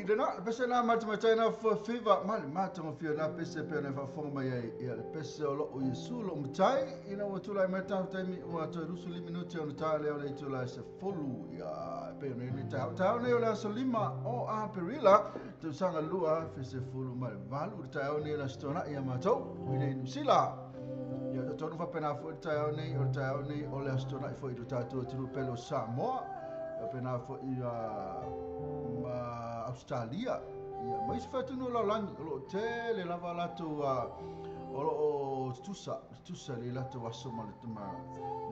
Oi, lena, le pese na matamaitai na fuafiva, ma le matagofie na pese pe na faafofoga mai ai. Ia, le pese o loo Iesu loo matai, ina ua tulai mai tatou taimi ua toe 25 minute ona ta lea o le itula e 10. Ia, e pei ona i ai lenei taeao. Taeao nei o le aso 5 o Aperila, tausaga 2018, le taeao nei o le Aso Toonai ia matou, i nei Niu Sila. Ia, talitonu faapena foi le taeao nei, o le taeao nei o le Aso Toonai foi i lo tatou atunuu pele o Samoa, faapena foi ma Ausetalia, ia, ma isi foi atunuu o le lalolagi, o lo o tele lava latou o lo o tutusa, tutusa le latou aso ma le ma,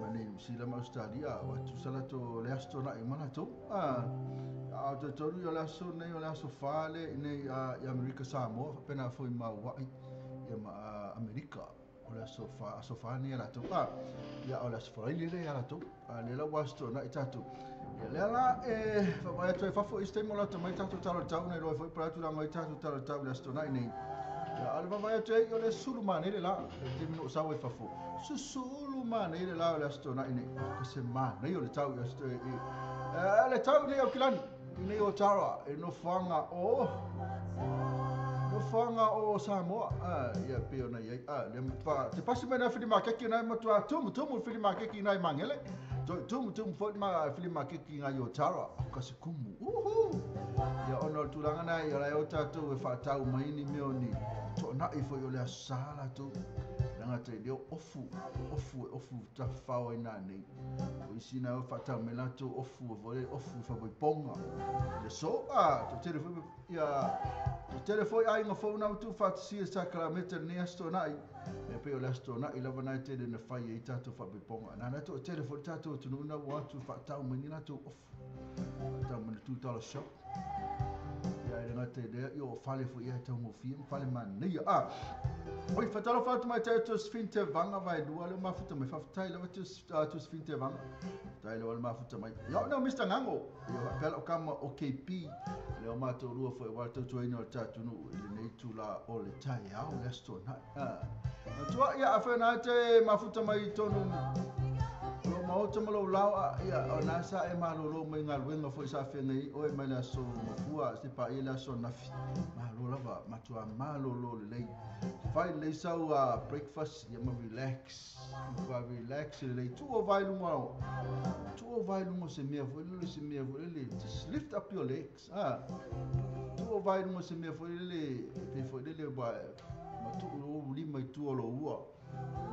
ma nei Niu Sila ma Ausetalia, ua tutusa latou le Aso Toonai ma latou. A o talitonu o le aso nei o le aso 4 le i nei i Amerika Samoa, faapena foi ma Hawaii, ia ma Amerika. O le aso fa, aso fa nei a latou. Ah, ia o le aso Faraile lea ia latou. Ah, lea la ua aso Toonai tatou. Ia lea la e faavae atu ai fafo i se taimi o lata mai tatou tala o le tau na iloa ai foi po o le a tulaga ai tatou tala o le tau i le Aso Toonai nei. Ia a o le vaavaai atu ai o le sulu manei le la, le taimi na ou sau ai fafo. Susulu manei le la o le Aso Toonai nei. Oh, ka se manei o le tau i aso i, le tau nei Aukilani. I nei o Tara, e nofoaga o nofoaga o Samoa, ia pei ona i ai, lea matua te pasi mai nai filimakeki nai matua tumu tumu le filimakeki nai Magele, toe tumu tumu foi ma filimakeki nai o Tara, o ka se kumu, uhu! Ia ona o le tulaga na ia lai o tatou e faatau mai ni mea o ni toonai foi o le aso sa latou, leaga te leo ofu, ofu e ofu tafafao ai nanei. O isi na o faatau mai latou ofu foi ofu faapaipoga. Le so a to tele foi ia to tele foi aiga fou na tu faatasia sakarameta lenei Aso Toonai. E pei o le Aso Toonai lava na e tele na fai ai tatou faapaipoga. Na na to tele foi tatou atunuu na ua atu faatau mai ni latou ofu. Faatau mai le $2 shop. Ia e le gata i lea, ia o fale foi ia e taugofie ma fale manaia. Ah, oi, whatalofa atu mai te Josephine Te Vanga vai lua leo mafuta mai. Whawhetai lava Josephine Te Vanga. Whawhetai lava le mafuta mai. Ia o Mr. Ngango. Ia whapea lau kama o KP. Leo mātou rua foi wā tautuaina o le tātunu i lenei tūla o le taeao le Aso Toonai. Ah. Matua, ia a whena te mafuta mai tonu lo maota ma lou lao a ia o na sa e malolo mai galuega foi sa feagai oe mai le aso mafua se paia le aso nafi. Malo lava, matua malolo lelei. Fai lelei sau a breakfast ia ma relax. Matua relax lelei. Tuu o vai lunga o. Tuu o vai lunga se mea foi lele se mea foi lele. Just lift up your legs. Ah. Tuu o vai lunga se mea foi lele pe foi lele wa ma tuu lou lima i tua o lou ua.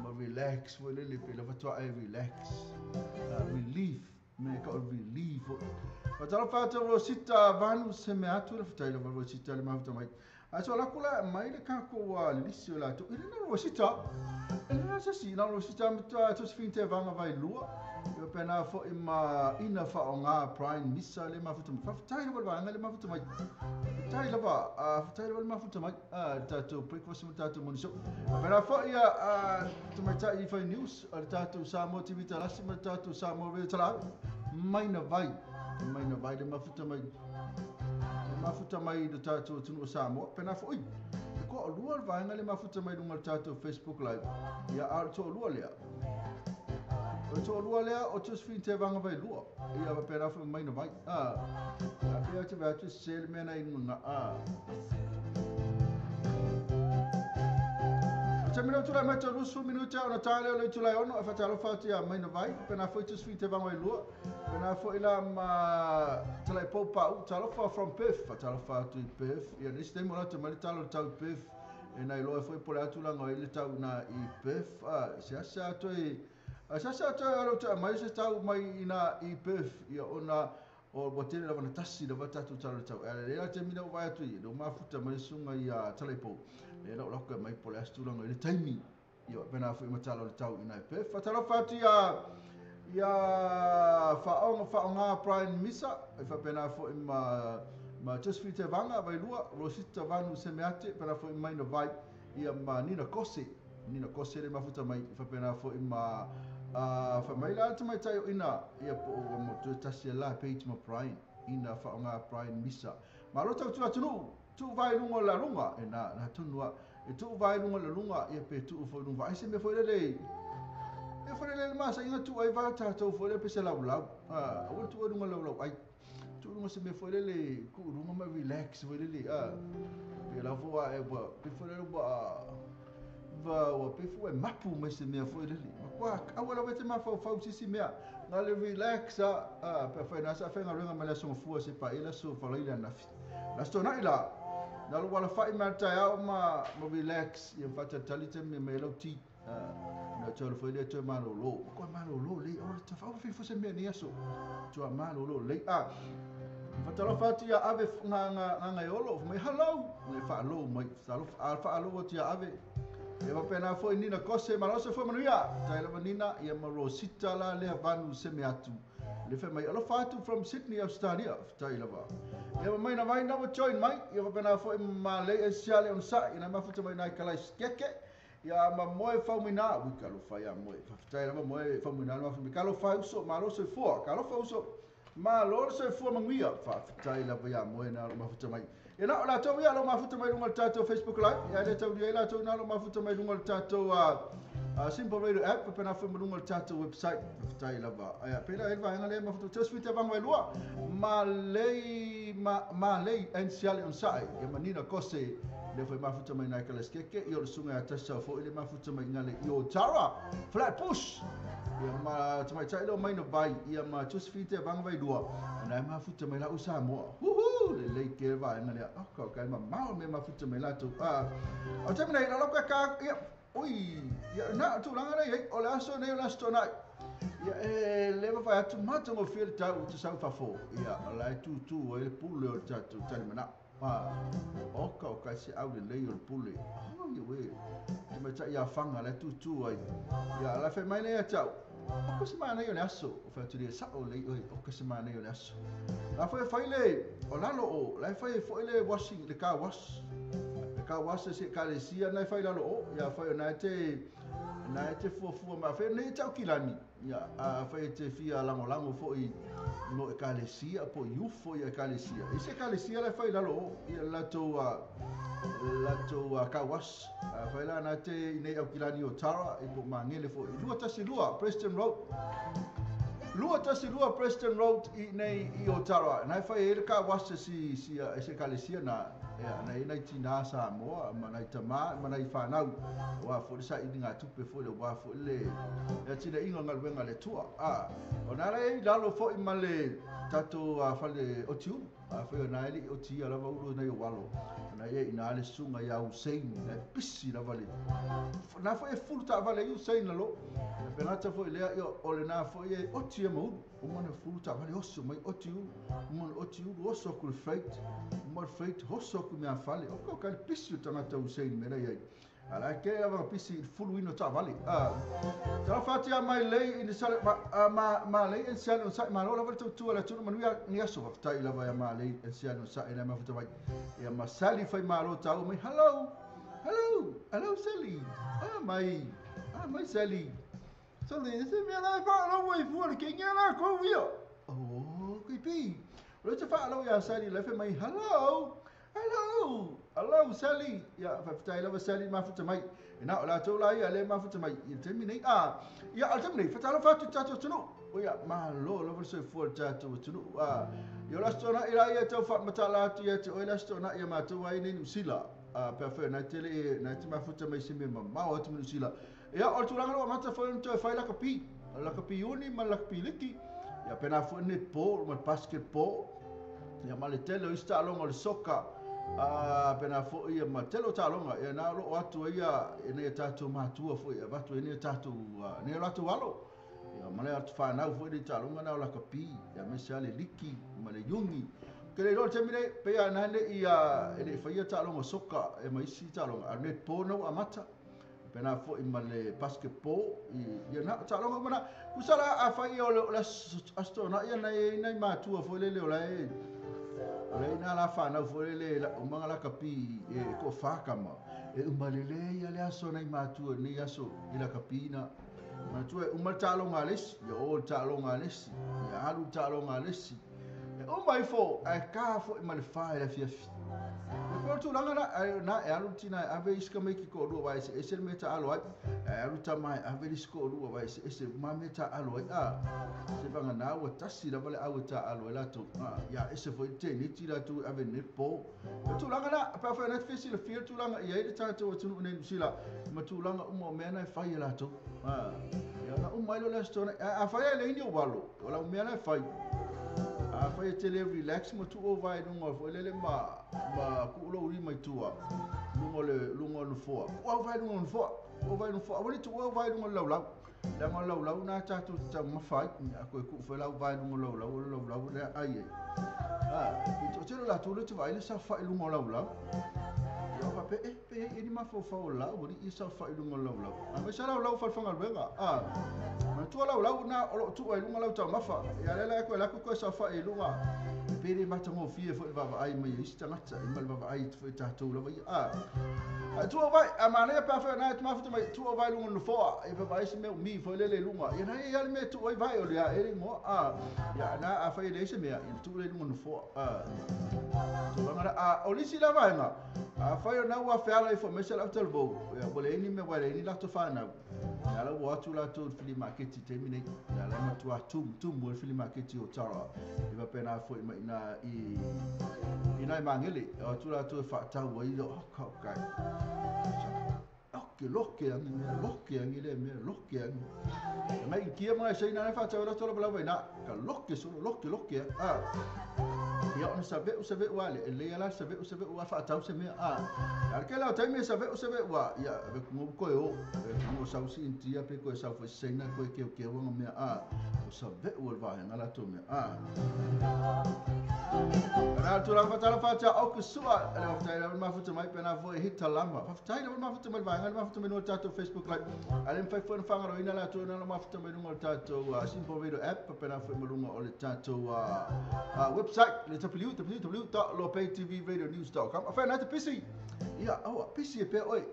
Ma relax foi lele pe lava toa e relax. Relief. Me ka o relief. Fatalofa atu Rosita Vanu se mea atu le fatai lava Rosita le mafuta mai. A so la kula mai le kako a lisi o la tu. Ile na Rosita. Ele na se si na Rosita ma toa Josephine Te Vanga vai lua. Ia pena foi ma ina whaonga Brian Misa le mafuta mai. Fatai lava le vaega le mafuta mai. Fatai lava, fatai lava le mafuta mai. Tatou breakfast ma tatou morning show. Pena foi a tamaitai i whai news a le tatou Samoa TV Talasi ma le tatou Samoa Radio Talaave. Mai na vai. Mai na vai le mafuta mai. Le mafuta mai le tatou atunuu o Samoa. Pena foi. E koa o lua le vaega le mafuta mai lunga le tatou Facebook Live. Ia a o le toalua lea. O le toalua lea o Josephine Te Vanga vai lua. Ia wa pena foi mai na vai. A pea te vai atu se le mea na i lunga. Te minute tulai mai te 20 minute ona tā leo le tulai ono e whatalofa atu ia mai na vai. Pena foi Josephine Te Vanga vai lua. Pena foi la ma talai pau pau. Talofa from Perth. Whatalofa atu i Perth. Ia nisi taimi o latou mai le talo le tau i Perth. E nai loa foi po le a tulaga o i le tau na i Perth. Se asa atu e se asa atu e alo te mai se tau mai ina i Perth. Ia ona o ua tele lava na tasi lava tatou talo le tau. E ale lea te mina o vai atu i le mafuta mai le sunga i a Talaipo. Le lau lako e mai po le a se tulaga i le taimi. Ia pena foi ma talo le tau ina i Perth. Whatalofa atu ia ia whaonga whaonga Brian Misa. E whapena foi ma ma Josephine Te Vanga vai lua Rosita Vanu Semeate pena foi mai na vai ia ma Nina Kose. Nina Kose le mafuta mai whapena foi ma wha mai la atu mai tai o ina ia po o mo tu tasi la page ma Brian ina whaonga Brian Misa. Ma lo tau tu atunu tu vai lunga la lunga e na na tunua e tu vai lunga la lunga ia pe tu foi lunga ai se me foi lele e foi lele masa inga tu ai vai tatou foi le pe se lau lau o tu lunga lau lau ai Tuu luga se mea foi lele, tuu luga ma relax foi lele, a. Pe la foi a e ua, pe foi lele ua, ua, ua pe foi mapu mai se mea foi lele. Ma kua, aua lava e te mafaufau i se isi mea. Na le relax a, a, pe afai na sa faigaluega mai le aso Gafua se paia le aso Faraile ananafi. Le Aso Toonai la, na lou alafa'i mai le taeao ma, ma relax, ia ma faatalitali taimi e mai ai lau tea. Na toe alu foi lea toe malolo. Ua koe malolo lelei. Aua le tafa, aua fai se mea nei aso. Tua malolo lelei. A, fatalofa atu ia Ave nga nga nga e olo mai hello. Ngai whaalou mai. Fatalofa a whaalou atu ia Ave. E wapena foi Nina Kose, malo se foi manuia. Tai lava Nina, ia ma Rosita la lea vanu se me atu. Le fai mai alofa atu from Sydney, Australia. Fatai lava. Ia ma mai na vai na wa join mai. Ia wapena foi ma le e siale on sa. Ina mafuta mai nai kalai skeke. Ia ma moe faumuina, ui talofa ia moe, faafetai lava moe faumuina le mafumi, talofa e uso, malo soifua, talofa uso, malo le soifua manuia, faafetai lava ia moe na lo mafuta mai. Ia na o latou ia lo mafuta mai luga o le tatou Facebook Live, ia le taulia ai latou na lo mafuta mai luga o le tatou Simple Radio app, pena foi ma luga o le tatou website, faafetai lava. Ia pela ai le vaega lea mafuta, te suite vanga mai lua, ma lei, ma, ma lei, ensiale on sae, ia manina kose, Lea foi mafuta mai nai Kalaskeke, ia o le susuga ia Tasau foi le mafuta mai ina le i o Tara, Flatbush. Ia ma tamaitai lea o Maina Vai, ia ma Josephine Te Avanga Vailua, na e mafuta mai la u Samoa. Huhu, lelei ke le vaega lea. Oh, ka kai mamao le mea mafuta mai latou. Ah, o taimi nei, la ka ka, ia, ui, ia, na, tulaga lea i ai, o le aso nei o le aso Toonai. Ia, e le mafai atu matagofie le tau i te sau i fafo. Ia, o la e tūtū ai le pule o le tatou talimanao. Pa, oka o kai se au lelei o le pule. Oh, ia we. Te mai tai ia whanga, le tūtū ai. Ia, la whai mai nei a tau. O ka se mānei o le aso. O whai atu le sao lei oi, o ka se mānei o le aso. La whai whai le, o lalo o, la whai e whai le washing, le car wash. Le car wash e se ka le sia nai whai lalo o. Ia whai o nai te, nai te fuafua ma whai nei tau kilani. Ia, afai e te fia lagolago foi no ekalesia po i ufo i ekalesia. I se ekalesia la e fai i lalo o ia latou latou car wash. Afai la na te i nei Aukilani o Tara i po Mangele foi. 212 Preston Road. 212 Preston Road i nei i Otara. Na e fai e le car wash e si si e se ekalesia na. Ia, nai nai tinā Samoa, ma nai tamā, ma nai whānau, wā foi le sailiga tupe foi le wā foi le ia tinaiga o galuega a le Atua. A, o nā la e i lalo foi ma le tatou fale oti ulu, afai o nā e leʻi oti ia lava ulu nai o alo, o nā ia inā le susuga ia Hussein, na e pisi lava le, nā foi e fulu taavale ai Hussein lalo, e pegata foi lea, ia o lenā foi e oti ia ma ulu. Uma na fulu taavale oso mai oti ulu, uma na oti ulu oso aku le freight, uma le freight hoso aku mea fale. O ka le pisi o tagata Hussein me lei ai. A la ke lava pisi i le fuluina o taavale. A talofa atu ia mai lei i le sale ma ma ma lei e sale o sai malo lava le tautua le atunuu manuia ni aso faafetai lava ia ma lei e sale o sai na mafuta mai. Ia ma Sally fai malo tau mai hello. Hello. Hello Sally. Ah mai. Ah mai Sally. Sally, se mea la e whaalau ai fua le kengi a lākou ia. Oh, kui pi. O le te whaalau ia Sally, le whai mai, hello, hello, hello Sally. Ia, whawhitai lava Sally mafuta mai. E nā, o lātou la ia le mafuta mai. I le taimi nei, a, ia, o le taimi nei, whatalo whātu tātou atunuu. O ia, malo lava le soifua le tātou atunuu. A, ia o le aso toonai la ia tau whaamatala atu ia te oe le aso toonai ia mātou ai nei Niu Sila. A, pea whai, nai te le, nai te mafuta mai se mea mamao atu me Niu Sila. Ia, o le tulaga lea ua amata foi ona toe fai lakapi, lakapi uni ma le lakapi liki, ia pēnā foi le netball ma le basketball, ia ma le tele o isi taaloga o le soka, a pēnā foi ia ma le tele o taaloga, ia na o lo o atu ai ia nai a tatou matua foi e avatu ai nai a tatou, nai o latou alo, ia ma le atu whanau foi nei taaloga na o lakapi, ia aemaise lava le liki ma le iugi. Ou te le iloa i le taimi nei, pei lava na le i, e le i faia taaloga soka ia ma isi taaloga, a o le netball na ua amata. Pēnā foi ma le basketball i ia na taaloga uma na. Tusa la afai ia o le o le Aso Toonai ia nai ai nai matua foi lele o la e o la e ina la whanau foi lele la umaga lakapi e toafa tama. E uma lelei ia le aso nai matua nei aso i lakapi na. Manatua e uma le taaloga a le isi, ia o le taaloga a le isi, ia alu le taaloga a le isi. E uma ifo ae ka foi ma le fa i le afiafi. Pei o le tulaga lena, ae o lena e alu le tina e ave isi tamaiti toalua aua e eseese le mea e taaalo ai, ae alu tama e ave le isi toalua aua e eseese uma lava mea e taaalo ai. A, seivagana ua tasi lava le au e taaalo ai latou. A, ia ese foi le teneti latou e ave i le netball. O le tulaga lena, pe afai o lena e te fia silafia le tulaga e i ai le tatou atunuu nei i Niu Sila ma tulaga uma o mea na e fai e latou. A, ia ona uma ai lea o le Aso Toonai. Ae afai e leai ni ou alo, o lau mea la e fai, afai e te le relax ma tuu ou vae i luga foi lele ma ma tuu lou lima i tua, luga o le luga o le nofoa, tuu au vae i luga o le nofoa, tuu au vae i le nofoa, aua ne i tuua au vae i luga o le laulau. Leaga o le laulau lena tatou te taumafa ai. A toe tuu foi lau vae i luga o le laulau, o le laulau lea e ai ai. A, e toatele o latou lea ou te vaai le saofai i luga o laulau. Ia ou faapea, eh, pe i ai ea ni mafaufau o lau alii e saofai i luga o laulau. Aemaise lava laulau o falefaigaluega. A, manatua laulau na o lo o tuu ai i luga lau taumafa. Ia lea la e toe alu atu toe saofai i luga. Pe le matagofie foi le vaavaai mai a isi tagata, ma le vaavaai foi a tatou lava ia. A, ae tuu au vae, a manaia pe afai o na e te mafuta mai, tuu au vae i luga o le nofoa, ia vaavaai se mea umi foi lele i luga. Ia na e i ai lava le mea e tuu ai vae o le a e le igoa. A, ia na afai e leai se mea, ia na tuu lea i luga o le nofoa. A, tulaga na. A, o le isi la vaega, afai o na ua feala ifo mai se lau talavou, ia ua leai ni mea, ua leai ni latou fanau. Ia la ua o atu latou i le filimaketi i le taimi nei. Ia la e matua tumutumu ai le filimaketi o Tara. E faapena foi mai ina i i nai Magele. E o atu latou e faatau ai, oh, kai. Loke, loke angi mea, loke angi lea mea, loke angi. E mai Initia ma ngai Saina la e faatau ai latou lavalava i ina. Ka loke solo, loke, loke. Ah. Ia ona save'u save'u a lea, e lelei a la save'u save'u a fa'atau se mea a. A o le tele lava o taimi e save'u save'u a, ia ave atu mo toe o, ave atu mo sau si Initia pe toe sau foi si Saina toe keukeu aga mea a, o save'u o le vaega latou mea a. Ana le tulaga fa'atalofa atu ia Oku Sua, le faafetai lava le mafuta mai pe na foi hita lava. Faafetai lava le mafuta mai le vaega le mafuta mai luga o le tatou Facebook Live. A le mafai foi ona faagaloina latou na mafuta mai luga o le tatou Simple Radio app pe na foi ma luga o le tatou website le www.lopaytvradionews.com. Afai na te pisi. Ia, aua, pisi e pea oe.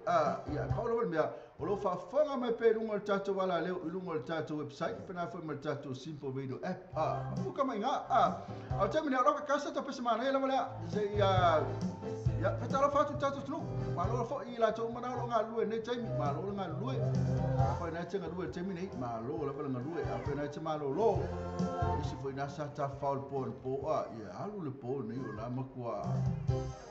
Ia, pau lava le mea, o lo faafofoga mai pea i luga o le tatou alaleo i luga o le tatou website pe na foi ma le tatou Simple Radio app. Mafuka mai ngā. A o taimi nei, o lau kakasa tau pese manaia lava lea. Se ia, ia, whatalofa atu tatou atunuu. Malo foi i latou uma na o lo o galulue i lenei taimi. Malo le galulue. Afai na e te galue i le taimi nei, malo lava le galue. Afai na e te malolo, nisi foi na sa tafafao le po anapo, a, ia alu le po nei o la matua.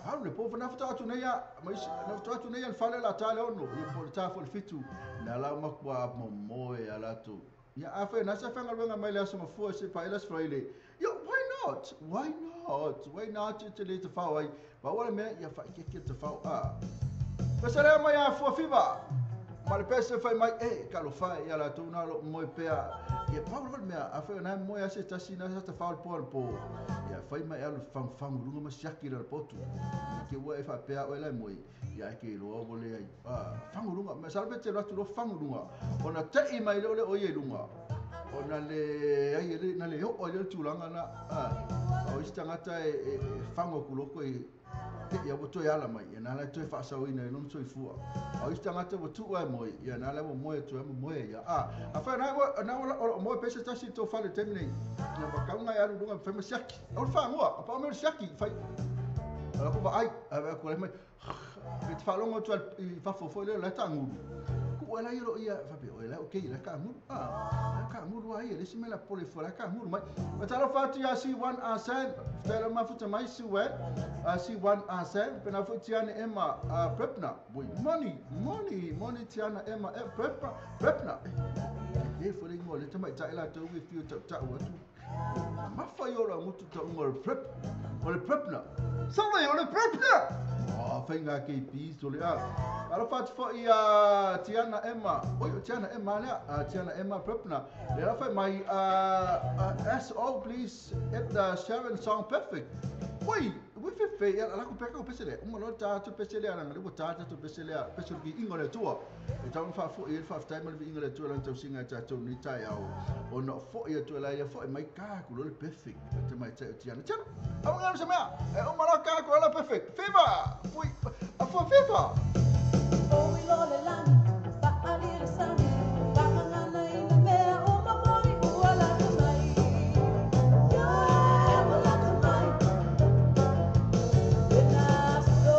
Alu le po, na faatoa atu nei a, ma isi, na faatoa atu nei a le fale la ta le ono, ia po le ta foi le fitu, na la matua momoe a latou. Ia afai na sa faigaluega mai le aso mafua se paia le aso Faraile, ia why not? Why not? Why not e te le tafao ai? Pau o le mea ia faaikeike le tafao a. Pese lea mai a Fuafiva ma le pese fai mai e talofa e ia latou na o lo o moe pea. Ia pau lava le mea afai o na e moe a se tasi na sa tafao le po a le po. Ia fai mai alu fagufagu luga ma siaki le potu. Ke ua e faapea oe la e moe. Ia e ke iloa ua leai. Fagu luga masalo pe te alu atu loa fagu luga ona te'i mai lea o le o ia i luga. Ona le ai e na le oo ai lea o le tulaga na a o isi tagata e e fagu atu loa toe te'i a ua toe ala mai ia na la e toe faasaoina ai lona soifua. A o isi tagata ua tuu ae moe ia na la ua moe atu ai ma moe ai ia. Afai na ua na ua o lo o moe pea se tasi i le tou fale i le taimi nei ia matau na e alu i luga fai ma siaki. Aua le fagua, a pau mea o le siaki fai a la ku vaai ae vaai atu mai pe te faalogo atu i fafo foi lea o la e taagulu. Kuu ai la ia lo ia faapea oe la okay la taagulu. La taagulu a ia le isi mea la popole fua la taagulu mai. Faatalofa atu ia C1 Arsene. Faafetai lava mafuta mai C1. C1 Arsene. Pena foi Tiana Emma Prepna. Boi moni moni moni Tiana Emma Prepna Prepna. E foi le ingoa le tamaitai latou e fio tautau atu. Mamafa i o lau motu tauga o le prep, o le prepna. Sorry, o le prepna! Oh, faiga KP, sole a. Alofa atu foi ia Tiana Emma. Oi, o Tiana Emma lea. Tiana Emma Prepna. Lea la fai mai, SO, please, at the Sharon song perfect. Oi, ui fefe, ia la ku peka ko pese lea. Uma loa ta atu pese lea, langa le ua ta atu pese lea, pese o le viiga o le Atua. E tau ona faafo'i ai le faafetai ma le viiga o le Atua i lana tausiga e tatou nei taeao, ona o fo'i atu e la ia fo'i mai ka aku loa le perfect o te tamaitai o Tiana. Tiana, aua ngalo se mea, e uma loa ka aku loa le perfect. Fever! Fui, a fua fever! O i lo le lani, fa'ali le sami, fa'amagana i na mea uma moni ua lata mai. Ia, ua lata mai. E na so.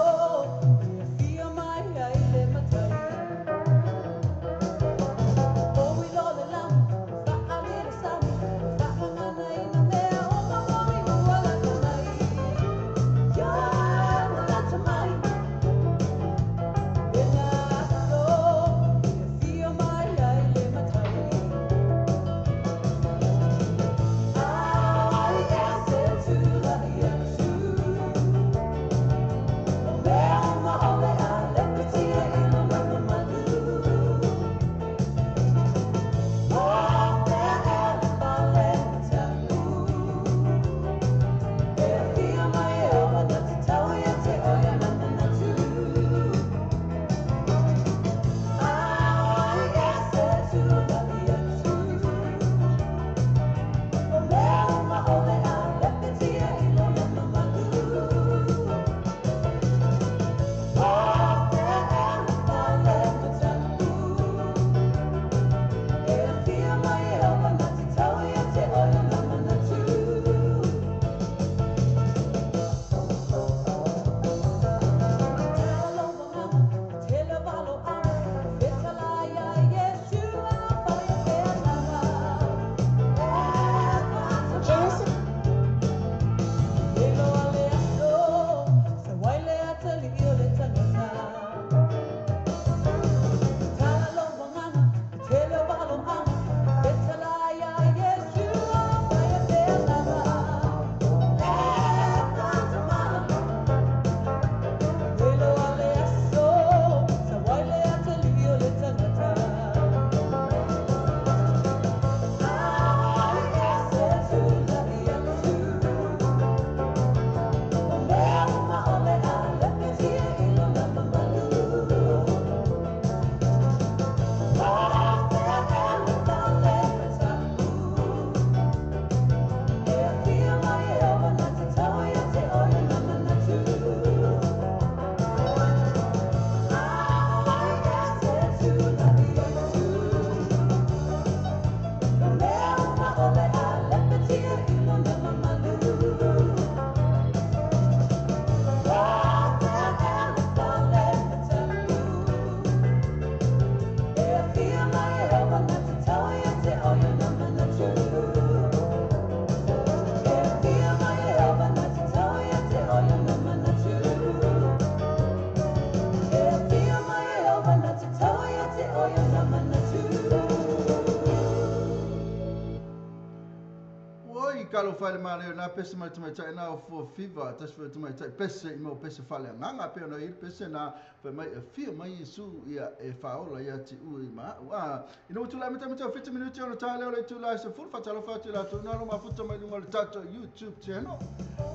Talofa i le manaia na pese mai tamaitai na o fua fiva tasi foi tamaitai pese i mau pese faaleagaga pei ona i ai le pese na fai mai e fia mai Iesu ia e faaola ia te ue ma a'u a ina ua tulai mai tamaitai o 7 minute ona ta lea o le itula e 10 faatalofa atu i latou na lo mafuta mai luga o le tatou YouTube channel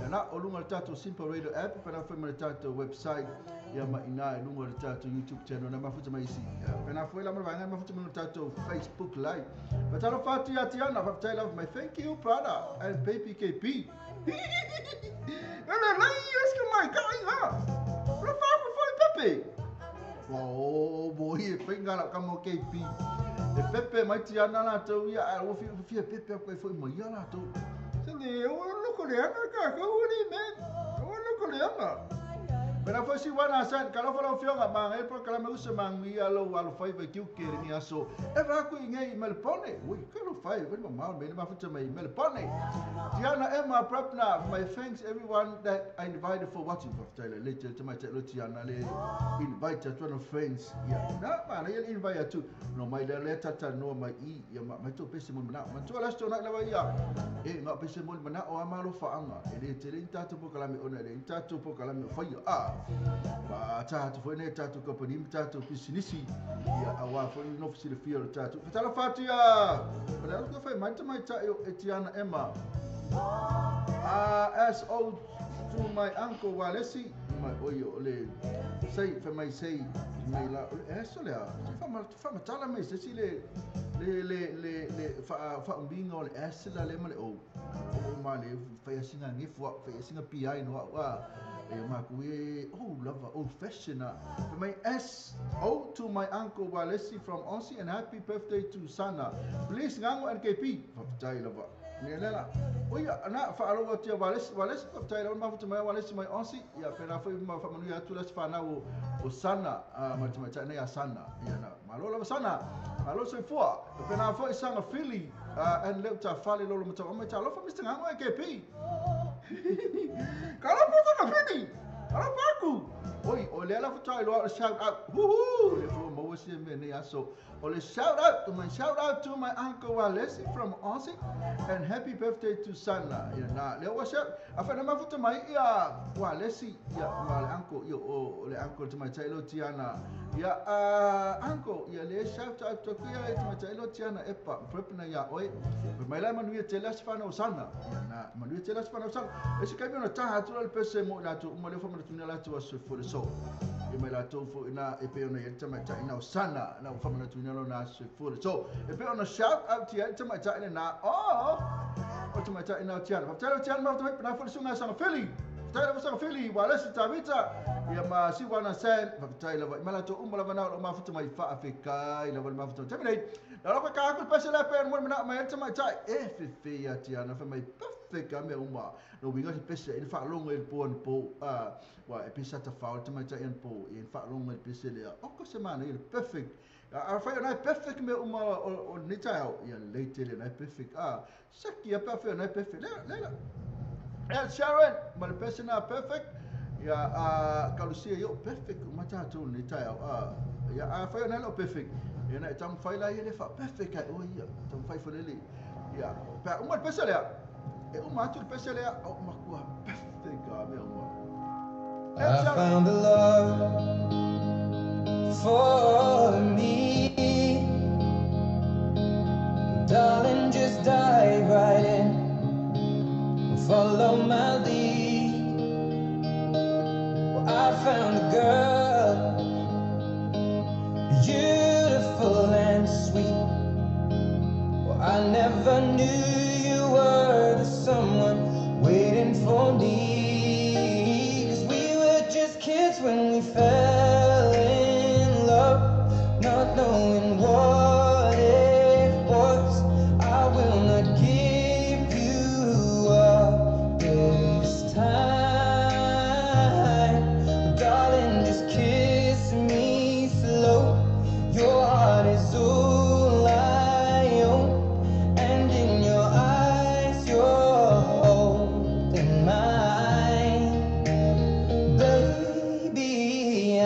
ia na o luga o le tatou Simple Radio app pena foi ma le tatou website ia ma ina i luga o le tatou YouTube channel na mafuta mai isi ia pena foi la ma le vaega mafuta mai le tatou Facebook live. Faatalofa atu ia Tiana, faafetai lava mai. Thank you brother and baby KB. Ele lei eske mai ka inga. Lo fa ku foi pepe. Oh boy, e whainga la kamo KB. E pepe mai Tiana la tau ia, a o fi fi pepe ko foi mai ia la tau. Se le o loko le anga ka ka o ni men. O loko le anga. Pena foi si wana san ka lofa lau fioga ma ngai pro kala me usa ma ngi alo alo fai vai kiu ke ni aso e va ku ngai Melbourne ui ka lo fai vai ma ma me ma futa mai Melbourne Tiana Emma Prepna my thanks everyone that I invited for watching for Taylor later to my lo Tiana le invite to one of friends ya na ma na invite tu no mai le le tata no mai i ya ma mai to pese mo na ma to la sto na la ia e nga pese mo na o amalo faanga e le tele tato po kala me ona le tato po kala me fai a ma tato foi ne tato company tato pisinisi ia awa foi no fisi le fia o tato fatala fatia para ko foi mai mai ta e Tiana Emma S O to my uncle Walesi mai oio le sei fa mai sei mai la eso le fa ma tala mai se si le le le le le fa fa umbinga o le S la le ma le o o ma le fa yasinga ngefua fa yasinga PI no wa e ma ku e oh love old fashion my S O to my uncle Walesi from Aussie and happy birthday to Sana please ngango NKP fa tai lava ne lela oia na fa alo tia Walesi Walesi fa tai lava ma mai Walesi mai Aussie ia pena foi ma fa manu atu la fa na o Sana ma ma tai na Sana ia na malo lava Sana malo se fua pena foi sanga Philly and le ta fale lolo ma ta ma ta lo fa Mr ngango NKP Kala puta na fini. Kala paku. Oi, o le ala futai lo shout out. Woohoo! Le fo mo se me ne aso. O le shout out to my uncle Walesi from Aussie and happy birthday to Sana. Ya na, le wa shout. Afa na mafuta mai ia Walesi ia ma le uncle ia o le uncle to my tailo Tiana. Ia uncle ia le shout out to ia to my tailo Tiana epa prepna ia oi. Mai la manu ia tele asfana o Sana. Ia na, manu ia tele asfana o Sana. Ese kai me na taha tu le pese mo la tu mo le fo mo tu la tu aso fo le so. E mai la tu fo ina e pe ona ia tama ta ina o Sana na fo mo tu na se fo le so. E pe ona shout out ti ia tama ta ina na oh o tama ta ina Tiana. Fa tele Tiana ma tu na fo le sunga sanga Philly. Tele fo sanga Philly wa le Tavita ia ma si wana sen fa tele va ma la tu umla va na o ma fu mai fa Afrika ila va ma fu terminate. Na lo ka ku pese la pe mo na ma tama ta e fe fe ia Tiana fa mai perfect a me uma no winga se pese e fa longo el po po a wa e pese ta fa tama ta en po e fa longo el pese le o ko se mana el perfect a fa na perfect me uma o ni ta ia late le na perfect a saki a perfect na perfect le le El Sharon ma le pese na perfect ia a kalusia yo perfect uma ta tu ni ta a ia a fa na lo perfect ia na tam fa la ia le fa perfect o ia tam fa fa le ia pa uma pese le e uma tu pese le o ma kua perfect a me uma. I found the love for me, darling, just dive right in and follow my lead. Well, I found a girl, beautiful and sweet. Well, I never knew you were the someone waiting for me. 'Cause we were just kids when we fell in love, not knowing what it was. I will not give you up this time. Darling, just kiss me slow. Your heart is all I own, and in your eyes you're holding mine. Baby,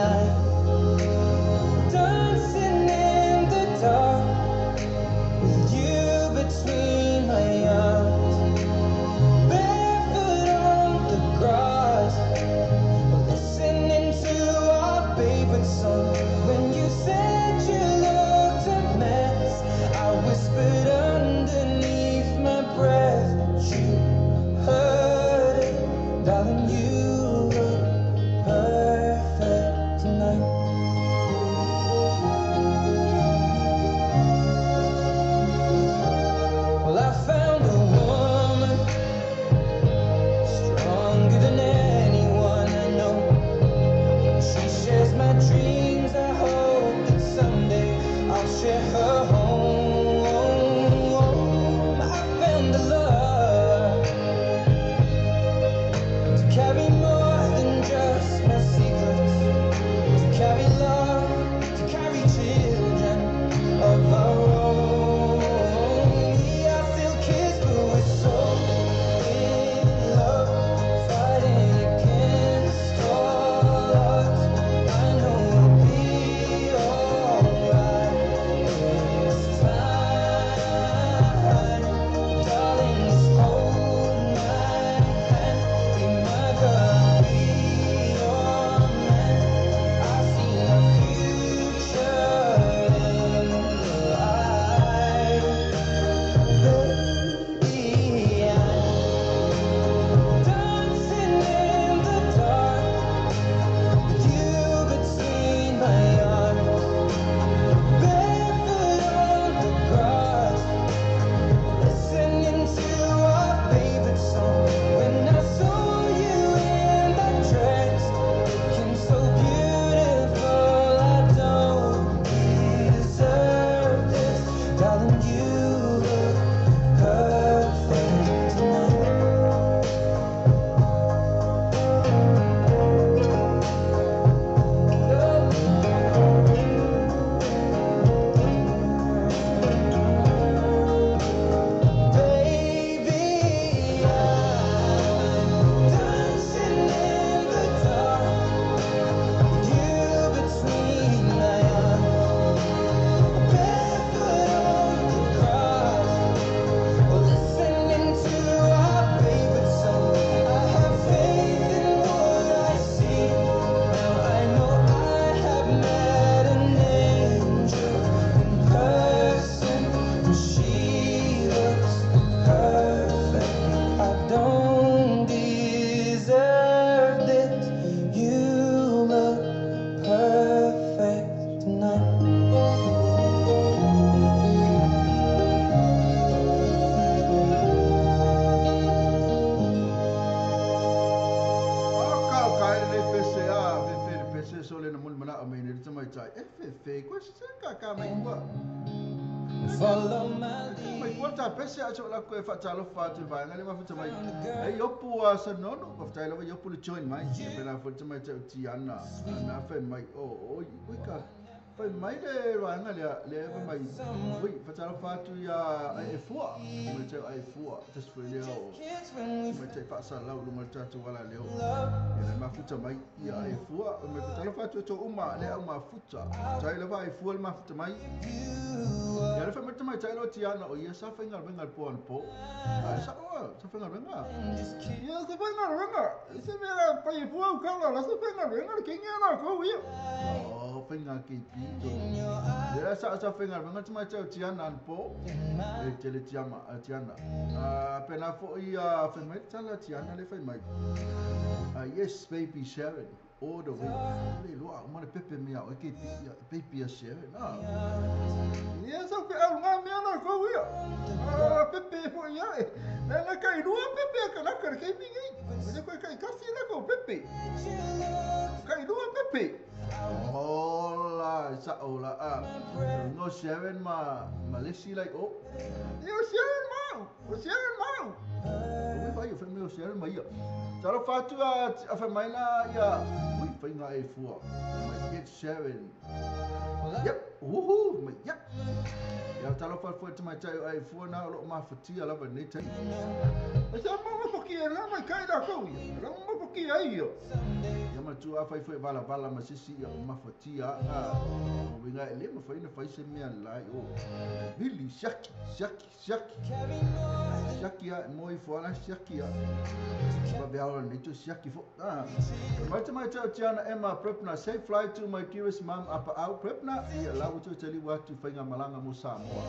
fe ko se ka ka mai kua. Follow my lead. Mai kua ta pese a so la ko e faatalofa atu vaega le mafuta mai. E iopu a sanono, faafetai lava iopu le join mai. E pena foi te mai te Tiana, na fai mai o o oi ka fai mai le vaega lea le fai mai. Oi faatalofa atu ia e fua. Mai te ai fua te foi lea o. Kids when we Mai te faasalau lunga le tatou ala leo. love. Ia le mafuta mai ia e fua. Mai faatalofa atu e tō uma le au mafuta. Tai lava e fua le mafuta mai. Ia le fai mai te mai tai lo Tiana o ia sa whainga renga le po ana po. Ai sa oa, sa whainga renga. Just kiss. Ia sa whainga renga. I se mea pai e fua ukala, la sa whainga renga le kingi ana kou ia. O, whainga ke pito. In your eyes. Ia sa whainga renga te mai tai Tiana ana po. E tele tiama, a Tiana. Pena fo i a whai mai tala Tiana le whai mai. Yes, baby Sharon. All the way. Le loa, o mana pepe mea, o ke baby a Sharon. Ah. Ia sa ke au ngā mea na kou ia. Pepe fo ia. Na na kai lua pepe ka na ka ke pingi. Ne koe kai kasi na kou pepe. Kai lua pepe. Hola, sa ola. No Sharon ma Malesi like oh. Ia Sharon mau. O Sharon mau. O vai o whai o Sharon mai ia. Talo whātu a whai mai la ia. Ui, whai ngā e fua. Mai get Sharon. Yep, uhu, mai yep. Ia talo whātu te mai tai e fua nā o loo mafutia lava nei tai. E sa mama poki e rā mai kai rā kou ia. Rā mama poki ai ia. Ia matua a whai fue vala vala ma sisi ia mafutia. O winga e le ma whai na whai se mea lai o. Vili, siaki, siaki, siaki. Siaki a, moi fuala siaki a. Ma beaola nei tu siaki fo. Mai te mai tau Tiana Emma Prepna, safe flight to my dearest mum apa au Prepna. Ia lau tu teli watu whainga malanga mo Samoa.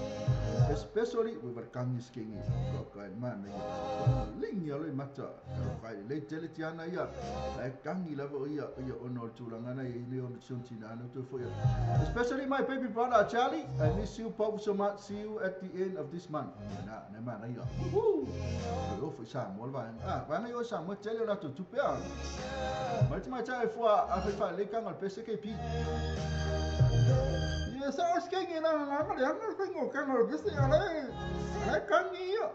Especially we were kangi skingi. Ko kai mana ia. Lingi alo i mata. Kai le tele Tiana ia. Lai kangi lava o ia ia ono tūranga na ia ile ono tiontina ano tu fo ia. Especially my baby brother Charlie. I miss you Pop so much. See you at the end of this month. Na na mana ia. Woohoo. O fo Samoa vai. Ah, vai na ia Samoa tele la tu tupe a. Mai te mai tai fua a fai le kanga le pese ke pi. Ia sa os ke ngi na na na le anga ko ngo kanga le pese ala. La kangi ia.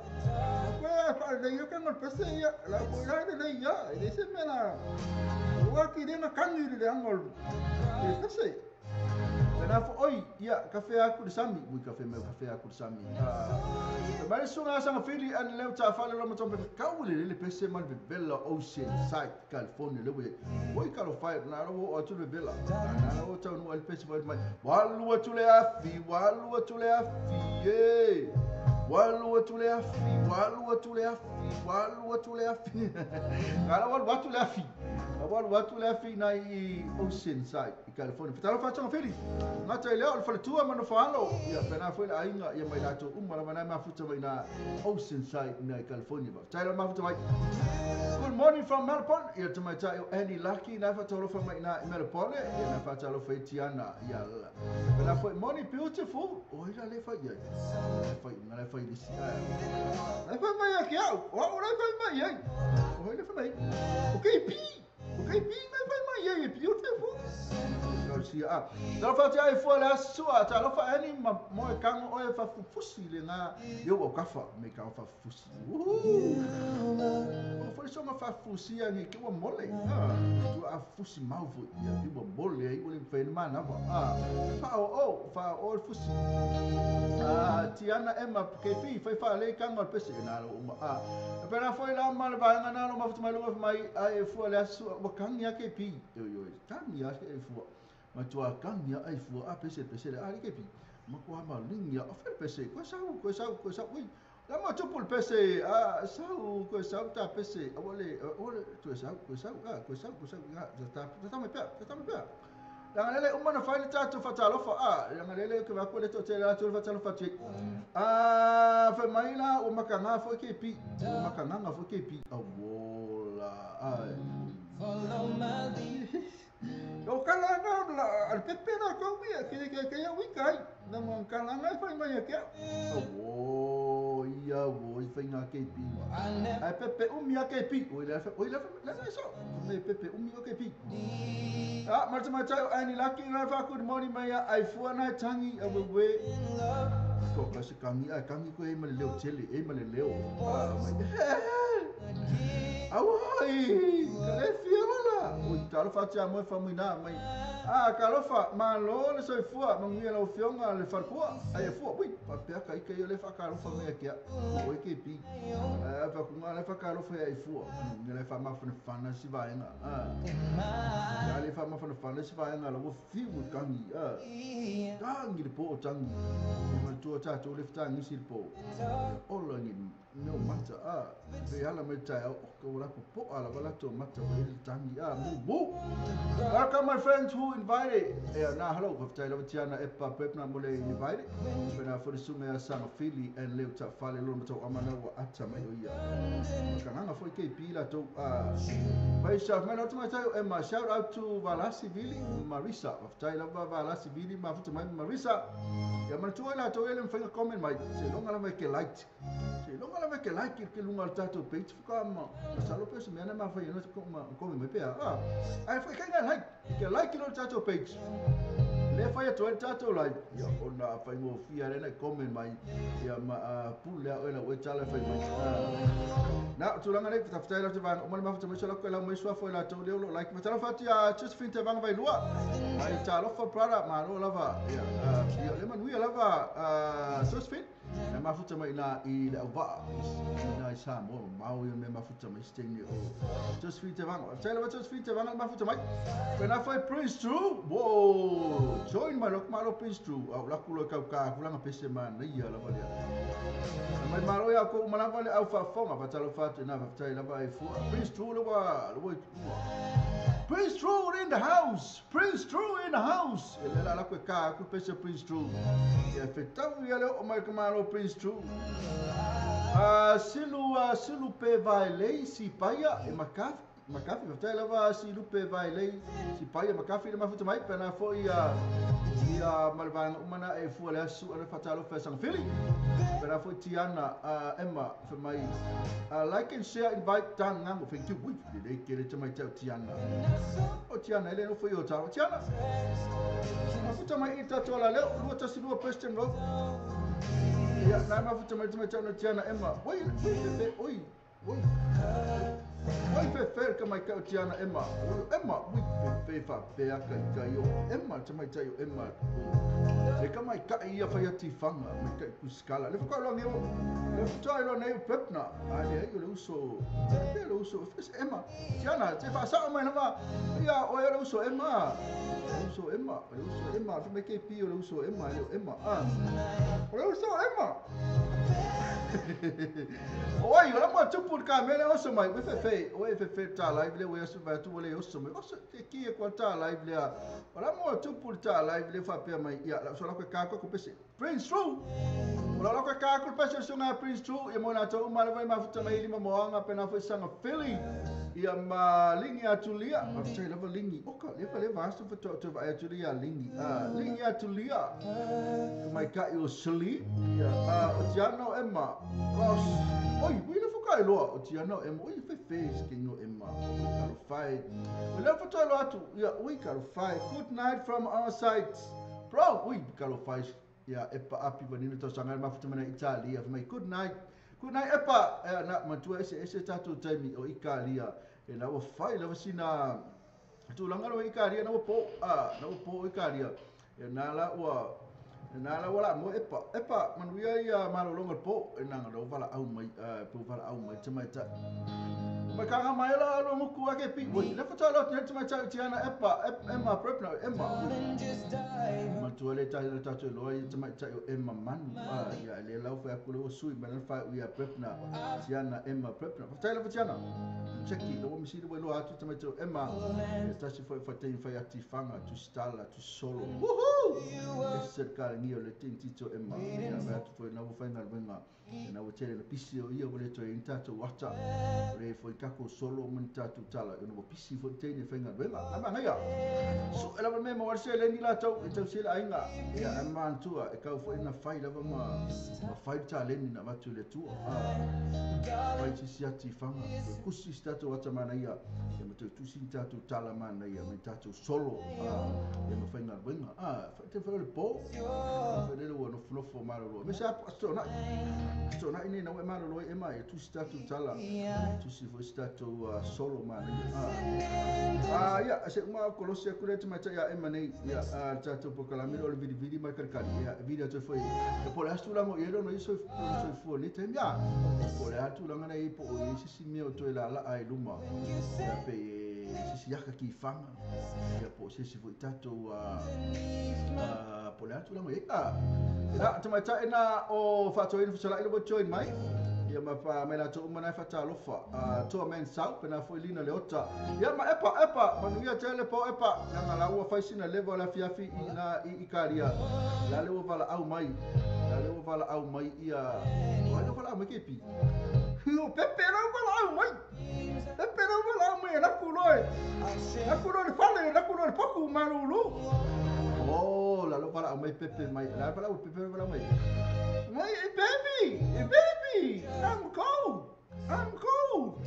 Ko fa le ia kanga le pese ia. La ko la le ia. Le se me na. Wa ki le na kangi le anga le pese. Pena fo oi ia kafe aku le sami, ui kafe meu kafe aku le sami. Mai sunga sanga fili an leu ta fale lo matombe kau le le pese mal vela Ocean Side California le we. Oi ka lo fai na ro o tu le vela. Na ro ta no el pese mai. Walu atu le afi, walu atu le afi. Eh. Walu atu le afi, walu atu le afi, walu atu le afi. Ngala walu atu le afi. Walu atu le afi na i Ocean Side i California. Fatalo fa fili. Ngata ile o le faletua ma nofalo. Ia pena foi la ainga ia mai lato uma la mana mafuta mai na Ocean Side na California. Tailo mafuta mai. Good morning from Melbourne. Ia te mai tai o Annie Lucky na fa tolo fa mai na Melbourne. Ia na fa talo fa Tiana ia. Pena foi morning beautiful. O ila le fa ia. Fa na fa ile si. Na fa mai ia kia. O le fa mai ia. O le fa mai. Okay pi. Okay pi na fa mai ia beautiful. Sia. Talo fa te ai fua le asua, talo fa ani ma mo e kango o e fa fufusi le ngā yo o kafa me ka fa fufusi. Uhu. O foi so ma fa fufusi a ngi ke wa mole. Tu a fufusi mau fu ia ti wa mole ai o le whaina mana wa. Fa o fa o fusi. Tiana Emma KP fai fa le kango pese na lo uma. Pena foi la ma le vaega na lo ma futu mai lunga mai ai fua le asua wa kangi a KP. Yo yo kangi a e fua. Ma tua kangi a fua a pese pese le a le KP. Ma kwa ma lingi a fe pese ko sa ko sa ko sa ui. La ma tupu le pese a sa ko sa ta pese a wale ole tu sa ko sa ko sa ko sa ta ta me pe ta me pe. La lele uma na fai le tatu fatalofa a la lele ke va ko le to te la tu fatalofa ti. A fa mai la o makanga fo KP. O makanga fo KP. A wola ai. Follow my lead. O kalanga la al pepe la ko ia ke ke ke ia wikai. Na mo kalanga fai mai ia kia. O Oi oi faiga KP. Ai pepe umi a KP. Oi le oi le le le so. Me pepe umi o KP. Ah, marta marta o ani laki na fa good morning mai ai fua na tangi a we. Ko ka se kangi ai kangi ko e ma le leo tele e ma le leo. Auai, ka le fia wala. Oi talofa tia mo fa muina mai. Ah, kalofa, malo le soifua, manuia lau afioga le falekua. Ai e fua, ui, faapea ka ika ia le faakalofa mai a kea. Oi ke pi. Ai fakunga le faakalofa ia i fua. Ni le faamafanafana si vaega. Ah. Ya le faamafanafana si vaega la ua fiu tangi. Ah. Tangi le po o tangi. E matua tātou le fetagisi le po. Ola ni mea o mata. Ah. Pe ala mai taeao, o ka ua lapo po'a lava latou mata ua i le tangi. Ah, mu mu. Welcome my friends who invited. Yeah, na hello, faafetai lava Tiana Epa Prepna mo le invited. Pena fo le sume a Sanga Fili and Leo Ta Fale lona matau amana ua ata mai o ia. Kanganga foi KP latou. Mai sa mai atu mai tai Emma, shout out to Valasi Vili Marisa. Faafetai lava Valasi Vili ma futa mai Marisa. Ia manatua latou ele mawhainga comment mai. Se longa lava ke like. Se longa lava ke like ke lunga o le tatou page fuka ma masalo pe se mea na mawhai eno te comment mai pea. Ah, ai whai kai like. Ke like lo tatou page. Le whai atu ai le tatou live. Ia ona whai ngō fia le comment mai. Ia ma pule a oe la oe tala whai mai. Na tulaga nei faafetai lava te vaega uma le mafuta mai so la koe lau mai suafo i latou lea o loo like. Matalo fatu ia Josephine Te Vanga Vailua. Mai talofa brother malo lava. Ia ia le manuia lava Josephine. Na mafuta mai na i le auvaa i na i Samoa mamao ia mea mafuta mai se taimi o Josephine Te Vanga. Faafetai lava Josephine Te Vanga le mafuta mai. Pena foi Prince True. Whoa, join mai lok malo Prince True. Au laku lo kau ka kulanga pese ma nei lava lea. Mai malo ia ko malava le au faafofoga fatalofa atu na faafetai lava e fua. Prince True le wa le wa Prince True in the house. Prince True in the house. E le la la koe ka ku pese Prince True. Ia fetau ia le o mai ka malo Prince True. Silu silu pe vai lei si paia e makafi. Makafi, faafetai lava silu pe vai lei si paia makafi le mafuta mai pena foi ia ma le vaega uma na e fua le asu ale fatalofa e Sangafili. Pena foi Tiana Emma fa mai like and share invite Dan Ngango. Thank you. Ui, le ke le tamai tau Tiana. O Tiana ele no foi o tau Tiana. Mafuta mai i tatou la leo 212 Preston Road. Ia na mafuta mai tamai tau na Tiana Emma. Oi, oi, oi. Oi. Oi fe ka mai kau Tiana Emma. Emma, ui fe fa fe ka kai o Emma tamai tau Emma. Le ka mai kai ia whai ati whanga, mai kai kuskala. Le whakaroa nei o, le whakaroa nei o Prepna. A le ai o le uso, le le uso, Emma. Tiana, te whaasao mai nama, ia o e le uso Emma. Le uso Emma, le uso Emma, le mai KP o le uso Emma, le Emma. O le uso Emma. Oi, o la mua tupu le ka mele oso mai, ue fefe, ue fefe tā live lea, ue aso vai atu le oso mai. Oso, te kia kua tā live lea. O la mua tupu le tā live lea whapea mai, ia, la so la koe kā koe pese. Prince True! O la koe kā koe pese sunga Prince True, ia mo nā tau umala vai mafuta mai lima moanga, pena foi sanga Philly. Ia ma lingi atulia, faafetai lava lingi. Oka, le fa le vaso fa to to vai atulia lingi. Lingi atulia. Ka mai kai o Sli. Ia o Tiana o Emma. Ross. Oi, ui le fuka loa o Tiana o Emma. Oi fe fe skingo Emma. Oi ka fai. O le fa to loa atu. Ia ui ka fai. Good night from our side. Bro, ui ka fai. Ia epa api vanina to sanga mafuta mana Italia. Fa mai good night. Good night epa. Na matua ese ese tatou taimi o Italia. E na ua fai lava sina tulaga lava Ikaria na ua po na ua po Ikaria. E na la ua na la ua la mo epa epa manuia ia malologa le po e nanga lau valaau mai pe valaau mai tamaitai. Mai kanga mai la lo muku ake pi. Ui, le whataalo atu nei tamaitai Tiana Epa Emma Prepna Emma. Matua le tahi le tatou loa ia tamaitai o Emma Manu. Ia le lau whai aku le ua sui mai lana whai uia Prepna Tiana Emma Prepna. Whataalo lava Tiana. Cheki, lo misi le loa atu tamaitai o Emma. E tasi foi whai whai ati whanga, tu stala, tu solo. Woohoo! se ka ngi o le tintito e ma ia va atu foi na ua faigaluega na ua tele na pisi o ia ua le toe i tatou ata le foi kako solo ma ni tatou tala ona ua pisi foi teine faigaluega na magaia su e lava me mo se le ni latou e tausia le aiga ia e manatua e kau foi na fai lava ma fai taleni na avatu i le Atua fai sisi ati i faga toe kusi si tatou ata manaia ia ma toe tusi ni tatou tala manaia ma ni tatou solo ia ma faigaluega te foi o le po foi lele ua nofonofo malolo me sa aso tonai nei na ua e malolo ai e ma e tusi tatou tala tusi foi si tatou solo manaia ia se uma kolosi aku le tamaitai a ema nei ia le tatou pokalame o le vilivili ma le kalikali ia vili atu foi e po o le a se tulaga o i ai lona ia soifua nei taimi a po o le a tulaga na i po o i sisi mea o toe laalaa i luma ia pe sisi aka ki faga ia po o se isi foi tatou po o le a tulaga i ai la tamaitai na o faatoina fesolai le ua join mai ia ma fa mai latou uma na e faatalofa toa man south pena foi lina le ota ia ma epa epa manuia tele po epa leaga la ua fai sina leva o le afiafi i na i Ikaria la le ua valaau mai la le ua valaau mai ia o ai le valaau mai kepi o Pepe la ua valaau mai Pepe la ua valaau mai laku loe laku loe le fale laku loe le poku malulu oh la le valaau mai Pepe mai la valaau Pepe valaau mai mai baby baby I'm cold I'm cold.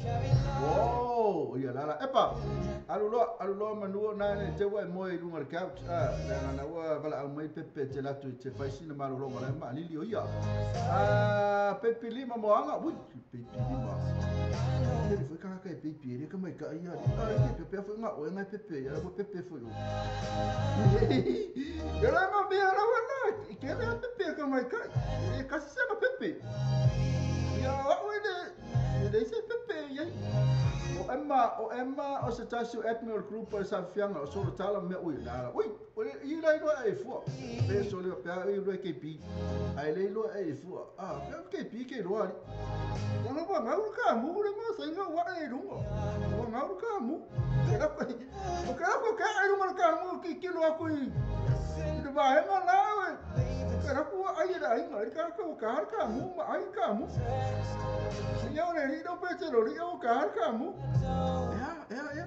Oh, ia la la epa. Alu loa manua na ne te ua e moe i luga le couch. Leaga na ua valaau mai Pepe te latou i te fai sina malologa la e maalili o ia. Pepe lima moanga. Ui, pepe lima. Tele foi kaka e pepe e le ka mai ka ia. Ke pepe foi nga o ngai pepe. Ia ua pepe foi o. Ia la ma mea la ua na. Ke le pepe ka mai ka. E kasi se ma pepe. Ia o le le se pepe ia. O Emma o se tasi o admin o le group o le safiaga o solo tala mea ui la ui o le i la iloa e fua pe so le pe i loa KP ai le iloa e fua pe KP ke loa ali Nga wa ngau ka mu le ma sa nga wa e lunga wa ngau ka mu ke la ko o ke la ko ka e lunga ka mu ki ki loa ku i le va e ma la we ke la ku ai la ai nga ka ka ka ka mu ma ai ka mu ia o le ri no pe te lo ri o ka ka mu ia ia ia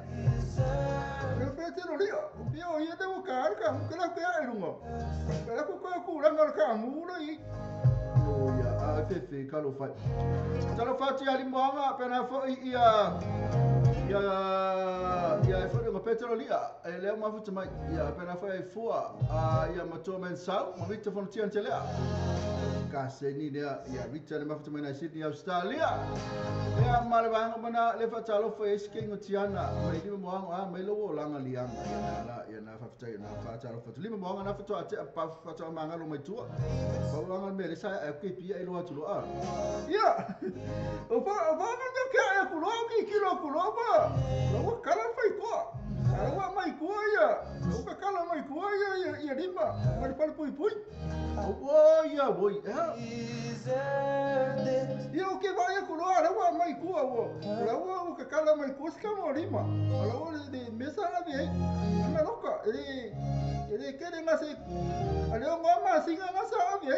ke pe te lo ri o pio ia te o ka ka mu ke la ku ai lunga ke la ku ka ku la nga ka mu lo i o ia a fefe ka lo fai talo fati ali moanga pena foi ia ia ia e foi ngo petro lia e le mafuta mai ia pena foi fua ia matua men sau ma vita fono tia telea ka seni lea ia Rita le mafuta mai na Sydney Australia ia ma le vanga mana le fatalo foi eske ngo tiana mai lima moanga mai lo langa lianga ia na la ia na fafuta ia na fatalo fatu lima moanga na fatu ate pa fatu manga lo mai tua pa langa me le sa e ke pia e lo atu lo ia o pa o pa ma ke e ku lo ki ki lo ku lo pa lo kala fai ko ala mai ko ia lo ka kala mai ko ia ia lima mai pa pui pui o ia oi ia o que vai ku lo ala mai ko o la o ka kala mai ko ska mo lima ala o de mesa la vi na loka e e ke de ngase ale o ma singa ngasa vi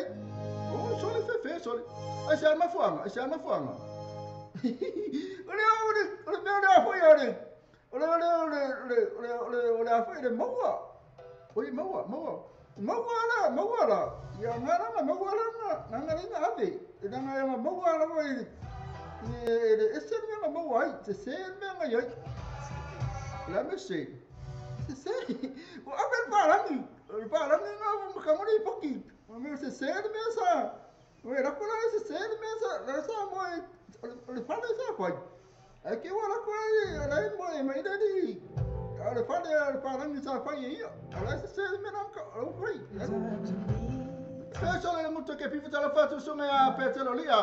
o sole fe sole ai se ma fuanga ai se ma fuanga ole ole ole me ole foi ole ole ole ole ole ole ole foi de maua oi maua maua maua la maua la ia ngara na maua la na na nga ave na nga maua la oi e ese me nga maua ai se se me nga yai la me se se o ave parangi parangi nga ka mo ni poki me se se me sa o era ko la se se me sa la sa mo le fale sa kwai ai ke wala ko ai la mo e mai dadi ale fale ale parangi sa fai ia ala se se me na ka o fai se le mo ke pifu tala fatu so me a petelo lia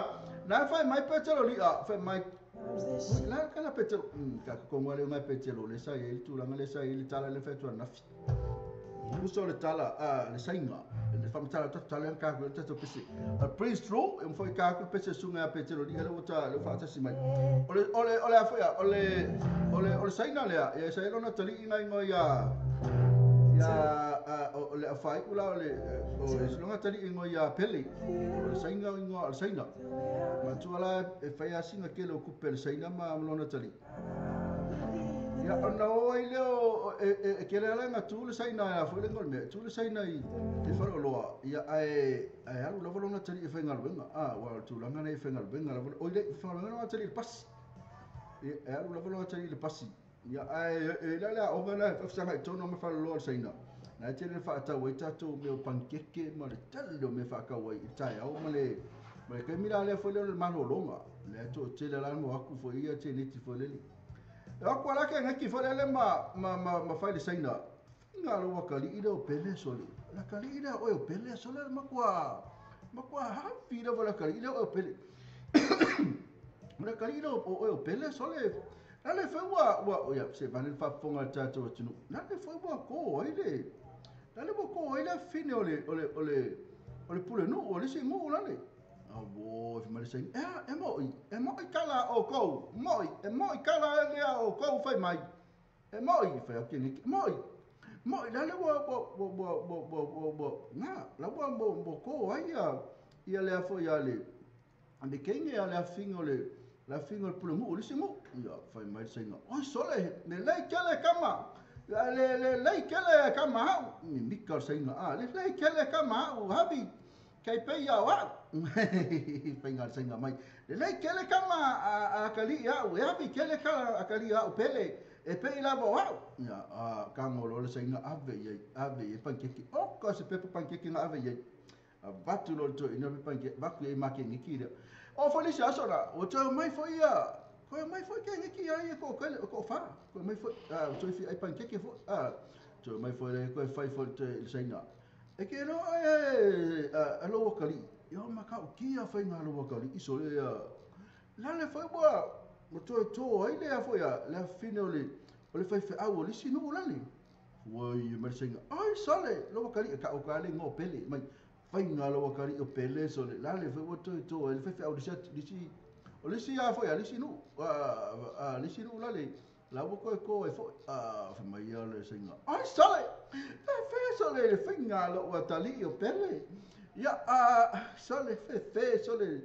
na fai mai petelo lia fai mai la ka la petelo ka ko ngale mai petelo le sa e tu la ngale sa e le tala le fetu na fi uso le tala le sainga le fam tala tala ka ko tato pese a Prince Ro e foi ka ko pese sunga petelo lia le ota le fa tasi mai ole ole ole afo ya ole ole ole sainga le ya sa lona tali inga inga ya Ia o le aufai'u la o le o le siloga tali'i igoa ia Pele, o le Saina igoa o le Saina. Matua la e fai lava sina tele o tupe a le Saina ma lona tali'i. Ia ona o ai lea o e tele lava la ina tu le Saina a foi le igoa o le mea, e tu le Saina i Faleoloa, ia ae alu lava lona tali'i e faigaluega. Aua o le tulaga lea e faigaluega lava, oi le faigaluega lona tali'i i le pasi. Ia e alu lava lona tali'i i le pasi. Ia, ae e i ai le aoga na e faafesagai tonu ma faleoloa o le Saina, na e tele faatau ai tatou mea o panikeke ma le tele o mea faatau ai i le taeao ma le ma le taimi la lea foi lea o le malologa. Lea e toatele la no atu foi ia teneti foi lele. E o atu ala ke ngeki foi lele ma ma ma, ma fai le Saina. Inga lo wakali ile o pele sole. La kali ile o pele sole makua makua hafi le la kali ile o pele. La kali ile o pele sole. La le foi ua ua ia se vane le faafofoga le tatou atunuu. La le foi ua ko ai le. La le ua ko ai le fine o le o le o le o le pule nuu o le isi nuu la le. Auō e fai mai le saini. Ea e mo'i e mo'i kala a oukou mo'i e mo'i kala lea a oukou fai mai. E mo'i fai atu ke mo'i. Mo'i la le ua ua ua ua ua ua ua na la ua ua ko ai ia ia lea foi a le le kenge a le afiga o le le afiga o le pulenuu o le isi nuu. Ia, fai mai le saina, oi sole, lelei tele kama, le lelei tele kama au. Mimika o le saina, a, lelei tele kama au, habi, kei pei au au. Faiga le saina mai, lelei tele kama a kali'i au, e habi tele kala a kali'i au pele, e pei lava o au. Ia, a, kago loa le saina, ave i ai, ave i ai panikeke. Oka se pepa panikeke na ave i ai. Avatu loa le toeaina le pepa panikeke, avatu i ai ma keneki lea. O foi le isi aso la, ua toe omai foi ia, toe omai foi keneki ia ia ko kele ko fa, toe omai foi, a toe fi ai panikeke foi, a toe omai foi le koe fai foi te le saina. E ke no e a lo wakali, yo ma ka o kia fai ngā lo wakali iso le a la le foi ua ua toe tō ai le a foi a le afine o le o le faifeau o le isi nuu lale. Ua i mai le saina, ai sale lo wakali e ka o ka le ngō pele mai. Faiga lou akalii o Pele sole la le foi ua toe to ai le faifeau le isi o le isi a foi a le isi nuu a le isi nuu la le la ua toe to ai foi a fai mai ia le saina ai sole fefe sole le faiga lou atalii o Pele ia a sole fefe sole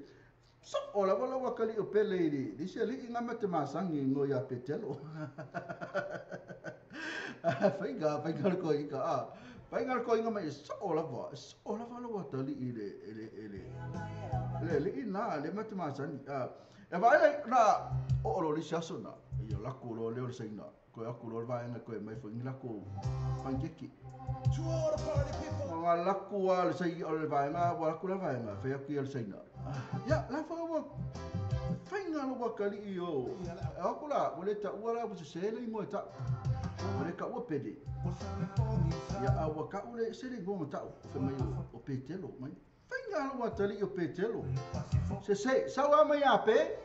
Soo lava lau akalii o Pele i le isi alii nga ma te masani ngo ia Petelo. Faiga, faiga le koiga, a. Faiga le koiga mai soo lava, soo lava lau atalii i le, i le, i le, le alii na, le ma te masani. A, e vaai lai, na, oo loa le isi aso na, ia lako loa lea o le saina, koe aku loa le vaega koe mai foi ni lako panikeke. To all the party people. Ma nga lako a le saina, o le vaega, ua lako le vaega, fai atu ia le saina. Ia, la foi ua faiga lou akalii o. E o atu la, ua le taua la ua sese le igoa e tau. Ua le taua Pele. Ia, a ua tau le ese le igoa na tau, fai mai o Petelo mai. Faiga lou atalii o Petelo. Sese, sau a mai a Pe,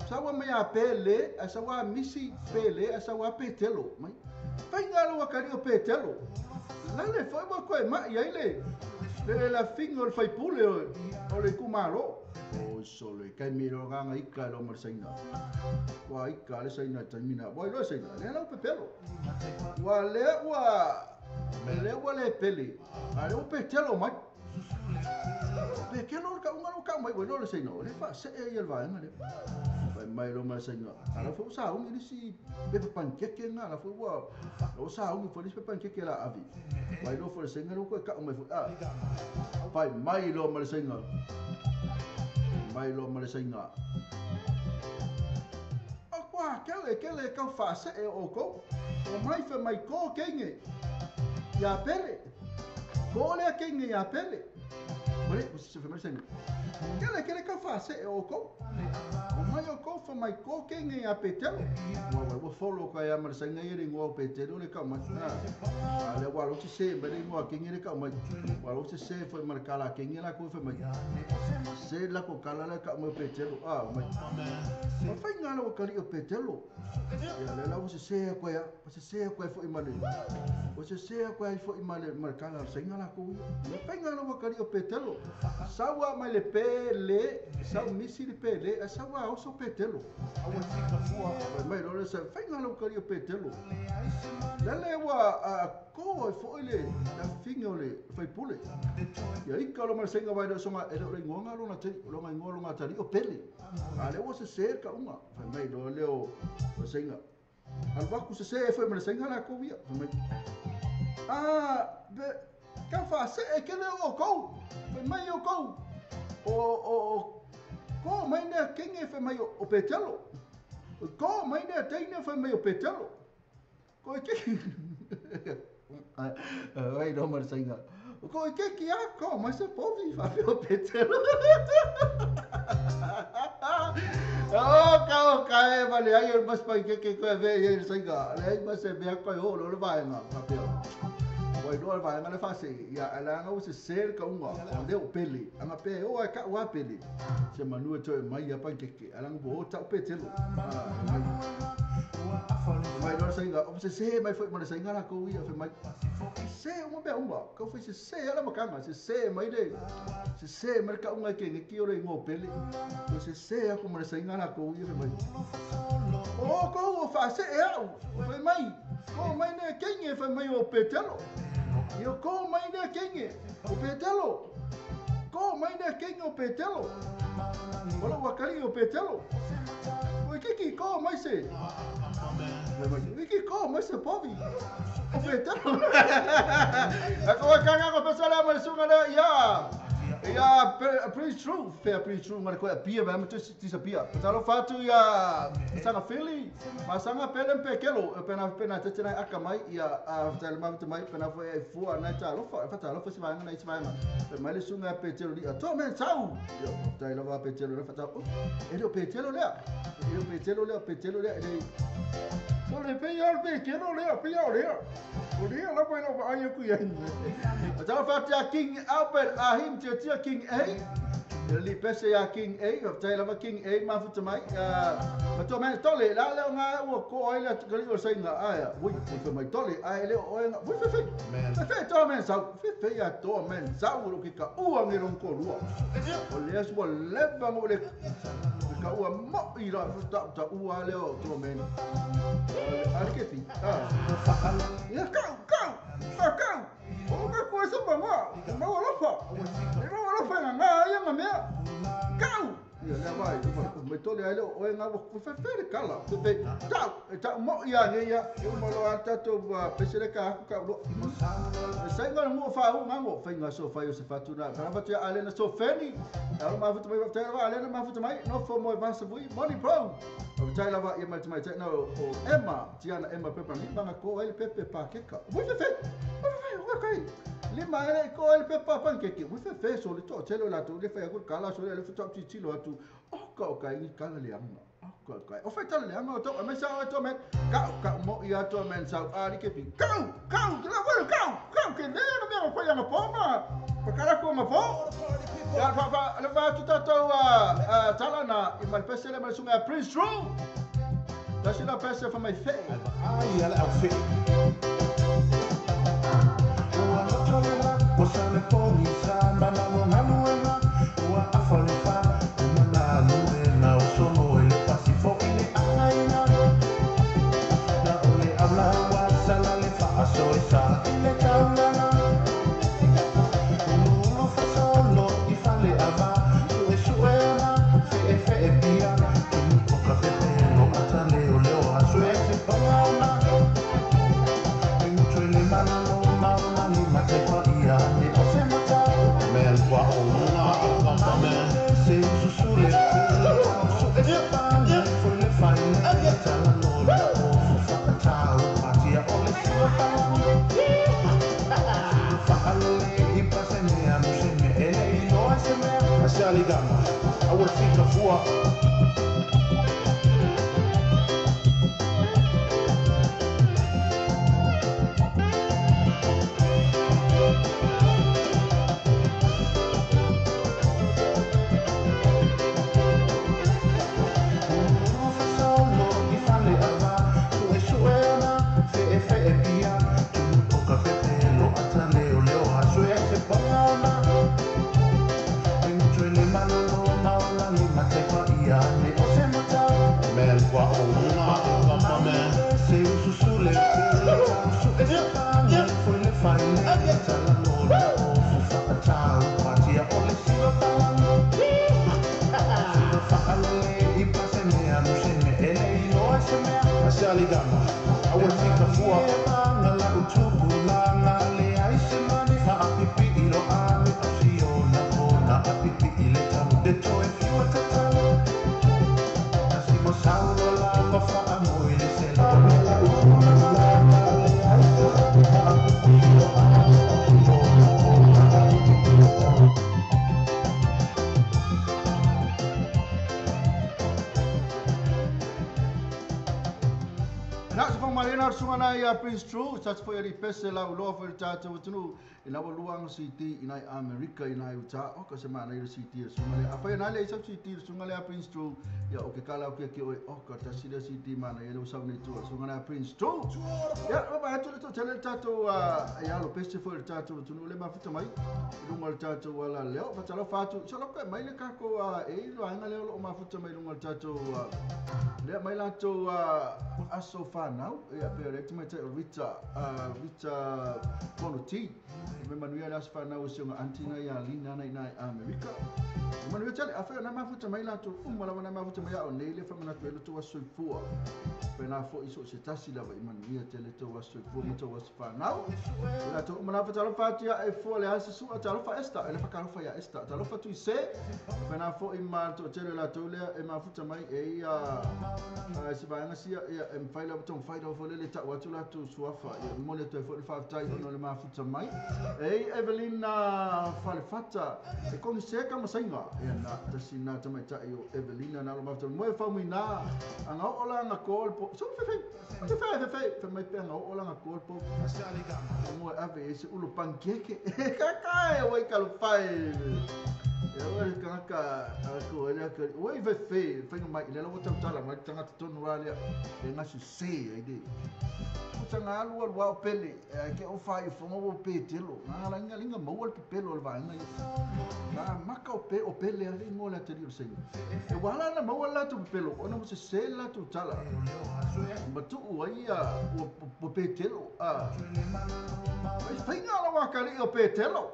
sau a mai a Pele, ae sau a misi Pele, ae sau a Petelo mai. Faiga lou akalii o Petelo. Lale foi ua koe ma'i ai le le lafiga o le faipule o le itumalo. Oi sole, kaimi lo agaga ika e lo ma le saina. Ua ika le saina i taimi na. Ua iloa e saina, lea lau pepelo. Ua lea ua, lea ua le pele, a lea ua petelo mai. Petelo le kauga lea ua kau mai, ua iloa le saina, o lea faasee ia le vaega lea. Fai mai lo ma le saina, a la foi ua sauni le isi pepa panikeke lena, la foi ua, la ua sauni foi le isi pepa panikeke la ave. Ua iloa foi le saina lea ua toe kau mai foi. A, fai mai loa ma le saina. Mai loa ma le saina. O kua kele kele kau faasee o oukou. O mai fai mai ko keinge ia Pele. Ko lea keinge ia Pele. Mare, se fai mai le saina. Kele kele kau faasee o oukou. O mai oukou fai mai ko keinge ia Petelo. Ua ua ua follow ka ia ma le saina ia le ingoa o Petelo le kau mai. A lea ua alo se mai le ingoa keinge le kau mai. Ua alo se foi ma le kala keinge la ko fai mai. Se la ko kala le kau mai o Petelo. A mai. Ma faiga lau akalii o Petelo. Ia lea la ua sese atu ai a, ua sese atu ai foi ma le, ua sese atu ai foi ma le, ma le kala o le saina lakou ia. Ma faiga lau akalii o Petelo. Sau a mai le Pele, sau misi le Pele, ae sau a oso so Petelo. Mai lo se fainga lo kali o Petelo. Lele ua ko e foi le la finga o le faipule. Ia ika lo ma senga vai do songa e le ingoa lo na te lo ngai ingoa lo ngatali o Pele. A le ua se se ka unga. Fai mai lo le o senga. Al vaku se se foi ma senga la ko via. Fai mai. Ah, be ka fa se e ke le o kou. Fai mai o kou. O ko mai ne kenge fai mai o Petelo. Ko mai ne teine fai mai o Petelo. Ko e ke. Ai no ma senga. Ko e ke ki a ko mai se povi fa o Petelo. Oh, ka ka e vale ai o mas pai ke ke ko e ve e senga. Le ai mas se ve ko o lo le vai nga fa pe. Oi lo vai nga le fa se ia ala nga o se ser ka unga o le o Pele. Anga pe o ka wa Pele. Se manu e toe mai a pai ke ke ala nga bo ta o Petelo. Mai lo senga o se se mai foi mo senga la ko ia fe mai. Se uma be uma ka foi se se ala makanga se se mai le se se merka unga ke ngi o le ngo Pele. O se se a ko mo senga la ko ia fe mai. O ko o fa se e au fe mai. Ko mai ne kenge fe mai o Petelo. Io ko mai ne kenge o Petelo. Ko mai ne kenge o Petelo. Ola wakali o Petelo. O ke ko mai se. Wiki ko mai se povi. O Petelo. A ko kanga ko pesala mai sunga le ia. Ia Prince True, fair Prince True ngare ko pia ba mo tisa pia. Talo fatu ia sanga fili, masanga pele pekelo pena pena tete na aka mai ia a talo ma mai pena foi fua na talo fa fa talo fa se vai na se vai. Mai le sunga Petelo li to men sau. Ia talo va Petelo fa talo. E lo Petelo le. E lo Petelo le Petelo le. So le pe ia Petelo le pe ia le. O le la pa no ai ku ia. Talo fa tia King Albert ahim tia King A. Li pese ia King A, o tai lava King A ma futa mai. Ma to mai tole la le nga o ko ai le kali o senga ai. Ui, ui mai tole ai le o nga. Ui fe fe. Fe to men sau. Fe fe ia to men sau lo ke ka ua ngi ron ko lua. O le so leva mo le ka ua mo i la ta ta ua le o to men. Al ke fi. Ah. Ia ka ka. Ka ka. O ka ko sa ba ma. Ma wala fa. E ma wala fa nga ia nga mea. Kau. Ia le vai, me tole ai le o nga o fe fe kala. Fe tau, ta mo ia ne ia. E mo lo ata to pese le ka ka lo. E sai nga mo fa u nga mo fa nga so fa yo se fatuna. Fa fa tu ale na so feni. Alo ma futu mai fa ta ale na ma futu mai no fo mo va se vui money pro. O tai lava ia mai mai no o Emma, Tiana Emma Pepa ni banga ko ele pepe pa keka. Ui fe fe. Ui fe. Lima ele ko ele pepa pancake. Ui fe fe so le to telo la to le fa ko kala so le fa to tilo atu. O ka ka ni kala le anga. O ka ka. O fa tala le anga to me sa to me ka ka mo ia to men sa ali ke pi. Ka ka la wa ka ka ke le no me ko ya po ma. Pa kala ko ma po. Ya fa fa le va tu ta to tala na i mal pese le mal sunga Prince True. Da se la pese fa mai fe. Ai ala au fe. Prince True, sa foi ali pese la uloa foi tatou tunu ina ua luanga CD ina Amerika ina Utah o ka se mana i CD sunga le afai na le isa CD sunga le Prince True ya o ke kala o ke ke oi o ka tasi le CD mana i le sau nei tua sunga le Prince True ya o ba atu le to tele tatou ya lo pese foi tatou tunu le mafuta mai lunga le tatou ala leo fa talo fatu so lo ka mai le ka ko e lo anga le o mafuta mai lunga le tatou le mai la tou aso whanau ia pe re mai te Rita Rita Bonuti me manuia las whanau o nga antina ia lina na ina Amerika manuia tele afa na mafuta mai la tou uma la na mafuta mai o nei le fa mana tu to aso fua pe na fo iso se tasi la vai manuia tele to aso fua mo to aso whanau la tou uma la fa talo fatia e fo le aso su talo fa esta ele fa kalo fa ia esta talo fa tu se pe na fo i ma to tele la tou le e mafuta mai e ia se vai nga sia ia em faila tong faila fo le ta watu la tu suafa ia mo le to fo le fa tai no le mafuta mai e Evelina Falefata e kongi seka masainga ia na tasina ta mai tai o Evelina na lo mafuta mo e fa muina anga o la nga kol po so fe fe fe fe fe fe mai pe anga o la nga kol po mo ave ese ulo pankeke ka ka oi ka lo fai ia ka ko ele ka oi ve fe fe mai le lo tala mai tanga tonu wale e ngasu se ai de tanga alu alu au pele ke o fai fongo o petelo na la inga linga mo al pelo al vai na maka o pe o pele ali mo la tele o sei e wala na mo la tu pelo ona mo se se la tu tala matu o ia o petelo a ai fainga la wa ka o petelo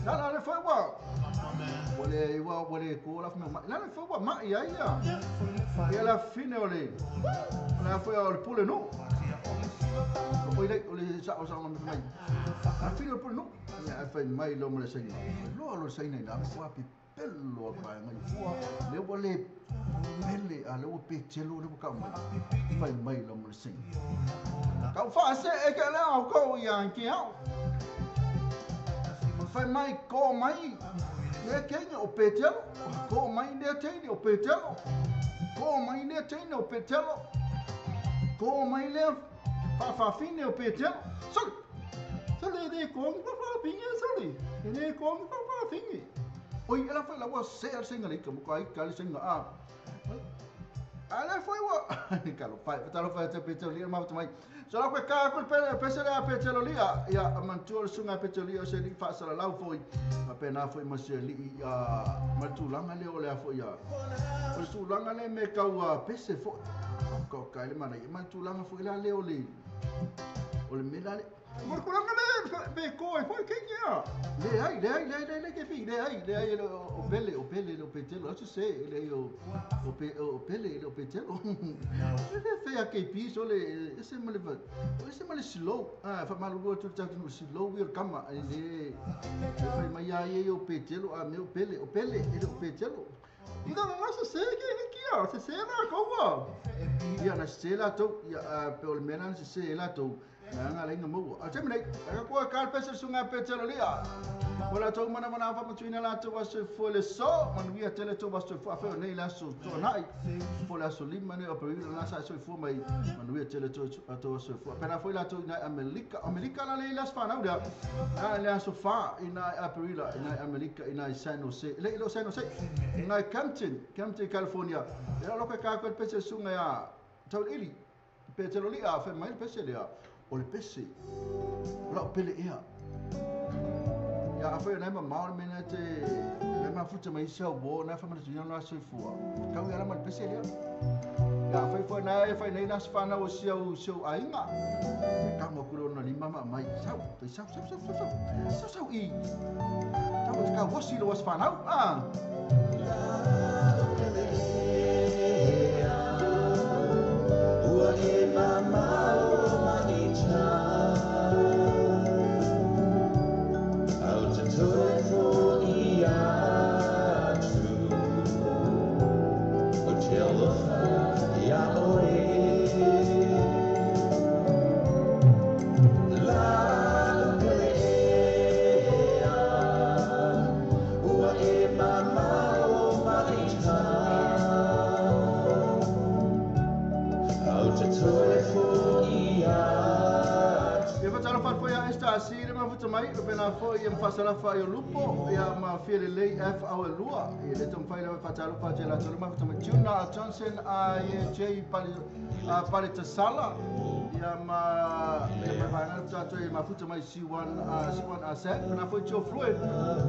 na la le foi wa wale wa wale ko la ma la le foi wa ma ia ia e alla fine ole la foi al pule no o ile ole sa o sa no mai la fine pule no ya fai mai lo mo le sei lo lo sei nei na wa pi pelo pa ngai fua le wale pele a le o petelo le ka mai fai mai lo mo le sei ka fa se e ke la o ko ia ke au fai mai ko mai le kenya o petelo ko mai le teine o petelo ko mai le teine o petelo ko mai le fa fa fine o petelo so so le de ko fa fa fine so le le ko fa fa fine oi ela foi la wa se al singa le ko ai ka le singa a ala foi wa ka lo fa ta lo fa te petelo le ma mai so la ka ko pele pese la petelo lia ia mantu sunga petelo lia se li fa sala lau foi ma pena foi ma se li a matulanga le o le foi ia o sulanga le me ka wa pese fo ko ka le mana matulanga foi la le o le o le me la le Morkulanga le pe ko e foi kenya le ai le ai le le ke fi le ai le ai o pele o pele o petelo acho se le o o pe o pele o petelo le fe a ke piso le ese male ese male slow ah fa malu tu ta tu slow wir kama le fai mai ai o petelo a meu pele o pele ele o petelo Ida não se se que que se se na ko ia na se la to ia pe o mena se se la to na nga mo a temne ka ko ka pese sunga petelo lia wala to mana mana fa matuina la to waso fo le so manuia tele to waso fo afa nei la so to nai fo la so lima ne o pe la sa so fo mai manuia tele to to waso fo pena fo la to na Amerika Amerika la le la fa na da na la so fa ina Aprila ina Amerika ina San Jose le lo San Jose ina Compton Compton California ya lo ka ko pese sunga ya to ili petelo lia fa mai pese lia o le pese la pele ia ya afa na ma ma mena te na ma futa mai sa bo na fa ma tu na se fua ka ya la ma pese ia ya afa fo na fa nei na fa na o seu ainga ka mo kulo na ni mama mai sa sa sa sa sa sa sa i ta mo ka wosi lo was fa na ah Ua toe fo'i atu O te alofa ia oe La'u pele ea Ua e mamao mai tā Au te toe fo'i atu Ia fatalofa atu foi ia Esther Asi le mafuta mai o pena foi ia mafasalafa i o lupo ia ma fia lelei F au e lua ia le taumafai lava e faatalofa atu ia latou le mafuta mai Tuna Johnson a ia J Pali a Paletasala ia ma ia ma vaega le tatou ia mafuta mai C1 C1 Asset pena foi Joe Fluid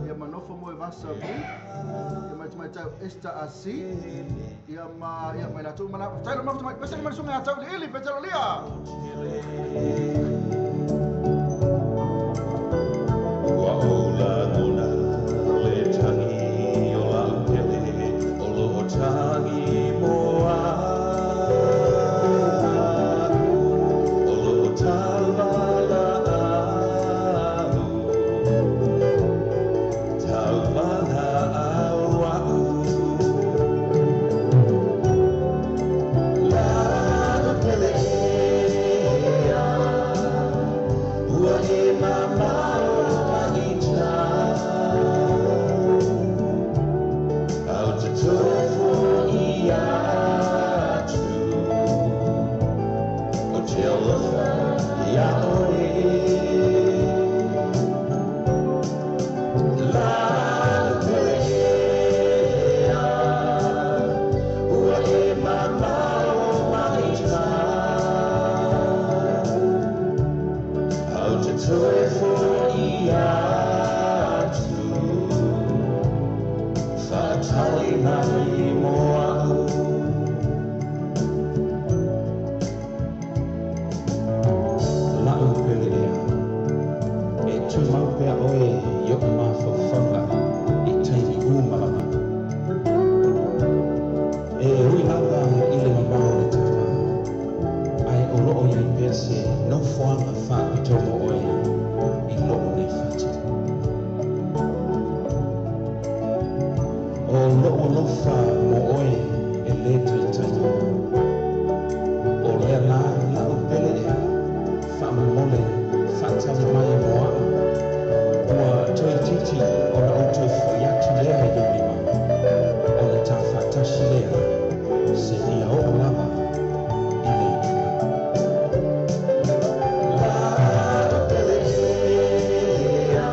ia ma nofo mo e vasa vui ia mai tamaitai o Esther Asi ia ma ia mai latou mana faafetai le mafuta mai pese le masuga ia tau liili Petelolia. Ua ou lagona le tagi o la'u pele o lo'o tagi mo a'u o lo'o tauvala'au tauvala'au a'u La'u pele ea Ua e mamao mai tā Au te toe fo'i atu O te alofa ia oe La'u pele ea Ua e mamao mai tā Au te toe fo'i atu Whaatali mai mo a'u La'u pele ea E tumau pea oe i o'u mafaufauga i taimi uma E ui lava i le mamao o le tafa Ae o lo'o iai pea se nofoaga fa'apitoa mo oe i lo'o nei fatu O lo'u alofa mo oe e lē taitai O lea lā la'u pele ea Fa'amomole fa'atali mai mo a'u Ua toeititi ona ou toe fo'i atu lea i ou lima Ona tafa'atasi lea se'ia o'o lava i le iuga La'u pele ea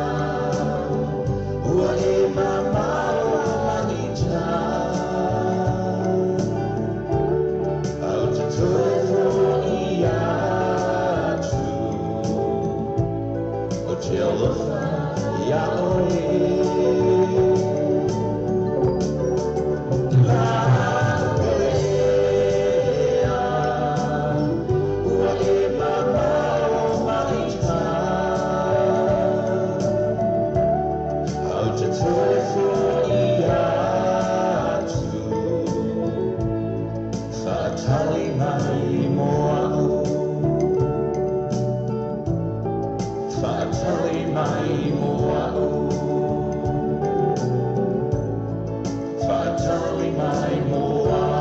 Ua e mamao mai tā Au te toe fo'i atu O te alofa ia oe La'u pele ea Ua e mamao mai tā Au te toe fo'i atu Whaatali mai mo a'u Whaatali mai mo a'u Whaatali mai mo a'u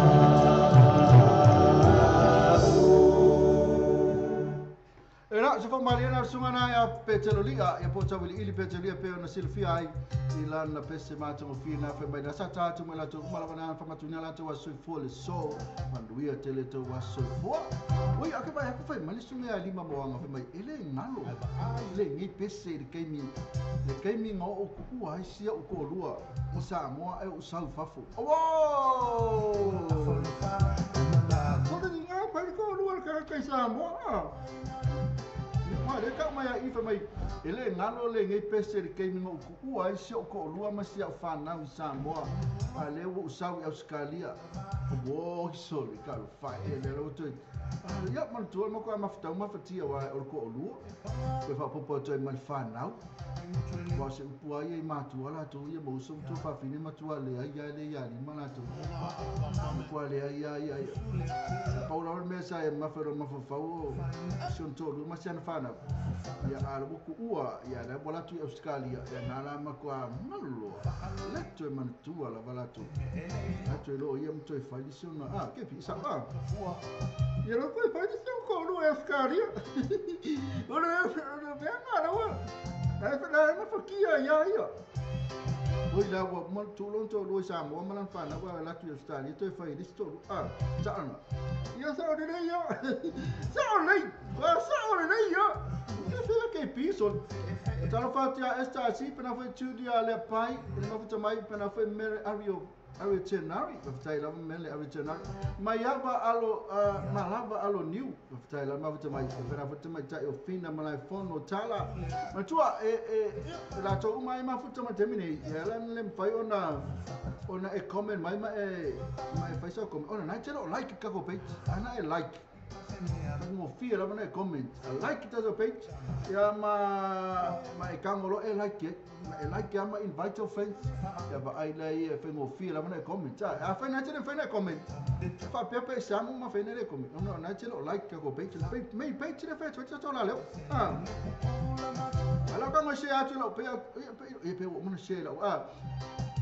E la, se whamaliana le susuga na ia Petelolia, ia po tauiliili Petelolia pe ona silafia ai i lana pese matagofie na fai mai na sa ta atu mai latou uma lava na whamatuina latou aso soifua le so manuia tele tau aso soifua. Oi, ake vai aku fai mai le susuga ia lima moanga fai mai e le ngalo le ngi pese i le kaimi nga o ku'ua ai sia o ko'olua i Samoa e o sau fafo. Wow! Kore ni ngā pai ko'olua le kaka i Samoa. Ma le ka mai ai fa mai e le ngalo le ngi pese le kaimi nga o ku'ua ai sia o ko'olua ma sia o whanau i Samoa. A le ua usau i Australia. Wo soli ka lo fai e le lo toi. Ia manatua ma koe mafutau mafatia wa o le ko'olua. Koe faapopo atu ai ma le whanau. Wa se upu ai i matua latou ia ma uso matua fafine matua le ai ia le ia lima latou. Matua le ai ia ia ia. Pau lava le mea sa e mafero mafafau o si ona to'olua ma si ana whanau. Ia a le kuua ia le wala tu Australia ia na la ma kwa malo le toe manatua lava latou latou lo ia ma toe fai le si ona a ke pi sa a ia lo koe fai le si ona ko Australia o le mea na la wa na na fakia ia ia oi la wa ma tulon to lo sa mo ma lan fa na wa la tu Australia toe fai le si to a sa ana ia sa o le ia sa o le sa o le ia ke piso talo fatia esta si pena foi Julia le pai le mafuta mai pena foi Mary Ario Ario Tenari fatai la Mary Ario Tenari mai ava alo malava alo niu fatai la mafuta mai pena foi mai tai o fina malai fono tala matua e la to mai mafuta mai temine ya la le fai ona ona e comment mai ma e fai so comment ona na telo like ka ko page ana e like mo fia lava na comment like tatou page ia ma e kangolo e like e like ma invite your friends ia vaai lea e faigofie lava na e comment a fai na tele fai na comment faapea pe samu ma fai na le comment ona na tele o like ka ko page main page le fai tatou la leo ala ka mo share atu lau pe e pe o mo share lau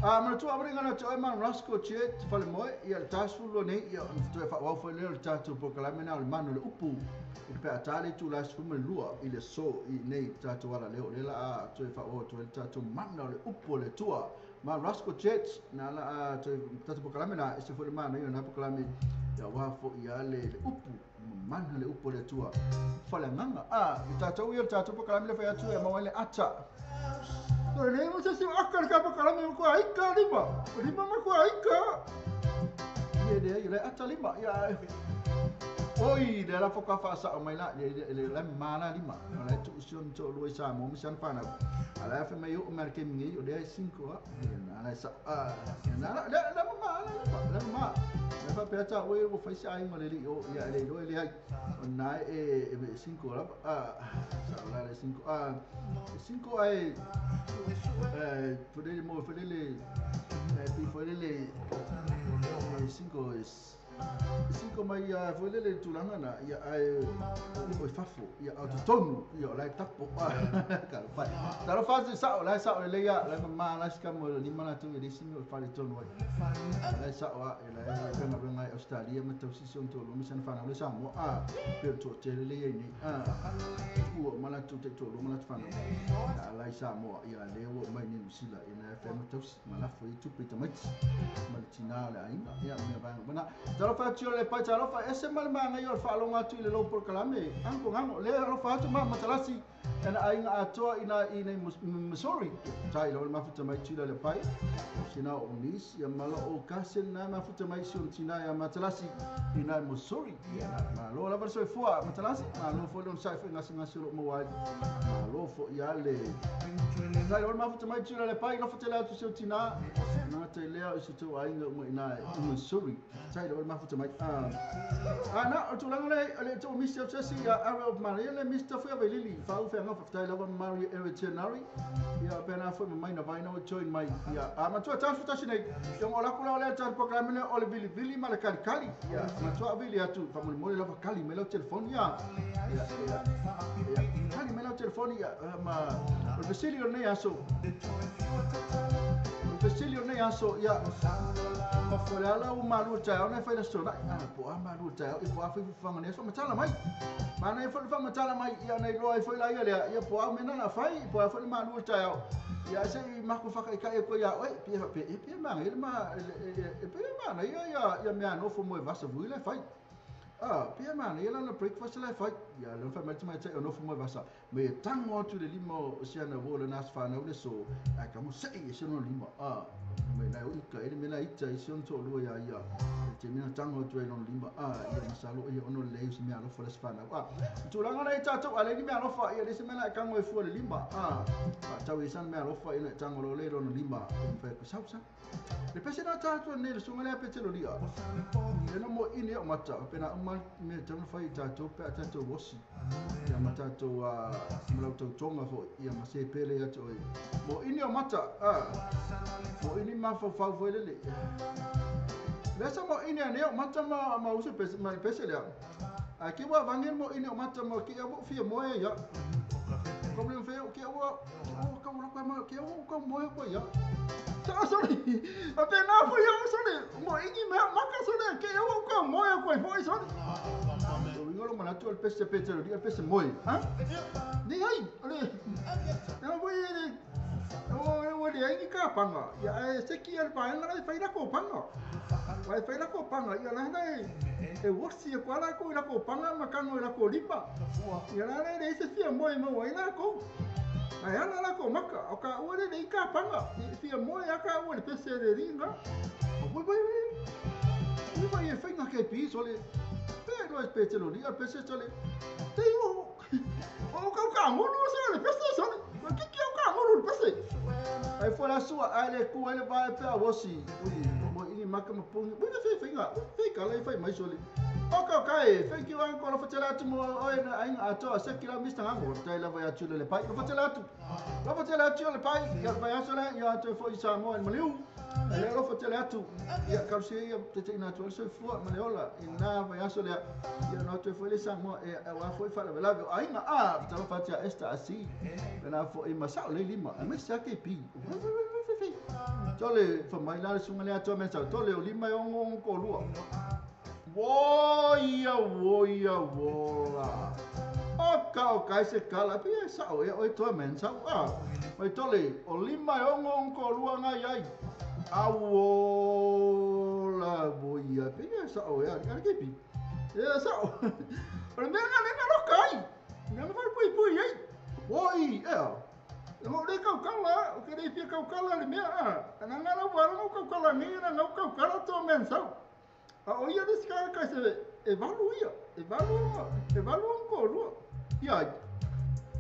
a manatua awari ngana te oe man Roscoe Chet fale moe ia le tasulu nei ia toe whaawau whae leo le tātou polokalame na o le manu le upu i le pea tāle tu la sefuma lua i le so i nei tātou ala leo le la a toe whaawau toe le tātou mana o le upu o le tua man Roscoe Chet na la a toe tātou polokalame na e se fo le mana ia na polokalame ia wafo ia le upu mana le upu o le tua fale nganga a i tātou ia le tātou polokalame le whai atu e maua le ata. Ne mo se akar ka polokalame ko aika lima lima ma ko aika ye le le ata lima ya oi le la foka fa sa mai la le la mala lima la tu sion to lo sa mo mi san pana ala fa mai o marke mi o le 5 a na la sa na la la ma la ma la fa pe ta o o fa sa ai mo le o ya le lo le ai na e 5 la sa la le 5 a 5 ai fodele mo fodele fodele 5 es 5 mai fodele tulanga na ia ai o fafo ia autotonu ia la tapo ka fa ta fa sa la sa le ia la ma la ska mo ni mana tu le simi o fa le tonu ai la sa wa la ka na nga Australia ma tau si son to lo mi san fa na le sa mo a pe to te le ia ni a u mana tu te to lo mana fa na la sa mo ia le o mai ni sila ina fa ma tau ma la fo tu pe ta mai ma tina le ai ia me va na talo fa tio le pa talo fa ese mal ma ngai o fa longa tu le lo polokalame ango ngango le alo fa tu ma matalasi ana ainga atoa ina ina Missouri tai lo mafuta mai tila le pai sina o nis ia malo o kasen na mafuta mai sion tina ia matalasi ina Missouri ia malo la verso fua matalasi malo fo lo sai fo ngasi ngasi lo mo wai malo fo ia le tai lo mafuta mai tila le pai lo fo tu sio tina na te lea o se ainga mo ina Missouri tai lo mafuta mai a na tulanga le to Mr. Chesi ia Arrow of Maria le Mr. Fua Lili fa u fa fatai lava Maria Eritinari ia pena foi mai na vai no join mai ia a matua tafu tashi nei ia o la kula le tan programme o le vili vili ma le kali kali ia matua vili atu fa mo lava kali me lo telefone ia ia kali me lo telefone ia ma o Basilio nei aso o Basilio nei aso ia o le ala o malu ta ona fai la sona a po a malu ta e po a fai fanga nei so matala mai mana e foi fa matala mai ia nei lo ai foi la ia le ia po a mena na fai po a foi malu ta ia se ma ko fa ka e ko ia oi pia pe pia ma ele ma e pia ma na ia ia ia mea no fo mo vasa vui le fai a pia ma na ia na breakfast le fai ia le fa mai mai te no fo mo vasa me tango atu le limo o sia na wo le nas fa na le so a ka mo se e se no limo a me na o ka ele me na ita e se on to lo ia ia te mena tango atu e no limo a ia masalo ia ono le se mea alofa le fa na a tulanga na ita to ale ni mea alofa ia le se mea ka ngo e fu le limo a tau e san mea alofa ina tango lo le no limo e fa ko sa sa le pese na ta tu ne le sunga le pe te lo lia e no mo ini o mata pe na uma me tau fai ta to pe ta to wosi ia mata to a mala to tonga fo ia ma se pele ia to mo ini o mata a mo ini ma fo fa fo le le sa mo ini ane o mata ma ma uso pese ma pese le A ke wa vangi mo ini o mata mo ke au fia moe ia. Ko le fe ke au o ka mo ka mo ke au ka moe ko ia. Sa sorry. A pe na fo ia sorry. Mo ingi me maka sorry ke au ka moe ko foi sorry. O ingo lo mana tu al pese pete lo al pese moe. Ha? Ni ai. Ale. Na voi o o le ai ka panga. Ia e se ki al panga na fai la ko panga. Vai fai la ko panga ia la na e wosi e kuala ko ila ko panga makango ila ko lipa. Ia la le se fia moe mo ila ko. Ai ana la ko maka o ka o le i ka panga. I fia moe aka o le pese le ringa. O voi voi. Ui vai e fai ke pi so le. Pe no es pese lo ni al pese so le. Te o. O ka ka mo no so le pese so le. Ke ke o ka mo le pese. Ai foi la sua ai le ku ai le vai pe a wosi. Ui mo i maka mo pungi. Ui fe fe nga. Fe ka le fai mai so le. Oka kai, thank you uncle lo fatela atu mo oi na ainga ato se kila Mr. Ngango tai lava ya tule le pai lo fatela atu. Lo fatela atu le pai ya vai asola ya atu fo isa mo en maliu. Le lo fatela atu ya kalse ya tete ina atu so fo maleola ina vai asola ya no atu fo le sa mo e wa fo fa la ainga a talo fatia esta asi. Na fo e masa le lima me sa ke pi. Tole fo mai la sunga le atu me sa tole o lima e ongo ko lua. Woia, woia, wola. O ka se kala pia sa o e to men sa a. Mai tole o lima e ongo ko lua ngai ai. A wola woia pia sa o e a ke pi. E sa o. O me nga le nga lo kai. Me nga pui pui ai. Woi e. Mo le kau kala, o ke le pia kau kala le mea a. Na nga la wa lo kau kala ni na nga kau kala to men sa. A o ia desse cara que se evalua, evalua, evalua um coro. Ia,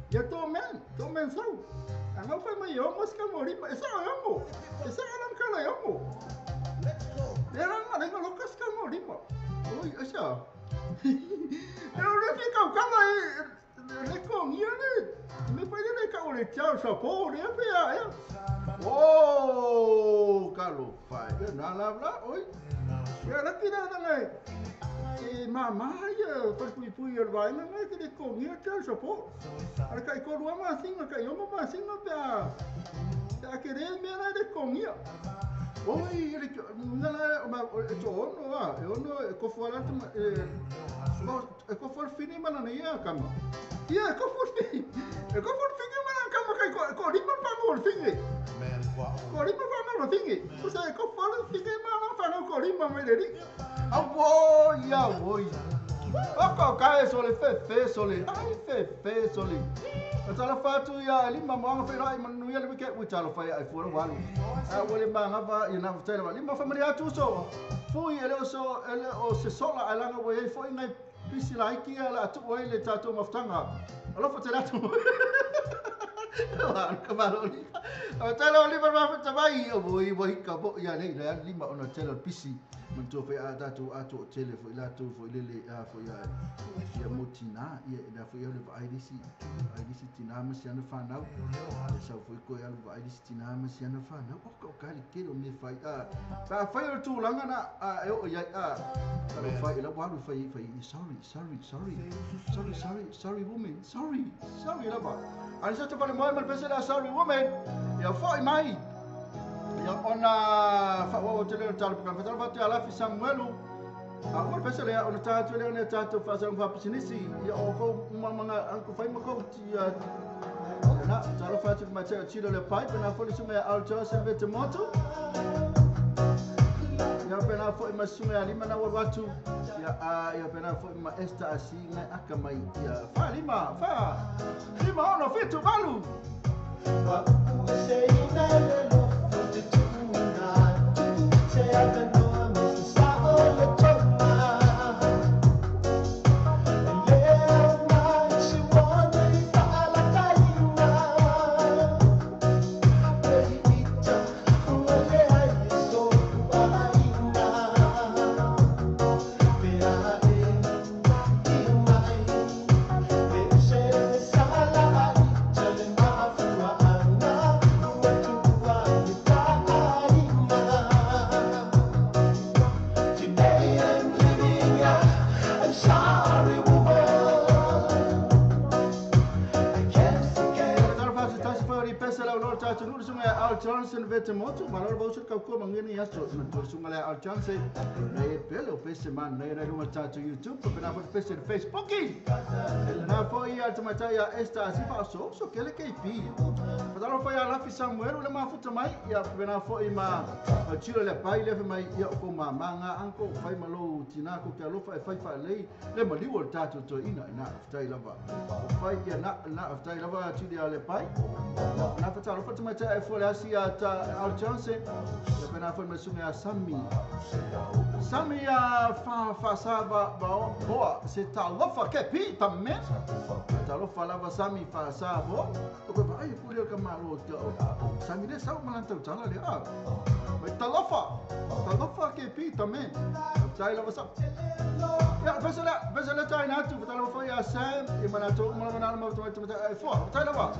ia tô men sau. A não foi mai eu, mas que mori, essa é eu, essa era um cara eu. Era uma lenga louca que mori, Oi, essa. Eu não fico o cara le com ele, me pede le ca o le tchau chapeau, le pea. Oh, calo pai, na la la, oi. Ia la kira na ngai. E mama ia pui pui o vai na ngai ke le kongia te sopo. Ara kai ko rua ma singa kai o ma singa pe a. A ke re me na le kongia. Oi le na la ma e to ono a e ono e ko fo la e e ko fo fini mana na ia kama. Ia ko fo fini. E ko fo fini mana kama kai ko rima pa mo fini. Ko rima pa mo fini. O sea ko fo fini mana pa no ko rima me le ri. A wo ya wo. O ko kai so le fe fe so le. Ai fe fe so le. Tala fatu ya lima mo anga fera manu ya le ke u tala fa ya fo walu. A wo le manga va ina tala lima familia tu so. Fui ele so ele o se sola alanga wo e fo ingai pisi la iki ala tu o ele tato maftanga. Alo fo tala tu. Wa ka maroli. O tala lima ma fa mai o wo i ka bo ya le lima ona tala pisi. Manto fe a tato ato tele fo ila to fo lele a fo ya ya motina ya na fo ya le aidisi aidisi tina ma siana fa nau ya sa fo ko ya le aidisi tina ma siana fa nau o ka ka le ke o me fa a fa fa yo tu langa na a o ya a fa ila wa lu fa fa sorry sorry sorry sorry sorry sorry woman sorry sorry la ba a sa te fa le mo mal pese la sorry woman ya fo mai ia ona fa o tele tala ka fa fa te ala fi Samuelu a o pese le ona ta tele ona ta to fa sa fa pisinisi ia o ko manga anko fai mo ko ti na tala fa te ma te tilo le pipe na fo le sume alto se te moto ia pena fo ma sume ali mana watu ia a ia pena fo ma esta asi na akamai ia fa lima ono fitu valu Sala Johnson Vetemotu, malo vau se kau kua mangeni aso, na tua sunga le Al Johnson, nei pele o pese man, nei nei lunga tātou YouTube, ko pena foi pese Facebook. Na foi a tamatai a Esther Asifa so, so kele KP. Patalo foi a Lafi Samuel, le mafuta mai, ia pena foi ma tira le pai le mai ia ko ma manga anko fai malo tina ko ke alofa e fai fa lei le maliu o tātou to ina ina ftai lava. Fai ia na na ftai lava tira le pai. Na fatalo foi tamatai e foi asia ta Al Johnson, le pena foi ma sunga Sami. Sami a fa fa sa ba boa se talofa ke pi tamen. Talofa lava Sami fa sa bo. Ko ba ai ku le ka malo Sami le sa malanta tala le a. Mai talofa. Talofa ke pi tamen. Tai lava sa. Ya pesala tai na tu talofa ya Sam e manato mana ma ma e fo. Tai lava.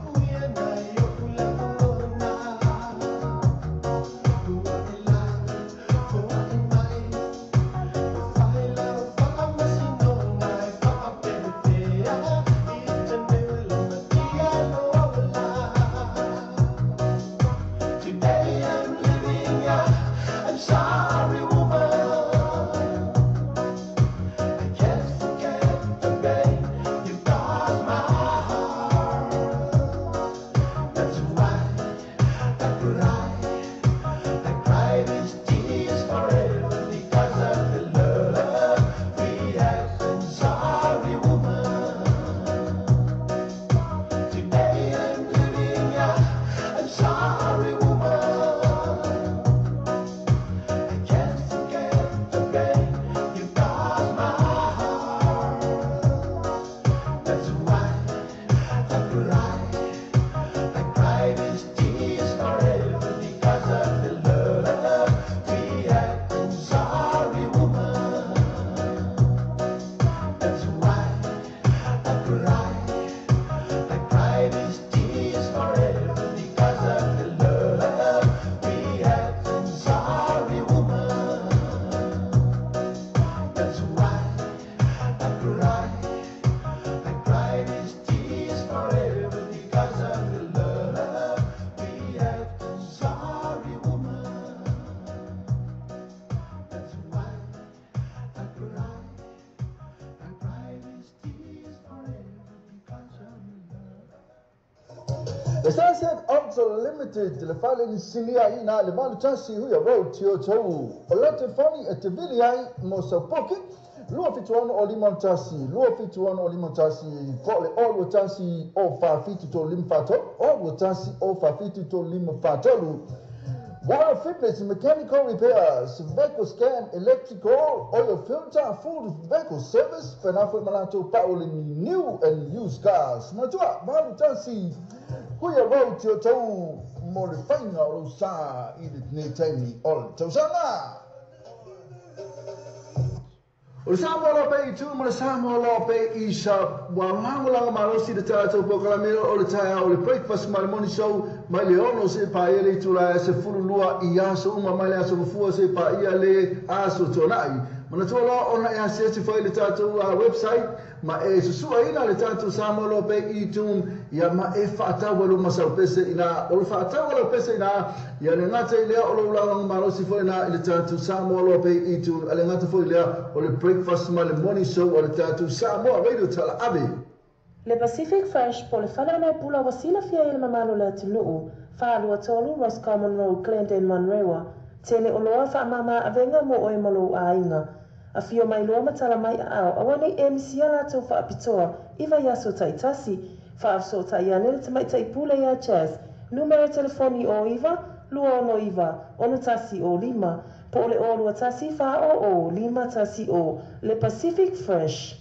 Le Sunset Auto Limited, le fale ni sinia ina, le malu tasi hui a road tio tau. O le telefoni e te vili ai mo sa poki, 271 o lima tasi, 271 o lima tasi, ko le o lua tasi o fa fitu to lima fa tolu, o lua tasi o fa fitu to lima fa tolu. Water fitness, mechanical repairs, vehicle scan, electrical, oil filter, full vehicle service, penafo malato paoli new and used cars. Matua, malu tasi, hui a road tio tau mo le whainga o lo sa i le nei taimi o le tausanga. O le Samoa Loa Pei i tu ma le Samoa Loa Pei i sa wa langolanga malosi le tātou pokalamelo o le taia o le breakfast ma le morning show mai le ono se pa ia le itula se fululua i aso uma mai le aso mafua se pa ia le aso tonai. Manatua loa ona e asiasi fai le tātou website ma e susua ina le tātou Samoa Loa Pei i tu ia ma e whaatawa lo masau pese ina o le whaatawa lo pese ina ia le ngata i lea o lo ulanga malosi foi ina i le tātou Samoa Loa Pei i tu a le ngata foi lea o le breakfast ma le morning show o le tātou Samoa Radio Tala Ave. Le Pacific Fresh po le whana nei pula wasila fia i le mamalo le atunuu, whaalua tolu Roscommon Road, Glendale, Manrewa, tele o loa wha mama awenga mo oe malo a inga. A fio mai loa matala mai a ao, awa nei e misia lātou whaapitoa, iwa iaso taitasi, whaafso taiane le tamaitai pule ia Jazz, numero telefoni o iwa, lua ono iwa, ono tasi o lima, po le o lua tasi wha o lima tasi o, le Pacific Fresh.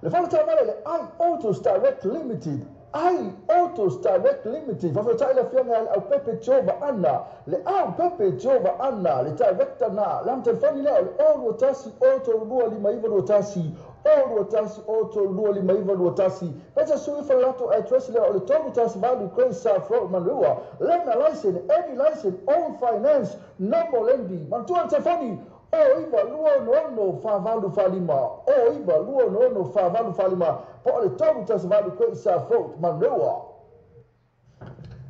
Le whanau le iAutos Direct Limited. iAutos Direct Limited. Whawhau le fionga le au Pepe Jova Anna. Le au Pepe Jova Anna. Le director na. Le am telefoni leo le o lua tasi o tolu lua lima iwa lua tasi. O lua tasi o tolu lua lima iwa lua tasi. Peta sui whalato address leo le tolu tasi valu Grace South Road Manrua. Lena license, any license, own finance, no more lending. Mantua telefoni. O iwa lua ono fa valu fa lima. O iwa lua ono fa valu fa lima. Po le tolu tasi valu Great South Road Manrua.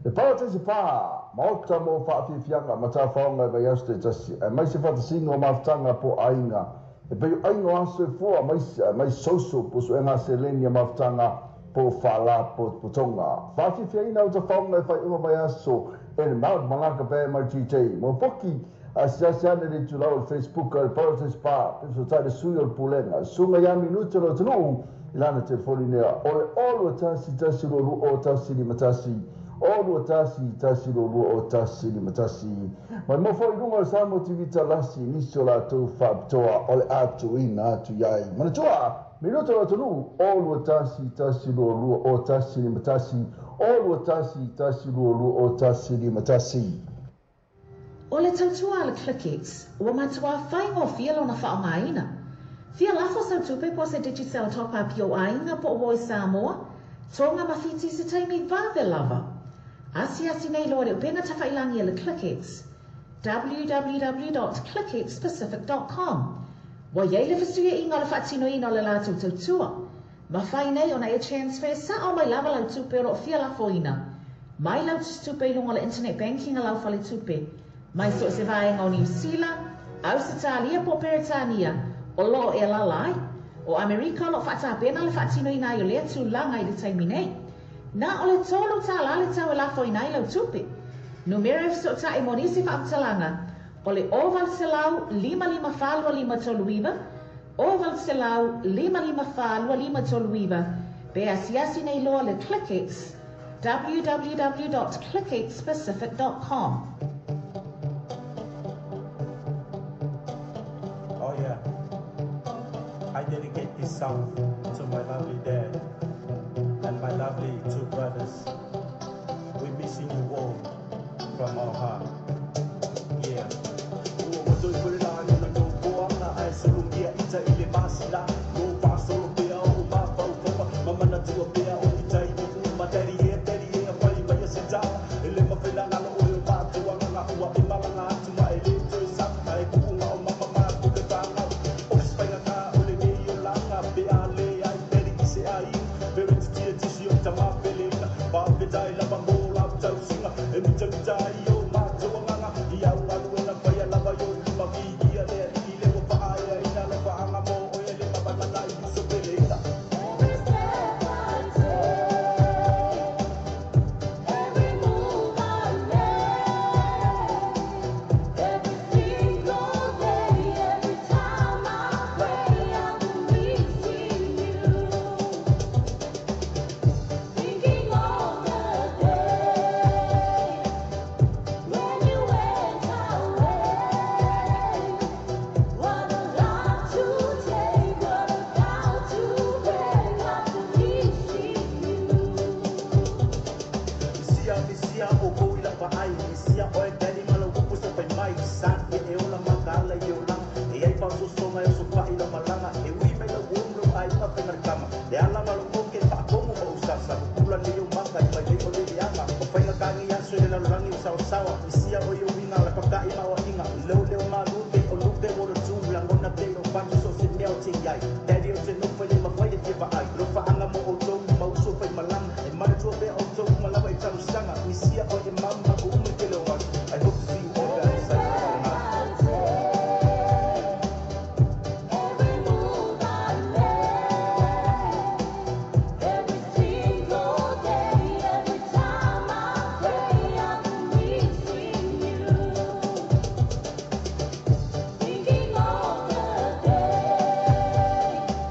Le Parataiso Pa, maota mo whaafiafianga, matafaonga e vaiaso te tasi, e mai se whatasinga o mafutanga po aiga, e pei o aiga o aso e fua, mai soso po suega seleni a mafutanga po whala po potonga. Whaafiafiaina o tafaonga e whai uma vaiaso, e le Mount Malaka Bay mai GT. Mo poki, a siasiane le tulau o le Facebook o le Parataiso Pa, peso tai le sui o le pulenga, sunga ia minuta lo tunu, ilana telefoni nea, o le olu tasi tasi lolu o tasi lima tasi, olu tasi tasi lolu o tasi lima tasi. Mai mofo i lunga o Samoa TV talasi, nisi o latou faapitoa o le atuina atu iai. Manatua, minuta lo tunu, olu tasi tasi lolu o tasi lima tasi, olu tasi tasi lolu o tasi lima tasi. O le tautua a le ClickX, ua matua faigofie lona faaaogaina. Fia lafo sau tupe po o se Digicel top up i ou aiga po o i Samoa, Tonga ma Fiti se taimi vave lava. Asiasi nei loa le upega tafailagi a le ClickX, www.clickxpacific.com. Ua iai le fesuiaiga o le faatinoina o le latou tautua. Mafai nei ona e transfer sao mai lava lau tupe o loo fia lafoina. Mai lau tusitupe i luga o le internet banking a lau faletupe. Mai so o se vaega o Niu Sila, Ausetalia po o Peretania, o loo e alaala ai. O Amerika o loo faatapena le faatinoina ai o lea tulaga i le taimi nei. Na o le $3 le tau e lafoina ai lau tupe. Numera e fesootai mo nisi faamatalaga o le 0800 554 2539, 0800 554 2539, pe asiasi nei loa le ClickX, www.clickxpacific.com. Oh yeah, I dedicate this song to my lovely dad and my lovely two brothers. We're missing you all from our heart. Yeah. I hope to see you all back. Thinking all the day.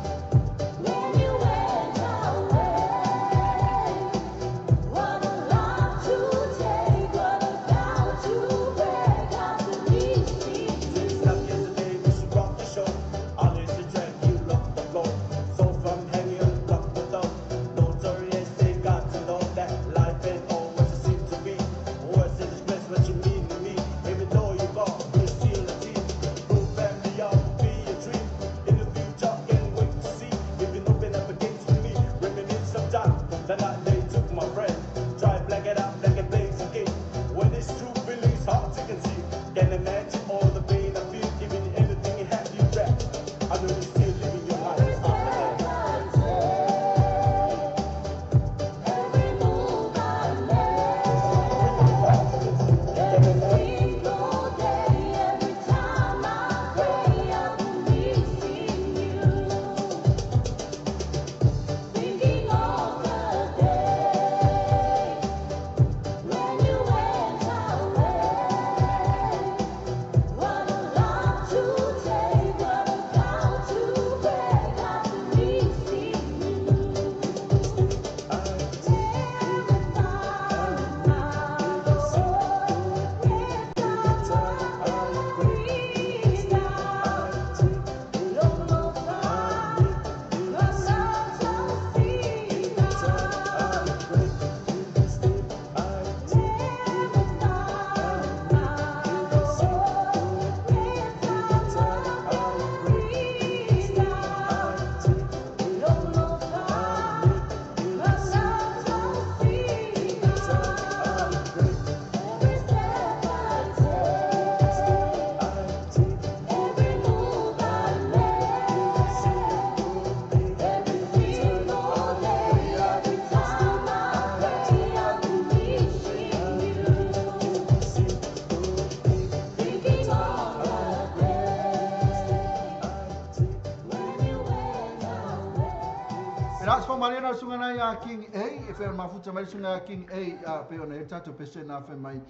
malia na sunga na ia King A, e whea mafuta mai sunga ia King A, a pe ona e tato pese na whai mai,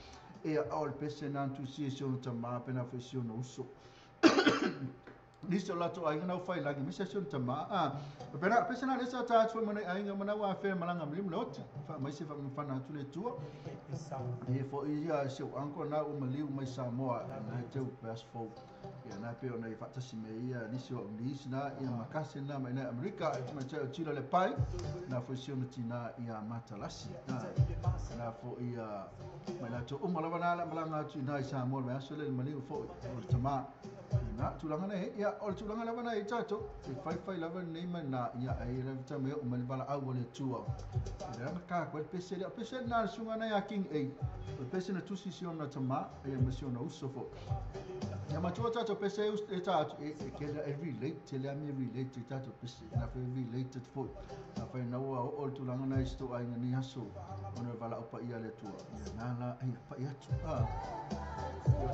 e a o le pese na antu si e si ono tamā, pe na whai si ono uso. Nisi o lato ainga nau whai langi, misa si ono tamā. A, pe na, pese na lesa tā atu mana ainga mana wa whea malanga mlimu le oti, wha mai se wha mwhana atu le tua. E fo ia se o anko na o maliu mai Samoa, na te u best fo. Ia na pe ona i whatasi me ia nisi o nisi na ia makase na mai na Amerika e tuma te tira le pai na fo si ona tina ia matalasi na fo ia mai na to uma lava na la malanga atu na i Samoa me aso le maliu fo o le tama na tulaga nei ia o le tulaga lava na i tatou e faifai lava lenei ma na ia ai le ta me o ma le valaau o le Atua e le ka ko le pese le pese na le suga na ia King A o le pese na tusi si ona tamā ia ma si ona uso fo ia matua tatou pese e ta e ke e relate le ami relate tatou pese na fe related fo na fe na ua o le tulaga na i sto ai ni aso ona valaau paia le Atua ia na la ia pai atu a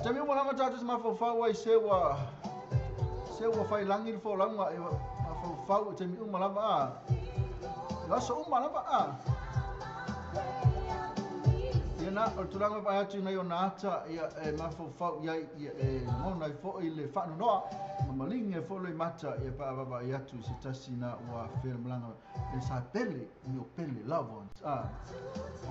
Tami uma langa tatou se mafaufau ai se ua fai langi le folauga e mafaufau taimi uma lava a e aso uma lava a ia na o le tulaga vaai atu nei ona ata ia e mafaufau iai ia e lagona ai foʻi le faanonoa ma maligi ai foʻi loi mata ia paavavaai atu i se tasi na ua afea le malaga e sa pele ni o pele loved ones a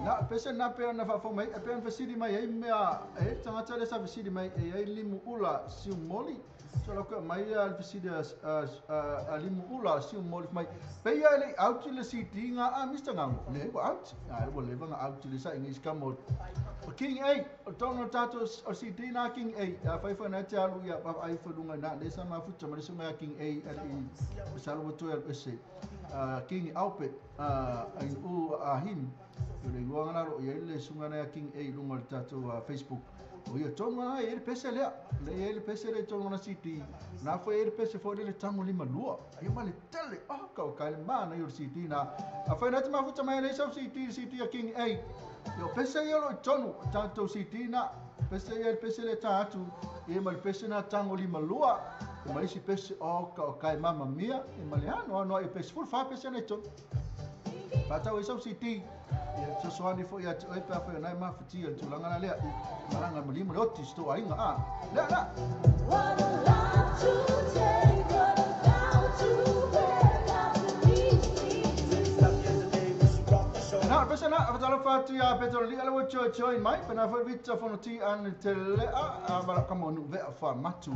na pese na pe ona faafou mai e pe ona fesili mai ai mea e tagata le sa fesili mai e ai limu ula siu moli so la ko mai a le fesili a limu ula siu moli mai pe ia le out le CD nga a Mr. Ngango le ua out a ua leva nga out le sa ingi skamo o King A o tono tato o CD na King A a fai fai na te alu ia pa ai fa lunga na le sa mafuta ma le sunga King A ali i salu mo toe ese King Alpet ai u a hin le igoa ngana ro ia le sunga na King A lunga le tatou Facebook o ia tonu ana e le pese lea le e le pese le tonu ana CD na foi e le pese foi le tango lima lua ia ma le tele ah ka o kai mana i o CD na a foi na te mafuta mai le sau CD CD a King A ia pese ia lo tonu tatou CD na pese ia le pese le ta atu ia ma le pese na tango lima lua e ma isi pese o ka o kai mama mia e ma le ano ano e pese full fa pese na tonu Patau e sau CD ia fesoasoani foi ia te oe pe afai o nai mafatia le tulaga la lea i malaga ma lima le oti se tou aiga a lea la. What a life to take, what a vow to break. I believe Na, pese na, fatalofa atu ia Petro Lia le ua join mai, pena foi Vita fono ti an te lea, a mala kama nu vea fa matu.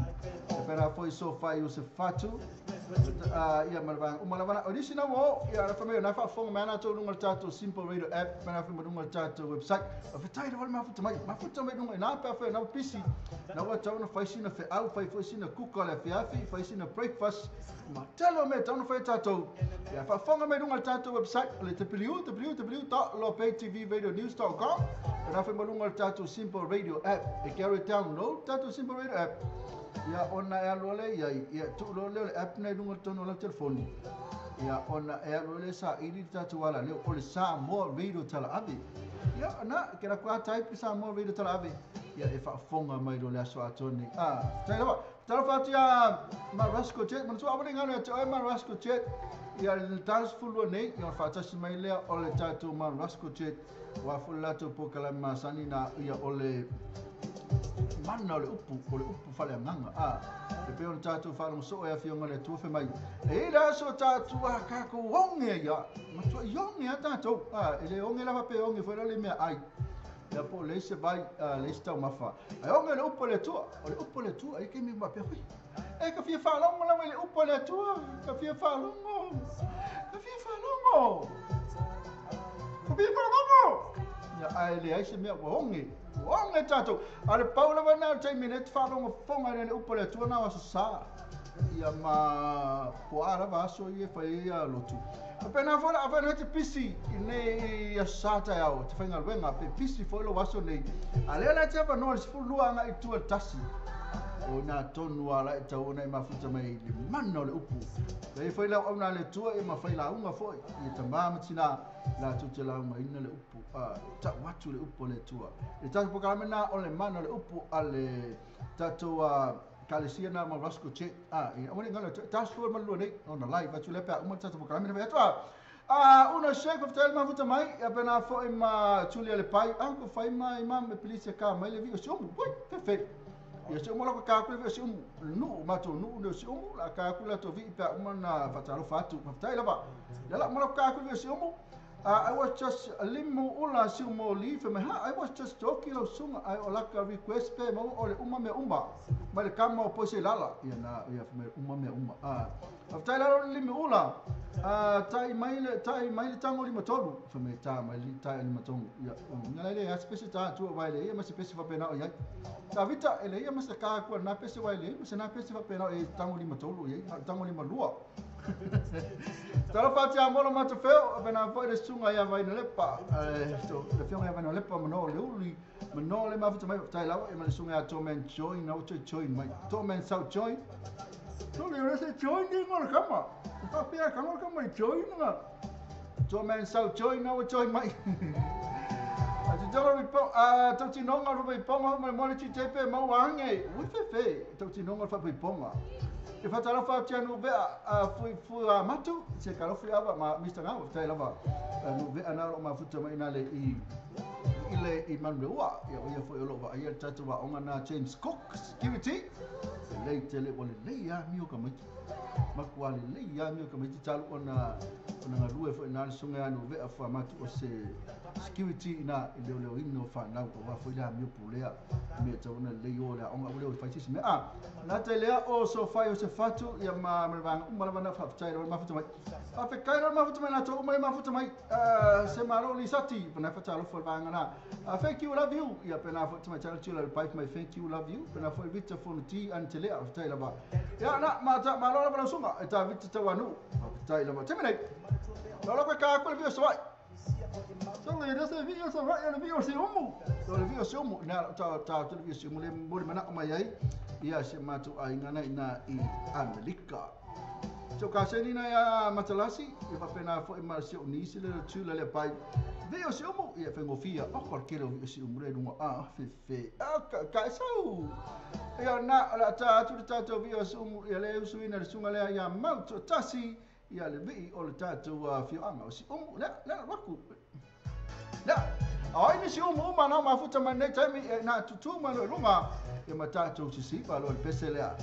E pena foi so fai o se fatu. Ia malvang uma lavana o nisi na mo ia na fa na fa fonga mai na to lunga tatou Simple Radio app pena foi lunga tatou website. O fetai le mafuta mai, mafuta mai lunga na pa fa na pisi. Na ua tau na fai sina fe au fai foi sina kuka le fiafi, fai sina breakfast. Ma telo me tau na fai tatou. Ia fa fonga mai lunga tatou website le www.loptvradionews.com. Pena foi lunga tatou Simple Radio app. E kero download tatou Simple Radio app. Ia ona e alu le ia ia tu lo le app nei lunga tonu la telefoni. Ia ona e alu le sa ili tatou ala le o le Samoa Radio tala ave. Ia na ke ra kwa type Samoa Radio tala ave. Ia e faafofoga mai lo le aso atoni. Ah, tai lava. Talofa atu ia ma Rasco Jet, manatua awa le ngalo ia te oe ma Rasco Jet. Ia le tasfulu nei, ia faatasi mai lea o le tatou ma Rasco Jet. Wa fo le latou pokalame masani na ia o le mana o le upu faleagaga a e pei ona tatou faalogo e afioga le Atua fai mai e i le aso tatou a kakou oge ia matua i oge a tatou a e le oge lava pe oge foi la le mea ai ia po o le se vai le isi taumafa ae oge le upu o le Atua o le upu o le Atua ai kemi faapea hui e ka fia faalogo lava i le upu o le Atua ka fia faalogo ka fia faalogo ka fia faalogo ia ae leai se mea ua oge ua oge tatou a le pau lava na o le taimi le te faalogo fofoga i le upu o le Atua na o aso sa ia ma po a lava aso ia fai ai ia lotu. A pena foi la a te pisi i nei aso sa taeao te faigaluega pe pisi foi lou aso nei. A lea la te avanoa le 12 agaʻi i tua le tasi. O ina tonu a la e tau ona e mafuta mai i le mana o le upu. Pe foi lau auna le Atua e ma fai lauga foi i tamā ma tinā latou te laugaina le upu. A tau atu le upu o le Atua. Le tatou pokalame na o le mana o le upu a le tatou kalesia na ma Roscoe Chet. A, i awane ngalo, tas fua ma lua nei, ona live atu le pea uma tatou pokalame na atu a. Una shake faafetai le mafuta mai ia pena fo'i ma Julia le pai ko fai mai ma me pilisi e ka mai le vi o siumu ui fefe ia siumu la ka ku le vi o siumu nu'u matou nu'u le o siumu la ka ku latou vi'i pe a uma na fa'atalofa atu faafetai lava ia la uma la ka ku le vi o siumu. I was just limu ula siumu li fe mai ha I was just talking lau suga ai o laka request pe maua o le uma mea uma mai le kama o poise lala ia na ia fe mai uma mea uma faafetai lalo le limi ula ta'i mai le ta'i mai le tago lima tolu fe mai tā mai li ta'i lima tolu ia ia le a se pese tā tua vai le ia ma se pese faapena o iai Tavita e le ia ma se kā kua na pese vai le ma se na pese faapena o iai tago lima tolu iai tago lima lua Talofa atu ia Molo Matafeo, pena fo'i le susuga ia Vainalepa, le afioga ia Vainalepa ma no le uli, ma no le mafuta mai faafetai lava, ia ma le susuga ia Toman Join, na ua toe join mai. Toman Sau Join. So le ore se join ni ngol kama. Faapea ka ngol kama i join nga. Toman Sau Join na ua join mai. Atu tau ripo, tautinoga o le faapaipoga ma le moale titepe mau ange. Ui fefe, tautinoga o le faapaipoga. E faatalofa atu ia Nuvea fuifui matu, se kalofi ava ma Mr. Ngau, faafetai lava. Nuvea na o loo mafuta mai ina le i i le i Manureua. Ia o ia foi o loo vaaia le tatou aoga na James Cook Security. Lelei tele ua lelei lava amio tamaiti. Matua lelei lava amio tamaiti talu ona ona galue foi ina le susuga ia Nuvea Fuamatu o se security ina i leoleoina o fanau aua foi le amio pulea mea e tatau ona lelei o le aoga aua le o e fai se isi mea. A lata i lea o Sofai o Sefatu ia ma ma le vaega uma lava na faafetai lava le mafuta mai. Faafetai lava le mafuta mai latou uma le mafuta mai se malo Lisati pena faatalofa le vaega na. Thank you love you ia pena foi tamaitai le tula le pipe mai thank you love you pena foi Vita Fonuti Ane Telea faafetai lava. Ia na ma ta malo lava lau susuga e ta Vita Tauanuu faafetai lava. Taimi nei lau lava ka aku le vio Savaii. So le le se vio Savaii o le vio Siumu. O le vio Siumu ina ta ta le vio Siumu le mo le mana'o mai ai ia si o matou aiga na ina i Amerika. So ka seni na ia Matalasi ia faapena foi ma si ou nisi le tula le pai. Vio Siumu ia faigofia o ko le kele o vio Siumu le luga a fefe a ka ka sau. Ia na o le a ta atu le tatou vio Siumu ia le usuina le susuga lea ia mau toatasi ia le vii o le tatou afioaga o Siumu lea lea alu atu. Lea o ai nisi umu uma na mafuta mai nei taimi e na tutu mai loa i luga ia ma tatou sisipa loa le pese lea.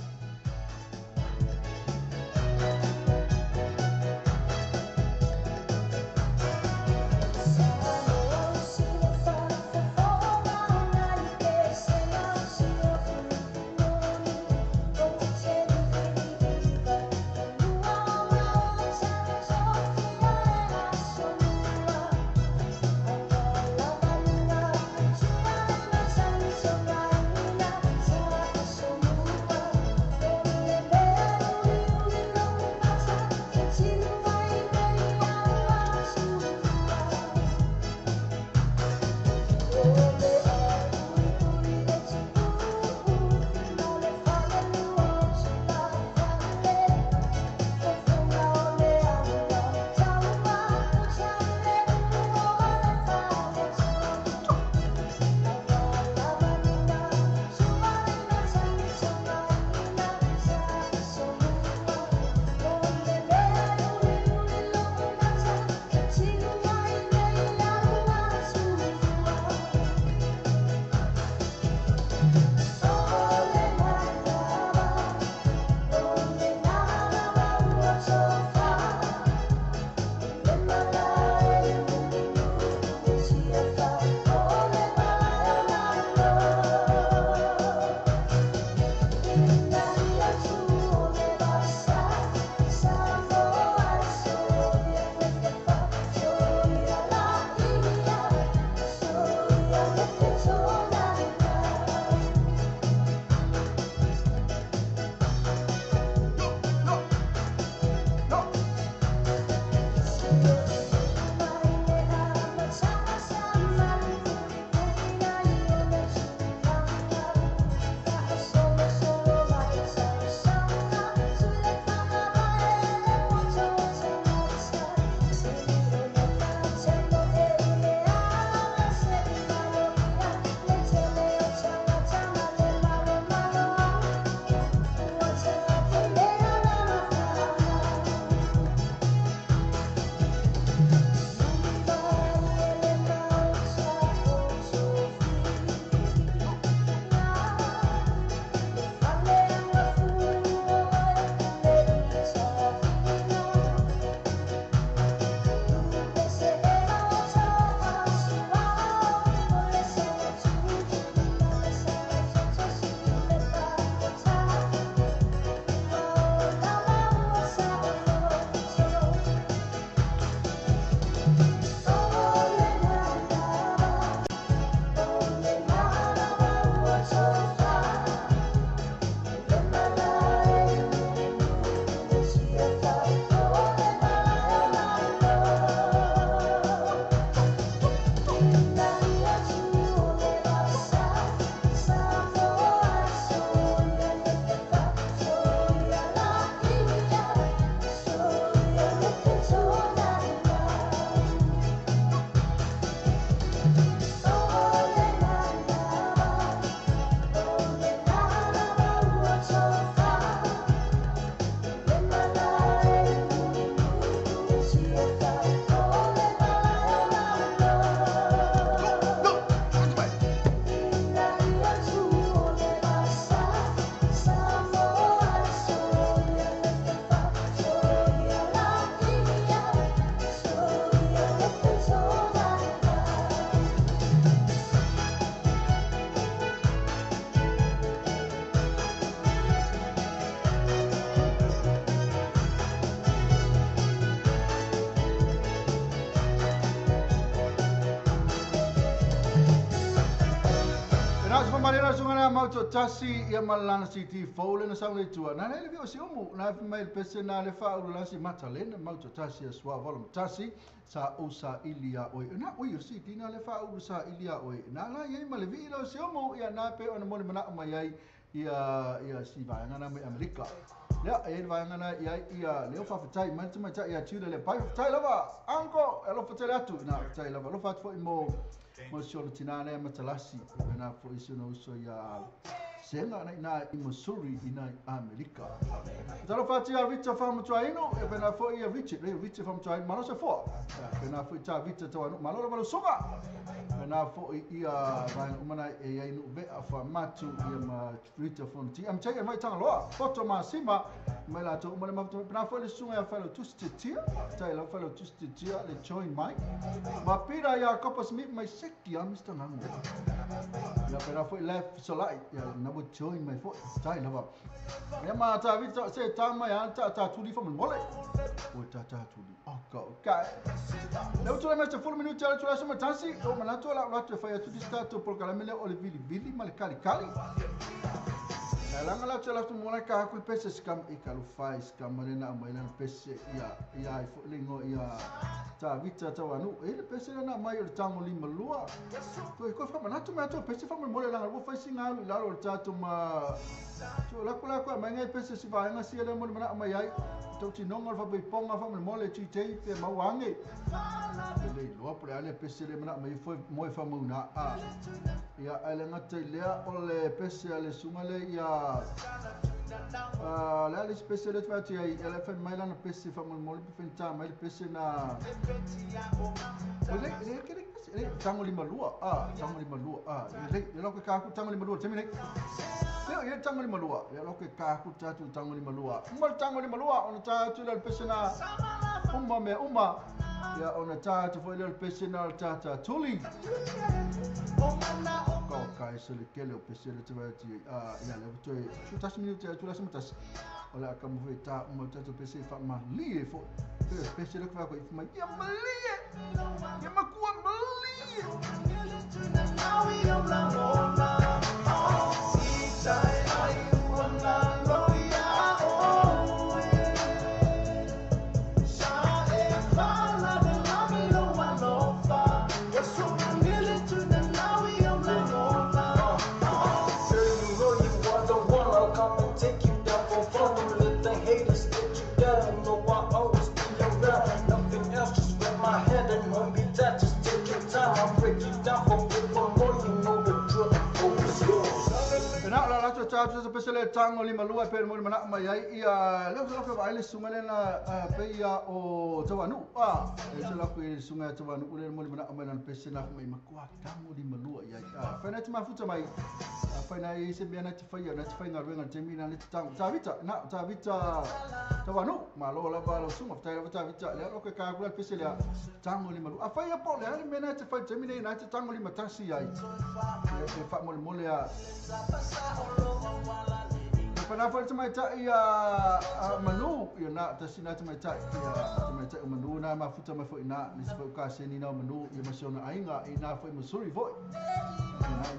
Sunga mau to tasi ia malana city fole na saune tua. Na le vi o si umu na mai pese na le fa u la si matalena mau to tasi aswa volum tasi sa usa ilia oi. Na oi si tina le fa u sa ilia oi. Na la ia ma le vi lo si umu ia na pe ona mole mana mai ai ia ia si vaanga na mai Amerika. Lea e vaanga na ia ia leo fa fatai mai te mai ia tula le pai fatai lava. Anko elo fatai atu na fatai lava. Lo fa fo mo mo tina le matalasi na fo iso no so ia senga na ina i Missouri ina Amerika. Talo fati a Richard fa mtuaino e bena fo ia Richard le Richard fa mtuaino malo se fo. Bena fo ta Richard to anu malo malo soga. Bena fo ia vaanga umana e ia inu ve fa matu ia ma Richard fo ti am chai mai tanga loa foto ma sima mai la to umana ma bena fo le sunga ia fa lo tustitia tai la fa lo tustitia le join mai. Ma pira ia Kopa Smith mai seki a Mr. Ngango. Ia bena fo left so lai ia na wo join mai fo tai lava. Ia ma ta vi se ta mai an ta ta tuli fa mole. O ta ta tuli. Oh go ka. Le tu le full minute ala tu la sama tasi o mana tu la tu fa tu sta tu por kala mele o le vili vili ma le kali kali. La la tu la tu mola ka ku pese skam e ka lo fa skam le na mai la pese ia ia i fo lingo ia ta vita ta wanu e le pese na mai o tango lima lua. Ko ko fa mana tu ma tu pese fa mole la lo fa singa la lo ta tu ma tu la kula ko mai ngai pese si va nga si le mo mana mai ai tu ti nonga fa be ponga fa mole ti te pe ma wange le lo por ale pese le mana mai fo mo fa mo na a ia ale ngata le o le pese ale sunga le ia la le pese le fa ti ai ele fa mai la pese fa mo mo pe ta mai pese na le le ke le tango lima lua a tango lima lua a le le lo ka ku tango lima lua te mi le le tango lima lua le lo ka ku ta tu tango lima lua mo tango lima lua ona ta tu le pese na uma me uma ia ona ta tu foi le pese na ta ta tuli ko kai se le kele o pese le te ti a ia le to tu tas minute tu la tas ola ka mo ta mo ta tu pese fa ma li fo pese le ka ko ma ia ma li ia ma ku ma li pese le tango lima lua pe mo mana mai ai ia le lo ka vai le sunga le na pe ia o tawanu a le se la ku sunga tawanu le mo mana mai na pese na mai makua tango lima lua ia a fa na ti mafuta mai fa na i se me na ti fa ia na ti fa nga renga te mi na le tango ta vita na ta vita tawanu ma lo la ba lo sunga ta vita le lo ka ka ku pese le tango lima lua a fa ia po le me na ti fa te mi na ti tango lima tasi ai e fa mo mo le a Pana foi te mai tai a manu ia na ta sina te mai tai ia te mai tai o manu na mafuta mai foi na ni se foi ka se ni na manu ia ma ainga i na foi Missouri foi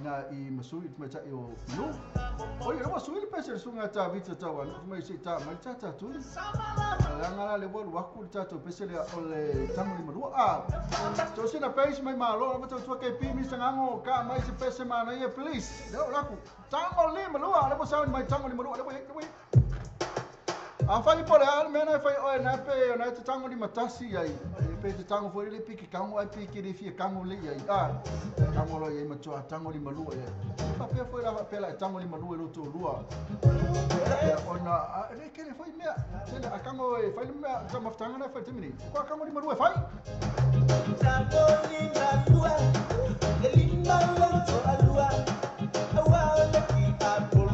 na i Missouri te mai tai o manu o ia wa sui le pese sunga ta vita ta wa mai se ta mai ta ta tu la ngala le wa ku ta to pese le o le tango ni manu a to se na page mai malo ma to tu ke pi mi sangango ka mai se pese ma na ia please le la ku tango li manu le mo sa mai tango ni manu a fai por al mena fai o na pe na te tango ni matasi ai pe te tango foi le piki kango ai piki le fia kango le ai a kango lo ai matua tango ni malua ai pa pe foi la pe la tango ni malua lo to lua ona le ke le foi mea se a kango e fai mea ta maftanga na fai temini ko kango ni malua fai tango ni malua le lima lo to alua awa le ki a polo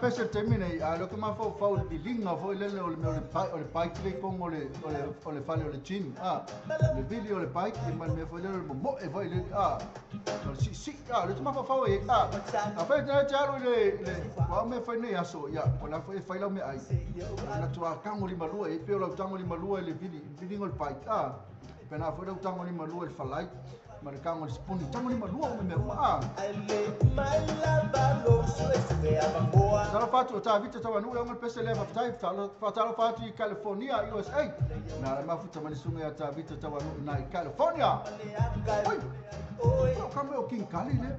pese le taimi nei, a lea ou te mafaufau i le viliga foi lele o le mea o le bike, o le bike lea i totonu o le, o le, o le fale o le gym, a, le vili o le bike, ia ma le mea foi lele o le momoe foi lele, a, o le siisii, a, o lea ou te mafaufau ai, a, afai e te alu i le, i le, o a mea e fai nei aso, ia, o le a foi e fai lau meaai, e manatu a tagolimalua, e pei o lau tagolimalua i le vili, viliga o le bike, a, pe na foi lau tagolimalua i le falai, ma le tago i le sipuni, tagolimalua uma mea uma, a. Talofa atu o Tavita Tauanuu e ona le pese lea faafetai, faatalofa atu i California, USA. Na le mafuta mai le susuga ia Tavita Tauanuu i na i California. Oi! O ka mea o King Kali lea.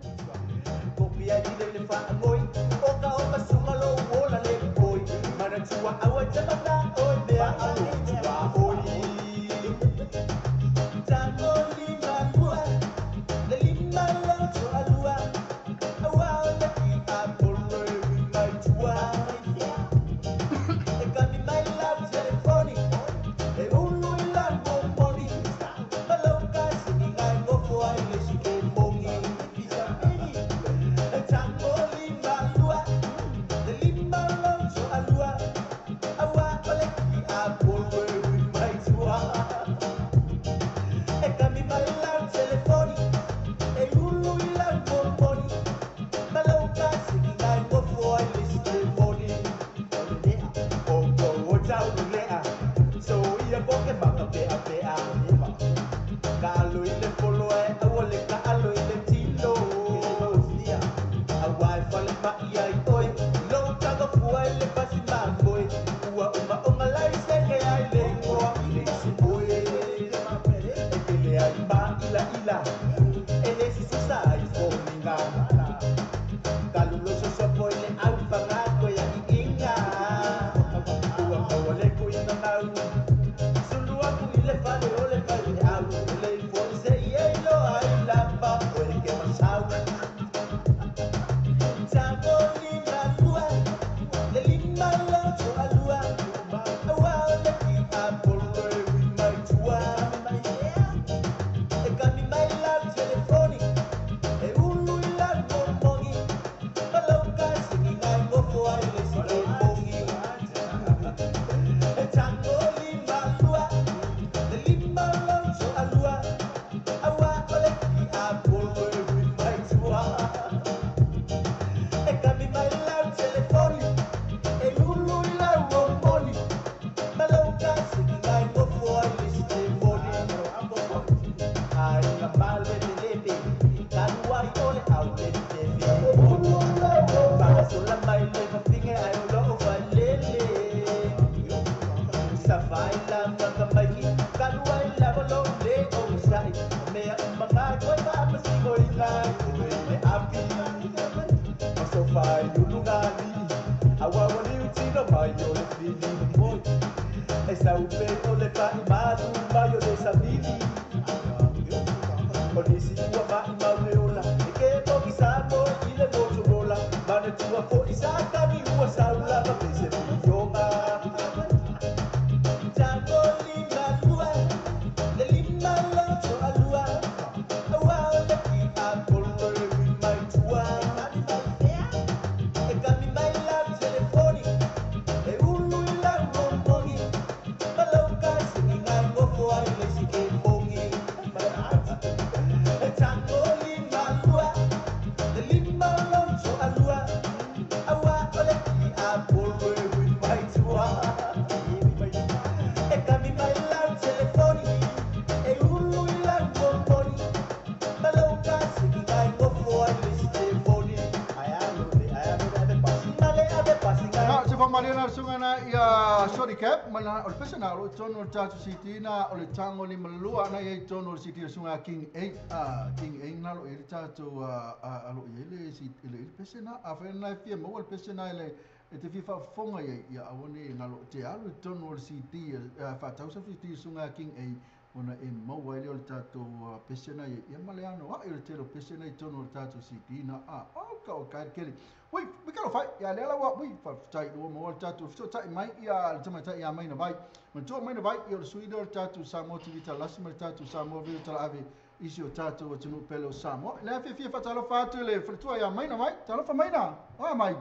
Sorry Cap, ma na o le pese na o lo i tonu o le tatou CD na o le tago limalua na i ai i tonu o le CD o le susuga a King 8, a King 8 na lo i ai le tatou a lo i ai le CD le pese na a fai na e fia maua le pese na i le e te fia faafofoga i ai ia aua ne na lo te alu i tonu o le CD faatau sa CD o le susuga a King 8 ona e maua ai lea o le tatou pese na i ai ia ma le anoa'i o le tele o pese na i tonu o le tatou CD na a o ka o kai kele. Ui, ui ka fai, ia lea ua, ui, faafetai ua maua le tatou fesootai mai ia le tamaitai ia Maina Vai. Manatua Maina Vai, ia o le sui lea o le tatou Samoa TV Talasi ma le tatou Samoa Video Talaave i si o tatou atunuu pele o Samoa. Lea fiafia faatalofa atu i le faletua ia Maina Vai. Talofa Maina, oa mai.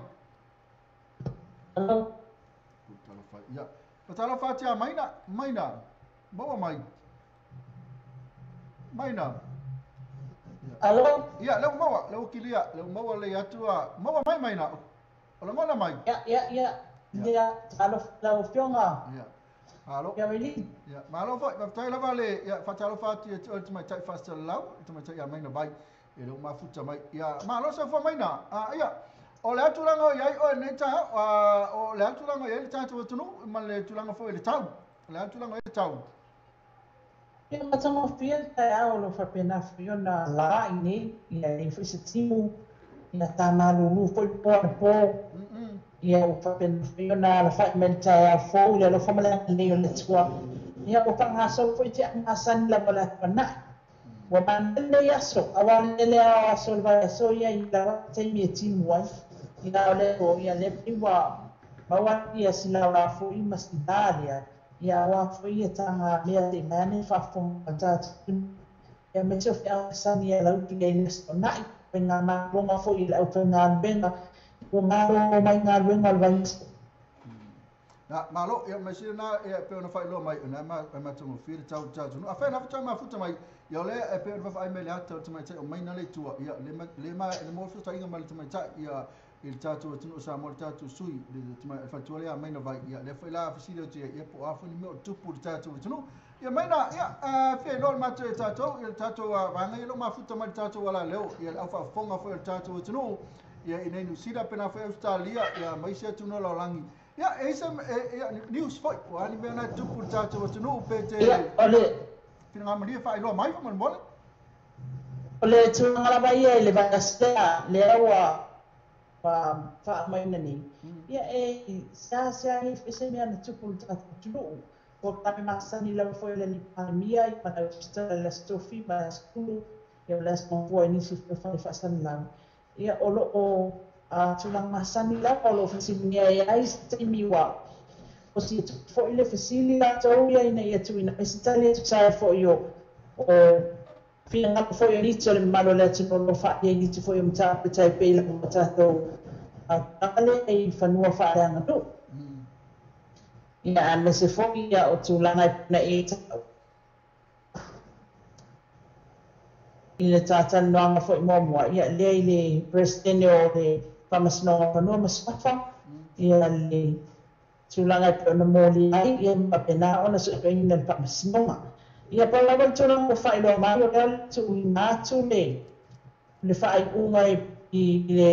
Alo. Talofa ia. Fatalofa atu ia Maina, Maina. Maua mai. Maina. Alo. Ia, lea ua maua, lea ua kilia, lea ua maua lelei atu a. Maua mai Maina. O lagona mai. Ia, ia, ia. Ia, talofa lau Afioga. Ia. Malo. Ia Wili. Ia, malo foi. Faafetai lava le ia faatalofa atu ia te oe le tamaitai faasalalau, le tamaitai ia Maina Vai. Ia lea ua mafuta mai. Ia, malo soifua Maina. A ia, o le a tulaga o i ai oe i lenei taeao? O le a tulaga o i ai le tatou atunuu ma le tulaga foi i le tau? O le a tulaga o i ai le tau? Ia matagofie le taeao o lo o faapena foi ona la i nei, ia e leai foi se timu, ia sa malulu foi po anapo, ia ua faapena foi ona alafai mai le taeao fou i le alofa ma le agalelei o le Atua, ia ua faagasolo foi ti'a masani lava o le atuana'i. Ua manaia lenei aso, auā le lele ao aso o le vaiaso ia i lava taimi e timu ai, ia o le ia lea pei ua maua ia sina ola foi ma sina lea, Ia aua foi ia taga mea te i mai ane faafofoga a tatou ia aemaise o feau masani e ala utu i ai le aso na'i, faigamaloga foi i le aufaigaluega ua malo mai galuega o le vaiaso. Na, malo, ia mai sila na, ia pei ona faailoa mai, o na e matagofie le tau i le tatou atunuu. Afai na faatoa mafuta mai, ia o lea e pei ona vaavaai mai le ata o le tamaitai o Maina le itua, ia le le ma le mo fesootaiga ma le tamaitai, ia i le tatou atunuu o Samoa, le tatou sui, le faletua lea a Maina Vai, ia lea foi la fesili atu i ai, ia po o a foi ni mea o tupu i le tatou atunuu. Ia Maina, ia, fia iloa le matou e tatou, ia le tatou vaega ia o lo o mafuta mai le tatou alaleo, ia le aufaafofoga foi o le tatou atunuu, ia i nei Niu Sila, pena foi Ausetalia, ia ma isi atunuu o le lalolagi. Ia, e i se, ia, news foi, o a ni mea na tupu i le tatou atunuu, pe te Ia, o le finagamalie faailoa mai faamolemole. O le tulaga lava ia i le vaiaso lea, lea ua faaumaina nei, ia e seasea ai foi se mea na tupu i le tatou atunuu. Polokalame masani lava foi a le Alii Palemia i mana register i le Aso Tofi ma le Aso Gulu, ia ma le Aso Gafua i nisi foi o fale faasalalau. Ia o lo o tulaga masani lava o lo o fesiligia ai ai se taimi ua osi atu foi le fesili latou ia ina ia tuuina mai se tali e tusa ai foi o finagalo foi o nisi o le mamalu o le atunuu o lo o faaalia i nisi foi o mataupu e tai pei lava o tatou tulaga lea i fanua faaleaganuu. Ia aemaise foi ia o tulaga e pei ona e tau i le talanoaga foi muamua, ia lea i le Peresetene o le Faamasinoga o Fanua ma Suafa, ia le tulaga e pei ona molia ai, ia ma faapena ona suesueina e le Faamasinoga. Ia pau lava le tulaga ua faailoa mai, o lea o le tuuina atu le le faaiuga i le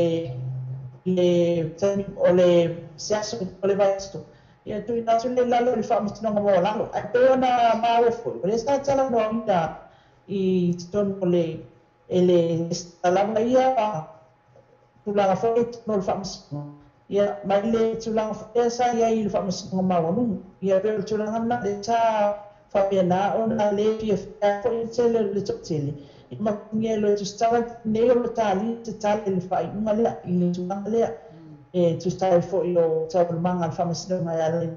le taimi o le se aso o le vaiaso, ia tuuina atu le i lalo i le Faamasinoga Maualalo. Ae pei ona maua foi, o lea sa talanoaina i totonu o le e le resitala lava ia tulaga foi i totonu o le Faamasinoga, ia mai le tulaga foi lea sa i ai i le Faamasinoga Maualuga. Ia pei o le tulaga lena lea sa faapena ona le fiafia foi le tele o le toatele i makunia e loe tusitala nei o lo talia se tala i le faaiuga lea i le tulaga lea e tusa ai foi o taualumaga a le Faamasinoga e ala i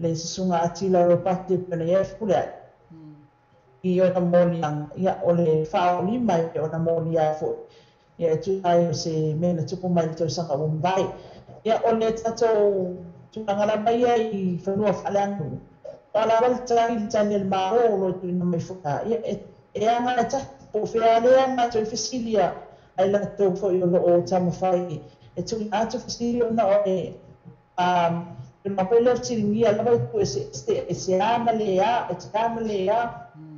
le susuga Atila Ropati e pei ona i ai Fepuleai i ona moliaga, ia o le faaolima e ona molia ai foi ia e tusa ai o se mea na tupu mai i le tausaga ua mavae. Ia o le tatou tulaga lava ia i fanua faaleaganuu, o a lava le tali le tali a le Malo o lo o tuuina mai foi ia e aga e tahi po o fea lea matou i fesili a ai latou foi o lo o taumafai e tuuina atu fesili ona o le tulaga foi lea o fesiligia lava i itu eseese e se a ma le a, e te a ma le a,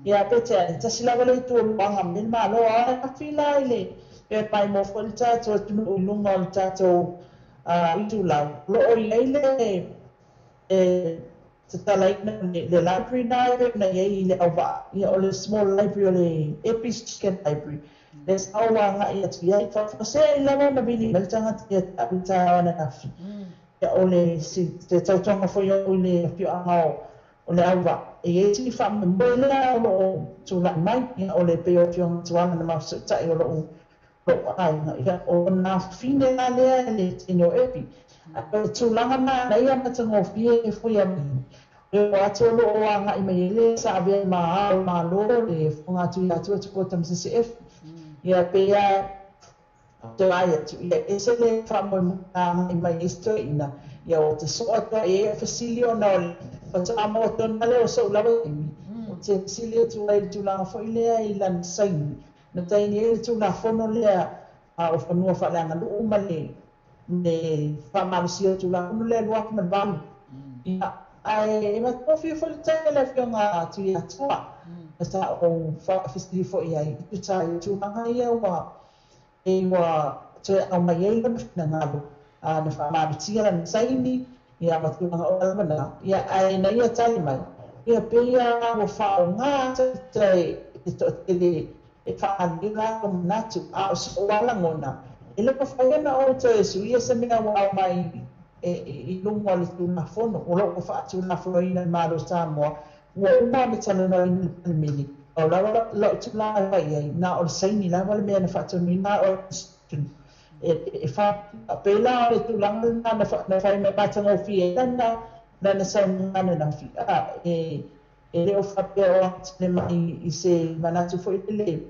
ia peitai ane tasi lava le itu o lo o aga mai le Malo a e afi la i le pe mai mo foi le tatou atunuu i luga o le tatou itulau o lo o i ai le e tatalaina le library na e pei ona i ai i le auvaa, ia o le small library o le Epi's Chicken Library, lea sa ou agai atu i ai. Faafuasei lava ona vili mai le tagata ia te au i le taeao ananafi. Ia o le se tautoga foi oʻu i le afioaga o le auvaa, e i ai sini faamoemoe lea o lo o tulai mai, ia o le pei o afioga Tuala na mafesootai o lo'u lou aiga, ia o lona afafine la lea i le teine o Epi. A o le tulaga manaia matagofie e foi a e o atu o lo o agai mai ai le sa avea ma ao Malo le fofoga atu ia Tua Tupua Tamasese Efi. Ia pei a toe ai atu, ia ese le faamoemoe na agai mai ai se toeaina, Ia o te soa toa e fesili ona o le faatoa maua tonu lea o so'u lava taimi ou te fesili atu ai i le tulaga foi lea i lana saini na taini ai le Tulafono lea o Fanua Faaleaganuu ma le faamalosia o le Tulafono lea 2008. Ia, ae e matagofie foi le tali a le Afioga a Tuiatua sa ou faafesili foi ai i tusa ai o tulaga ia ua e ua toe aumai ai lona finagalo na faamalosia lana saini ia ma tulaga uma lava na. Ia, ae na ia tali mai, ia pei lava ua faaaoga te toatele e faaali ai o latou manatu, a o so'u lava lagona, e le mafai ona ou toe suia se mea ua aumai i luga o le Tulafono o loo faatulafonoina e le Malo o Samoa, ua uma ona talanoaina i le Palemene. O lava la'u tulaga e fai ai, na o le saini lava le mea na faatonuina o e faapela o le tulaga lena na fai mai matagofie ai lana saunoaga ananafi. E le o faapea o atele mai i se manatu foi lele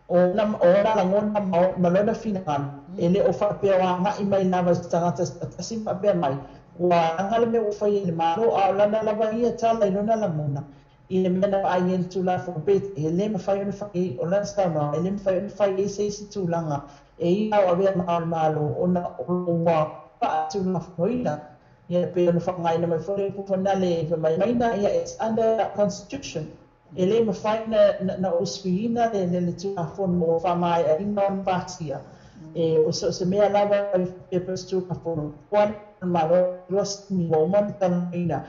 o ona lagona ma lona finagalo, e le o faapea o agai mai lava i se tagata se tasi faapea mai ua aga le mea ua fai e le Malo, a o lana lava ia tala i lona lagona i le mea na vaai ai le Tulafono. Peitai e le mafai ona fai, o lana saunoaga e le mafai ona fai ai se isi tulaga e ia o avea ma o le Malo ona ua faatulafonoina. Ia pei ona faaaogaina mai foi le upu fanale fai mai maina, ia, it's under constitution, e le mafai na ou suiina le Tulafono ua faamaeaina ona pasia. E o so se mea lava e pe se Tulafono ua Malo ua uma ona talanoaina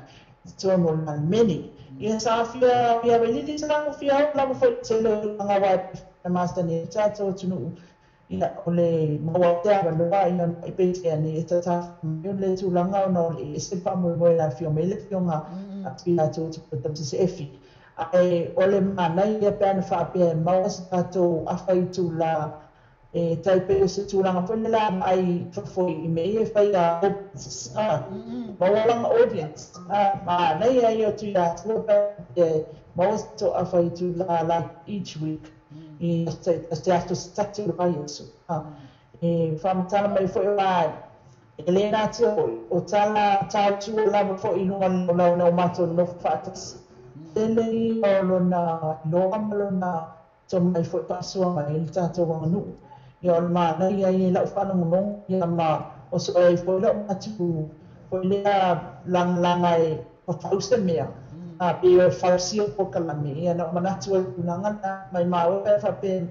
i totonu o le Palemene. Ia sa fia fia vailili sa fia oo lava foi i le tele o tulaga aua e masani ai le tatou atunuu. Ia o le maua te avanoa ia ona peitai ane e tatafa mai o le tulaga ona o le ese le faamoemoe na afio mai le Afioga a Tuiatua Tamasese Efi. Ae o le manaia pe ana faapea e maua se tatou afa itula e tai pei o se tulaga foi lele a vaai fafo i mea ia e fai a audiences, maua lana audience. Manaia ia o Tuiatua pe e maua se tatou afa itula like each week i se aso se tasi o le vaiaso. E faamatala mai foi o e le natia foi o tala tautua lava foi i luga o lau na o matou nofo faatasi. Tele ia o lona iloa ma lona tomai foi faasoa mai i le tatou aganuu. Ia o le manaia ia i la'u faalogologo ia ma o so ai foi la'u manatu foi lea lagalaga e fafau se mea a pe o fausia polokalame ia na ou manatu ai tulaga na mai maua pe faapea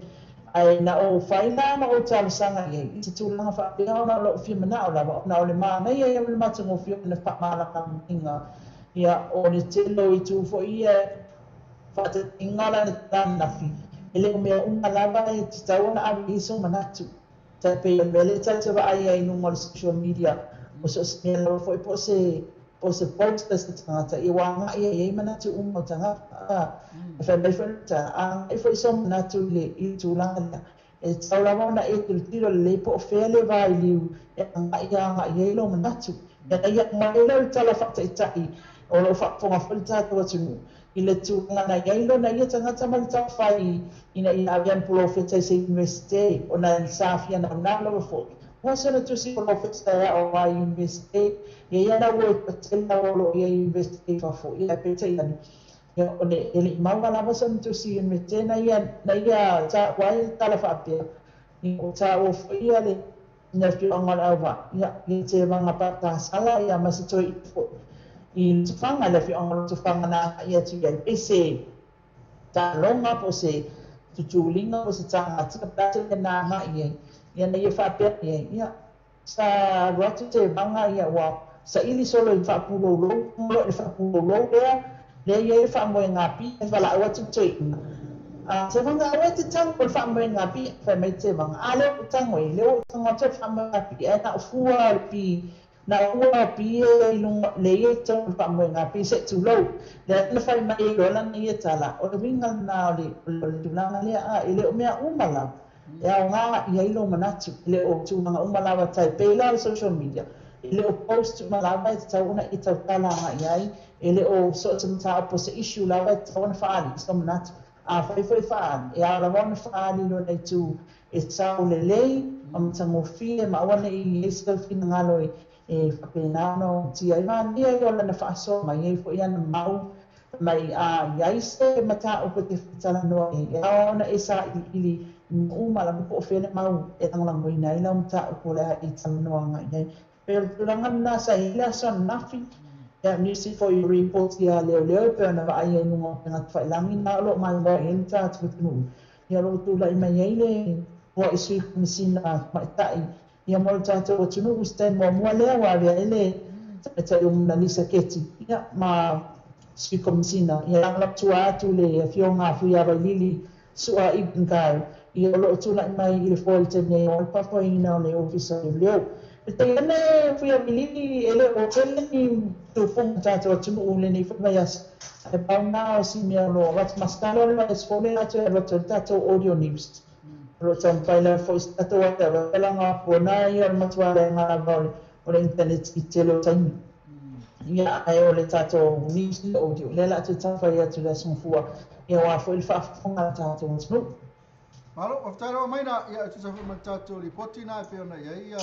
ae na ou fai la ma ou talosaga i ai i se tulaga faapea ona o lo'u fia mana'o lava ona o le manaia ia o le matagofie o le faamalamalamaaga. Ia o le tele o itu foi ia faataitaiga lana ananafi, e le o mea uma lava e tatau ona ave i ai sou manatu. Tai pei o le mea lea tatou te vaai ai i luga o le social media, o so o se mea lava foi po o se post a se tagata, ia ua agai ai ai manatu uma o tagata. E fai mai foi le tala, agai foi sou manatu i le tulaga lea. E tatau lava ona e tilotilo lelei po o fea le vailiu e agai agai ai lou manatu. Ia ia mai lea o le tala faataitai o loo faafofoga foi le tatou atunuu i le tulaga na i ai lona ia tagata ma le taumafai ina ia avea ma polofesa i se universite ona sa fia naunau lava foi. Ua se ona tusi polofesa e a'o ai universite ia ia na ua toatele o loo ia universite i fafo. Ia peitai ane ia o le e le'i maua lava sona tusi universite na ia taua ai le tala faapea ia ua taua foi ia le le afioaga o le Auvaa ia ia tevaga paatasala ia ma se toe foi i Lotofaga, le afioaga o Lotofaga na agai atu i ai pei se taloga po o se tutuliga po o se tagatia pe a te na agai ai ia na ia faapea i ai ia sa alu atu tevaga ia ua saili solo i faapuloulou lo i le faapuloulou lea ia i le faamoegapi e valaau atu toeaina a tevaga aua e te tago o le faamoegapi. Fai mai tevaga a lea ua tago i lea ua tago atu le faamoegapi ae na o fua o le pi na ua pi e i luga le ia i tonu le faamoegapi se tulou lea na fai mai ai loa lana ia tala. O le uiga lena o le tulaga lea a e le o mea uma lava e aoga i ai lou manatu, e le o tulaga uma lava tai pei la o le social media, e le o post uma lava e tatau ona e tautala agai ai, e le o so o se mataupu se issue lava e tatau ona faaali i sou manatu. A fai foi faaali, e ao lava ona faaali lona itu e sao lelei ma matagofie ma aua nei i ai se finagalo e E faapena ona tia ai manaia ia o lana faasoa mai ai foi ana mau mai a iai se mataupu e te faatalanoa ai e ao ona e sailiili nu'u ma lava po o fea le mau e lagolagoina ai lau mataupu o le a e talanoa agai ai. Pei o le tulaga lena sa i ai le aso ananafi. Ia nisi foi o ripoti a leoleo e pei ona vaai ai i luga o upega tafailagi na o lo o mailoa i ai le tatou atunuu. Ia o lo o tulai mai ai le Poai Sui Komesina Tamaitai ia mo le tatou atunuu i se taimi muamua lea ua avea ai le Tamaitai o Monalisa Keti ia ma Sui Komesina ia lagolagotua atu le Afioga a Fuiavailili Su'a Ibn-Guy ia o lo o tulai mai i le foe i le taimi nei o le pafoaiina o le Ofisa o Leoleo. Peitai ane Fuiavailili e le o tele ni tufuga o tatou atunuu i lenei foi vaiaso ae pau na o si mea o lo o avatu masalo o le vaiaso fou lea atu e alu atu ai le tatou audio news. O lo o taumafai lava foi se tatou ata pona ia o le matua leaga lava o le internet i tele o taimi. Ia ae o le tatou news le audio lea o le a toe taumafai atu i le aso Gafua ia aua foi le faafofoga a le tatou atunuu. Malo, faafetai lava Maina, ia e tusa foi ma le tatou lipoti na e pei ona i ai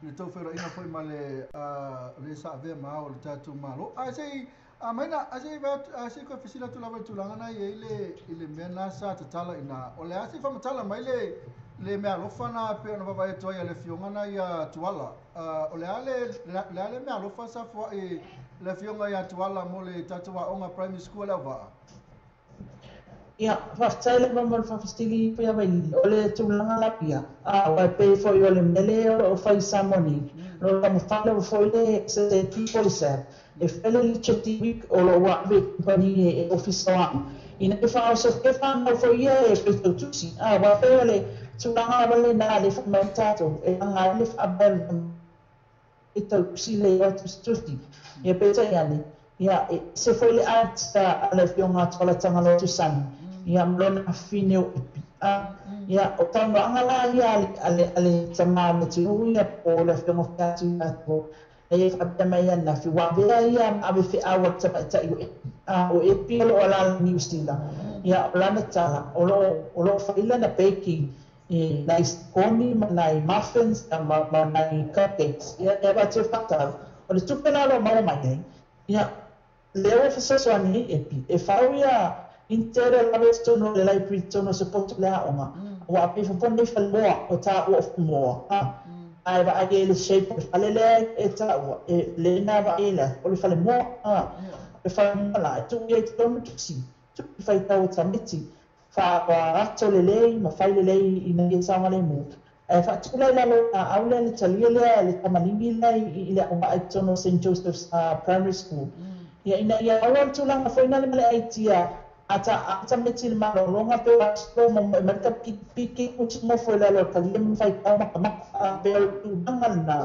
le tou feiloaiga foi ma le le sa avea ma ao o le tatou Malo. Ae se i Maina, ae se i vaai atu, ae se i koe fesili atu lava i le tulaga na i ai le i le mea na sa tatala i ina. O le a se i faamatala mai le le meaalofa na e pei ona vaavaai atu ai a le afioga na ia Tuala. O le a le le a le meaalofa sa foai le afioga ia Tuala mo le tatou aoga primary school a Leauvaa? Ia, faafetai lava mo le faafesili Fuiavailili. O le tulaga lava ia, aua e pei foi o le mea lea o lo o fai i Samoa nei, o lo o taumafai lava foi le SAP po o le SAP e fai le Literacy Week o lo o ave i kamupani e ofisa o aoga ina ia faaosofia fanau foi ia e faitau tusi. Aua e pei o le tulaga lava lena lea e fai mai ai tatou e laga ai le faavae o le e tautusi le igoa tusitusi. Ia peitai ane, ia, e ese foi le aitia a le Afioga a Tuala Tagaloa Tusani, ia, ma lona afafine o Epi. A, ia, o saunoaga la ia a le, a le, a le tama o le atunuu ia, po o le Afioga foi ia Tuiatua, lea e faapea mai ananafi, ua avea ia ma ave feau a le tamaitai o Epi. A, o Epi o lo o alaala i Niu Sila. Ia, o lana tala, o lo o, o lo o fai lana baking i nai koni ma nai muffins ma ma nai cupcakes ia e avatu e faatau. O le tupe la o lo o maua mai nei, ia, lea ua fesoasoani ai Epi e fau ia interior lava i totonu o le library i totonu o se poto o le aoga, aua a pei fafo nei falemoa o taua o falemoa, a, a e vaai ai i le shape o le fale lea e taua, e le na vaai ai le o le falemoa, a, o le falemoa la e tuu i ai i totonu tusi, tusi faitau o tamaiti, Faato lelei ma fai lelei ina ia saogalemu. Ae faatula i lalo o laau lea le talia lea le tamaligi lea i le auvaa i totonu o Saint Joseph's Primary School. Ia ina ia aua le tulaga foi na le ma le aitia a ta a tamaiti i le malologa pe o aso momoe mai le tapikipiki uti nofo i lalo o le talia ma faitau makamaka a pe o le tulaga lena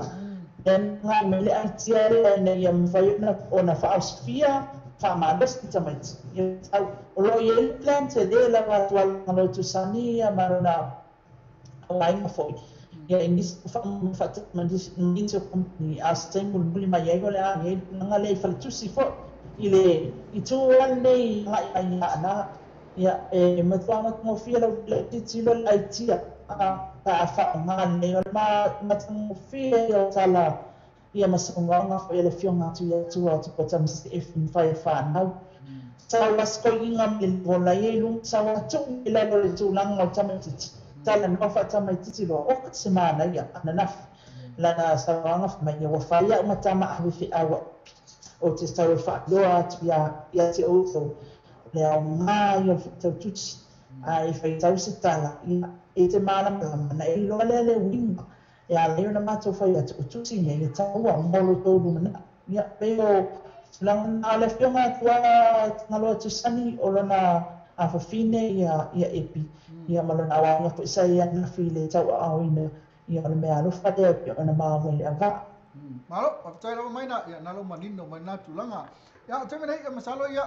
lea na agai mai le aitia lea ina ia mafai ona ona faaosofia faamalosi tamaiti. Ia tau, o lo o i ai le plan tele lava a Tuala Lotusani ia ma lona aiga foi. Ia i nisi o faamafaatasi ma nisi o company a se taimi mulimuli mai ai o le a i ai le tulaga lea i faletusi foi i le itu lava lenei agai mai ia Aana. Ia e matua matagofie lau tilotilo le aitia a pe a faaaoga lelei o le matagofie ia o tala ia ma saunoaga foi a le Afioga atu i Atua o Tupua Mr F ma fai e whanau. Sau a skoiinga ma le vola ia i lunga sau a tuu i lalo le tulaga o tamaititi. Tala noa faatamaititi loa oka se manaia ananafi. Lana saunoaga fai mai ia ua fai au ma tama ave feau a o te sau e faailoa atu ia ia te outou o le aoga ia o le faatautusi a e faitau se tala ia e te malamalama na e iloa lea le uiga E ala ai ona matou fai atu, o tusi nei le taua mo lo tou lumanai. Ia, pei o tulaga na o le afioga a Tuala Tagaloa Tusani, o lona afafine ia, ia Epi, ia ma lona auauna foi sa i ananafi i le tauaaoina, ia o le mea alofa lea e pei ona maua i le avaa. Malo, faafetai lava Maina, ia na lou manino mai lena tulaga. Ia, o le taimi nei, ia masalo ia,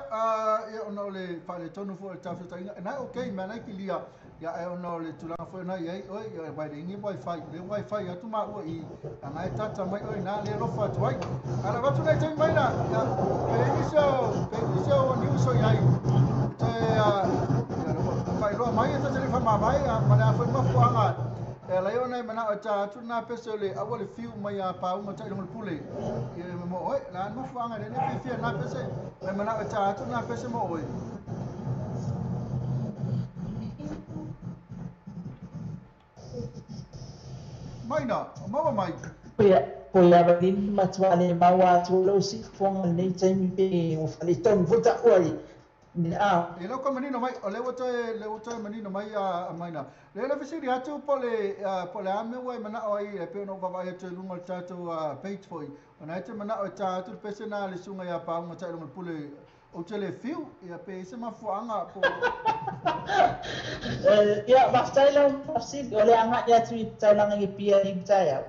ia ona o le faaletonu foi o le tafeotaiga, e na okay, mea na i kilia, ia ae ona o le tulaga foi na i ai oe, ia wai le ingi wifi, le wifi atu maua i, a ngai tata mai oe na le alofa atu ai. A la vatu nei taimi mai na, ia, pe nisi o, pe nisi o news o i ai, e toe, ia, faailoa mai e ta te le whamamai, ma le a foi mafuanga, E ala ai ona e manao e tā atu lena pese o le aua le fiu mai a pauga taʻi luga o le pule ia mo oe. La le mafuaaga lea le fiafia lena pese ma e manao e tā atu lena pese mo oe. Maina, o maua mai. Po ia valini matua le maua atu o lou siufofoga i lenei taimi pe ua faletonu foi taua i le a. E leo koe manino mai, o lea ua toe, lea ua toe manino mai a Maina. Lea le fesili atu po le, po le a mea ua e manao ai, e pei ona ou vaavaai atu i luga o le tatou page foi, ona e te manao e tā atu le pese na a le susuga ia Pauga Tailogapule Ou te le fiu, ia pe i se mafuaaga po o. Ia, faafetai lau faafesili. O le agai atu i le taulaga i Apia i le taeao,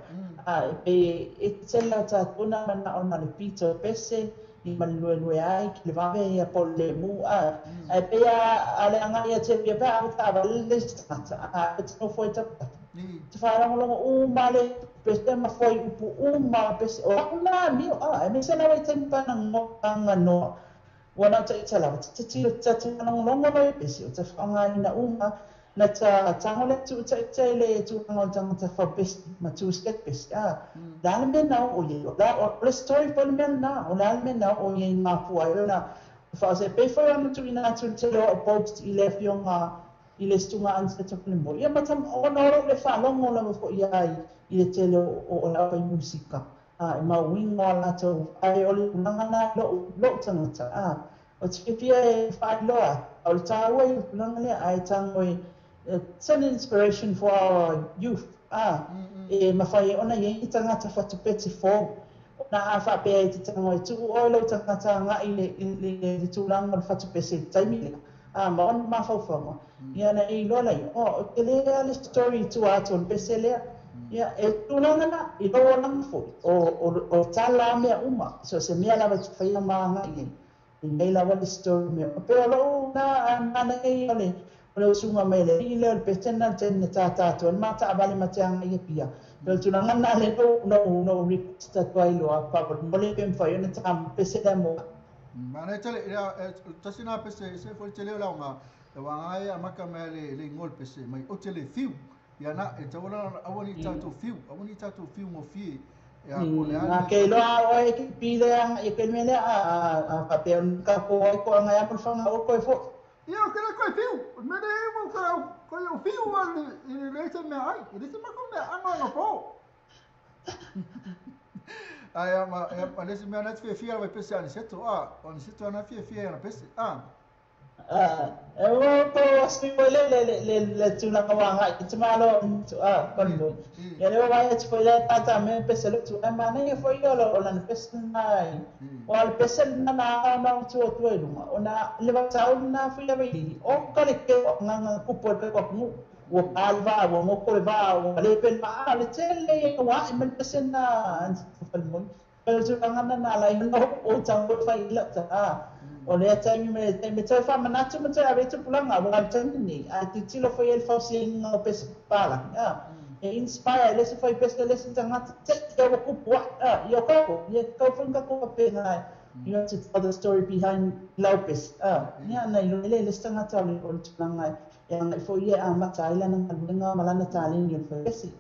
e pei e tele o tatou na manao na o le pito e pese, i ma le luelue ai, ki le vave ia po o le lemu, a. Ae pei a le agai atu i Apia pe a ave taavale le isi tagata, a, e te nofo ai tagata. Te faalogologo uma le pese ma foi upu uma pese o a'u la amio a aemaise lava i taimi pana aganoa ua na o ita lava te titilo ta te faalogologo loa i pese o ta faaaogaina uma na ta tago le tuu ita i le tulaga o le tagata faupese ma tuu sket pese a le a le mea na oo i ai o la o le story foi le mea lena o le a le mea na oo i ai mafua ai ona faase pei foi ona tuuina atu le tele o a'u post i le afioga i le susuga Ancestor Falemoe. Ia ma tama, ona o lou le faalogo lava foi ia i le tele o le aupai musika, a, e mau uiga o a latou, ae o le tulaga na i lou, lou tagata, a, o te fiafia e faailoa atu, a o le taua ia o le tulaga lea, ae tago e, it's an inspiration for our youth, a, e mafai ai ona i ai ni tagata whatupete fou, ona a faapea e te tago e tuu oe lou tagata agai i le, i le tulaga o le whatupese i le taimi lea. A, ma ona mafaufauga, ia na e iloa laia, oh, o tele lava le story i tua atu o le pese lea. Ia, e tulaga na, i lou olaga foi, o, o, o tala a mea uma, so se mea lava e te faia ma agai ai, e i ai lava le story mea. E pei o lou na manaia ia o le, o le usuga mai le alii lea o le pese lena le taimi na tātā atu ai le ma taavale ma te agai i Apia. Pei o le tulaga lena lea na ou, na ou request atu ai loa, faamolemole pe mafai ona tā ma pese lea mo au. Manaia tele, ia, e, tasi na pese, se foi tele o le aoga, e wanga ai a maka mai le, le ingoa le pese, mai o te le fiu. Ia na, e tau ala, aua ni tātou fiu, aua ni tātou fiu ngofie. Ia, po le A ke iloa oe ke pi lea, ia ke mea lea, a, a, a faapea ka ko ai ko anga ia mo le whanga o koe fo. Ia, o kere koe fiu, mene e mo ka, ko ia fiu a le, i le le se mea ai, i le se mako mea anga anga po. Ai, a, ma, e, ma le se mea na te fiafia lava i pese Aniseto, a, o Aniseto ana fiafia i ana pese, a. A, e ua po asu foi le, le, le, le, le tulaga ua agai i te malo o a, Convoy. Ia le ua vaai atu foi lea tata me pese lotu, ae manaia foi ia o lana pese lena i, o le pese lena na ona o tua tua i luga, ona le vaitauli lena foi lava i lili, o ka le keu o nganga kupu e pe ko ngu. Ua pā le vaa, ua ngoko le vaa, ua lepe le vaa, a o le tele ia ua ae mai le pese lena Falemoni. Pei o le tulaga lena na ala ai ona ou tago e fai i lau tala, a, o lea taimi ma lea taimi, e toe faamanatu ma toe ave ai tupulaga, aua le taimi lenei, a e tilotilo foi ai le fausiaina o pese papalagi, a, e inspire ai le isi fai pese le isi tagata, te i ua kupu ae, a, ia o kākou, ia tatau foi ona kākou faapena e, you know, to tell the story behind lau pese, a, ia, na iloa ai lea i le isi tagata o le, o le tulaga e, E agai foi ia e amata ai lana galuega ma lana taleni o le faiasi.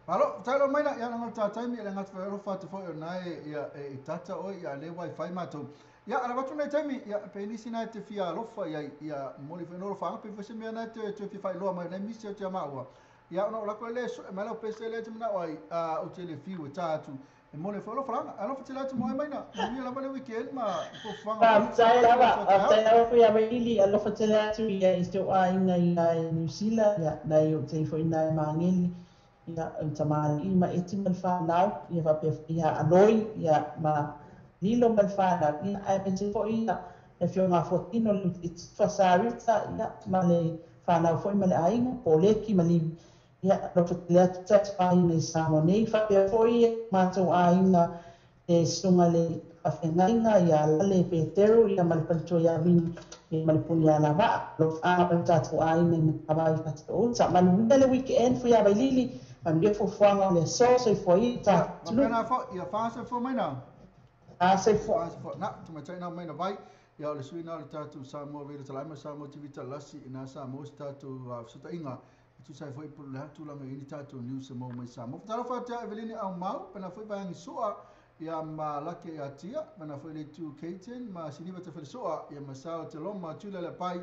Malo, tailo mai la, ia langa tā taimi, e le ngata whai alofa atu foi o nae, ia, e, i tata oi, ia le wifi mātou. Ia, ala watu nei taimi, ia, pe nisi nae te fia alofa, ia, ia, moli whai noro whaanga, pe fwese mea nae te, te fia whai loa mai, nei misi au te ama ua. Ia, ona o lako e le, so, e mai lau pese le te mana ai, a, o te le fiu e tā atu. E moni foi alofa langa, alofa tele atu mo ai maina, manuia lava le weekend ma fuafuaga Faafetai lava, faafetai lava foi ia Vailili, alofa tele atu ia i si ou aiga ia i New Zealand, ia nai ou tei foi ina e Mageli, ia o tamalii ma Eti ma le whanau, ia faapea foi ia Aloi, ia ma Lilo ma le whanau, ia aemaise foi ia le afioga a Fuatino le Tifa Sarita, ia ma le whanau foi ma le aiga, Poleki ma Livi. Ia, alofa tele atu tatou aiga i Samoa nei, faapea foi o matou aiga e susuga le faafeagaiga ia Lale Peteru ia ma le faletua ia Vini ia ma le puni ia Lavaa. Alofa o tatou aiga i Matavai Fatiouta. Manuia le weekend foi ia Vailili, manuia fuafuaga o le aso, soifua ia Ia, tatou faapena foi, ia fasoifua mai na. Fasoifua. Fasoifua. Na, tamaitai na mai na vai. Ia, o le sui na o le tatou Samoa Radio Talai ma Samoa TV Talasi, ina Samoa se tatou fesootaiga. Tu sai foi por lá tu langa ini tatou news mo mai sa mo talo fa tia Eveline au mau pena foi vai sua ia ma lake ia tia pena foi le tu Katen ma siniva te soa ia ma sao te loma tu le pai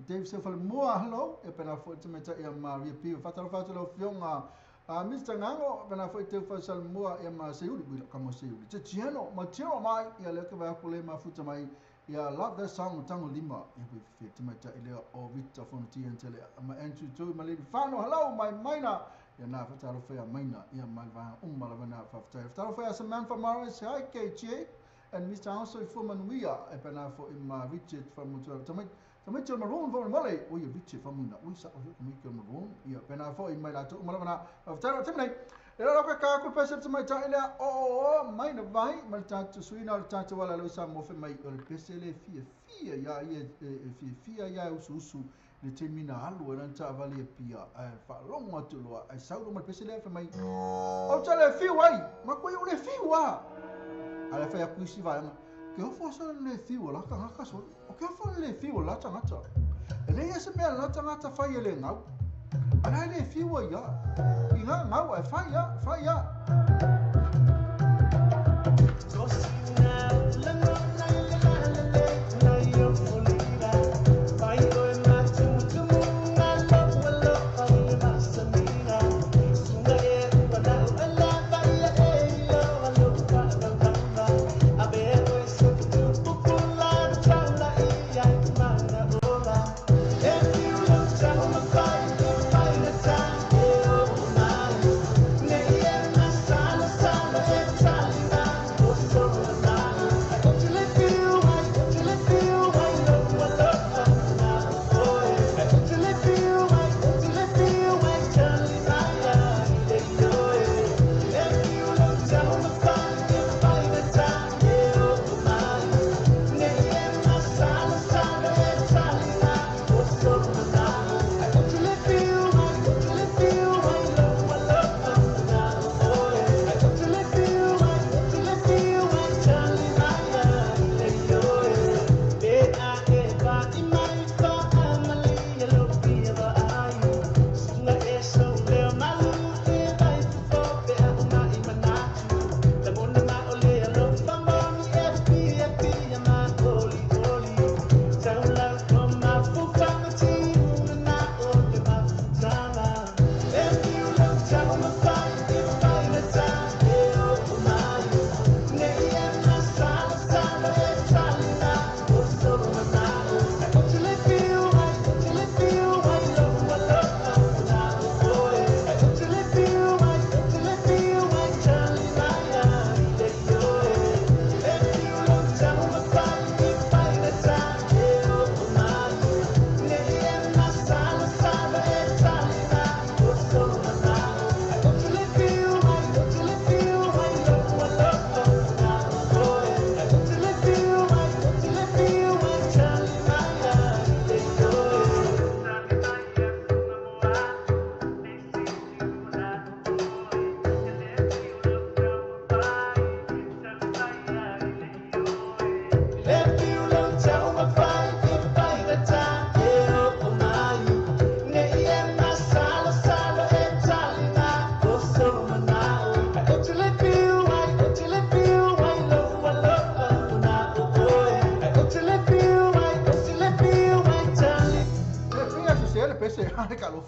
Dave se fale moa hello e pena foi te meta ia Maria P fa talo fa lo fionga a Mr Ngango pena foi te fa sal moa ia ma seuli ui ka mo seuli te tiano ma tiro mai ia le ka va ko le ma futa mai ia love that song tango lima ia we fit te meta ile o Victor Fonti tele ma Andrew tu ma le fano hello my maina ia na fa talo fa maina ia ma va umma la na fa talo fa Samantha Morris hi KJ and Mr. Also for Manuia e pena fo ma Richard from tamai tamai Maroon for Mole o ia Richard from na ui sa o Michael Maroon ia pena fo mai la tu ma na fa talo temne e la ka ka pese te mai ta ile o mai na vai ma ta tu suina ta tu wala lo sa mo fe mai o le pese le fia fia ia ia fia fia ia usu le temina alu e ta vali pia fa longa tu lo ai sa lo ma pese le fe mai o ta le fi wai ma ko le fi wa ala fa ku si va ke o fo sa le fi wala ka ka so o ke fo le fi wala ta ngata le ia se me la ta ngata fa ile ngau ala le fi wa ya inga ngau e fa ya fa ya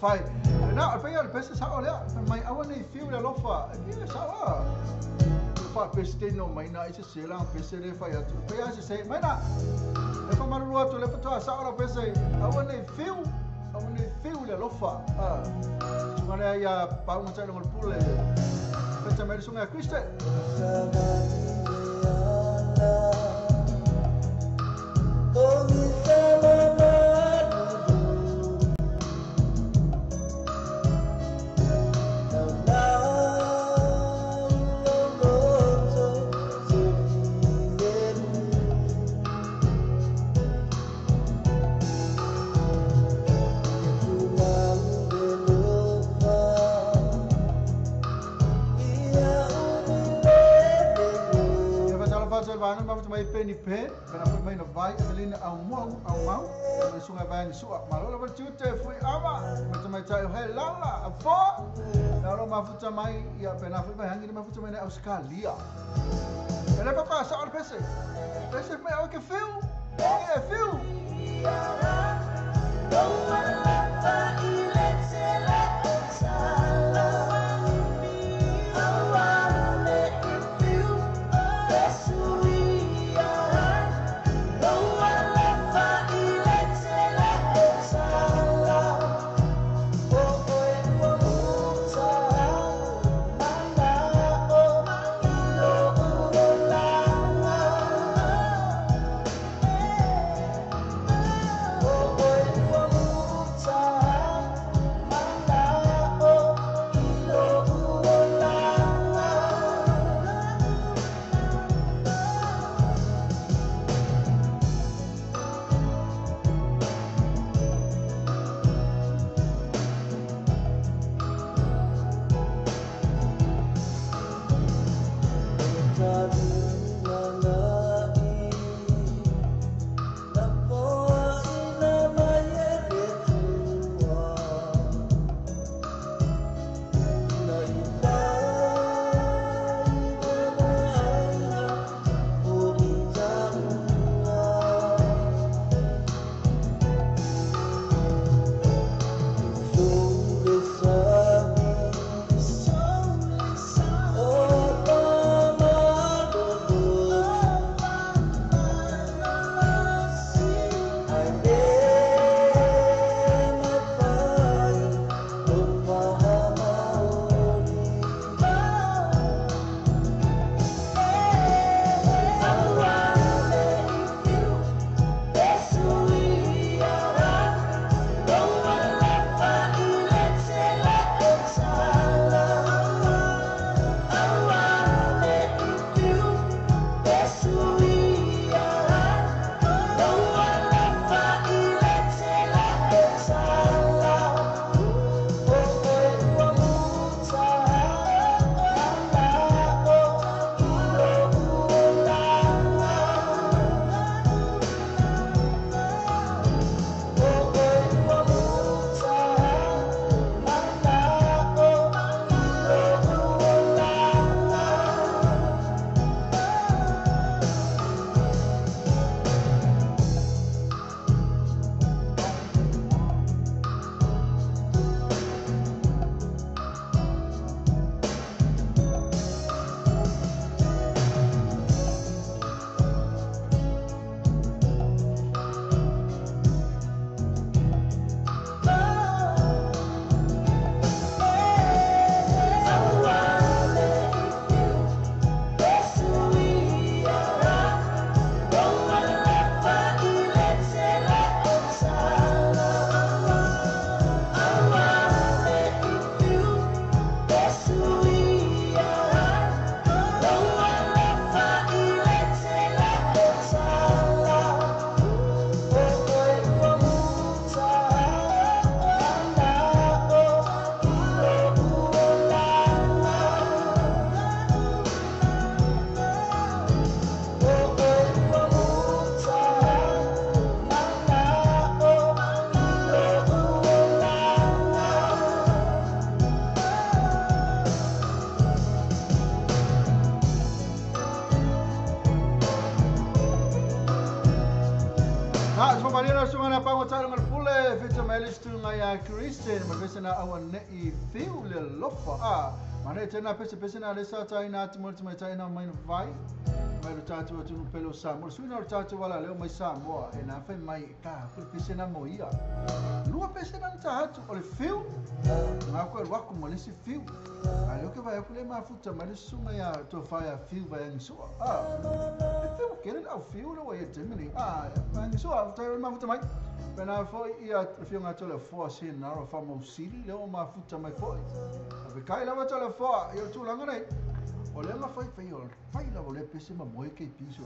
Fai na fai al pese sa olea mai awane fiu le lofa e sa wa fa pese no mai na ise sela pese le fai atu fai ase se mai na e fa maru atu le fa sa ora pese awane fiu le lofa a sungale ya pa un tsa le pule pese mai sunga Kriste Penny Pen, pena foi mai na vai, Evelina au mau, mai sunga vai ni sua, malo lava tute fui ama, mai tamaitai o Helala, afoa. Na lo mafuta mai, ia pena foi vai hangi le mafuta mai na Australia. Ele pa pa sa pese. Pese me o que fiu. E fiu. Christian ma pese na awa nei fiu le lofa a ma nei tena pese pese na le sa tai na atu mo mai tai na mai vai mai lo tatu atu no pelo sa mo suina lo tatu wala leo mai sa mo e na fai mai ka ku pese na mo ia lua pese na ta atu o le fiu na ko wa ku mo le si fiu a lo que vai ku le ma futa ma le sunga ya to fa ya fiu vai ngi so a e fiu ke le au fiu le wa ye Germany a ngi so a ta ma futa mai Pena foi ia fionga tole foa sin na ro fa mo sili le o ma futa mai foi. A be kai lava tole foa i o tūlanga nei. O le ma fai fai o fai lava le pese ma moe ke piso.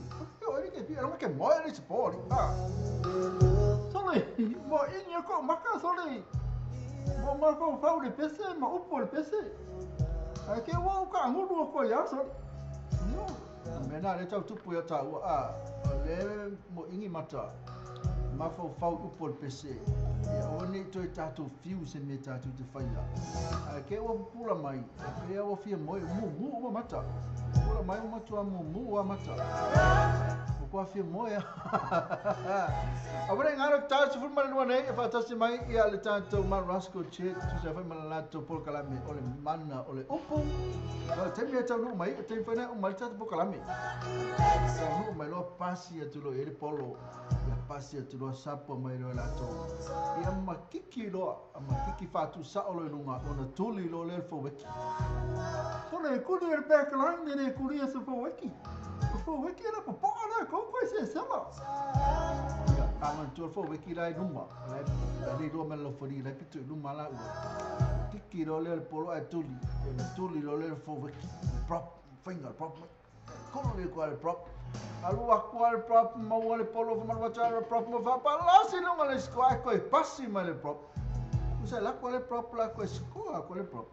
O eri ke piso, ke moe ni sport. Ah. Sole, mo inyo ko maka sole. Mo ma ko fa le pese ma upo le pese. A ke wo ka ngulu ko ya sole. No. Mena le tau tupu ya tau a le mo ingi mata. Mafaufau i upu o le pese, ia aua ne i toe tatou fiu i se mea tatou te faia. Ae kei ua pupula mai, e pei lava ua fia moe, mumu uma mata. Pupula mai ua matua mumu lava mata. Ua matua fia moe lava. Aua ne i galo ki tau 12 nei e faatasi mai ia le tatou Mount Roskill Church tusa ai foi ma le latou polokalame o le mana o le upu. O le taimi e taunuu mai, o le taimi foi lena e uma ai le tatou polokalame. Taunuu mai loa pasi atu loa i ai le polo. Ia pasi atu loa sapa mai loa latou. Ia makiki loa, makiki faatusao loa i luga, ona tuli loa lea le faueki. Sole e kuli e le back line, e le kuli e se faueki. O faueki e la popoa la e koukou e sesela. Ia, a manatua le faueki la e luma, la e le iloa mai le laufali, la e pito i luma la ua. Kiki loa lea le polo ae tuli, ia tuli loa lea le faueki, le prop, faiga le prop mai. Kolo le kua le prop. Alu aku a le prop, maua le polo, whamaru atu a le prop, ma whapalasi lunga le sikoa, e koe pasi mai le prop. Usa la kua le prop, la koe sikoa kua le prop.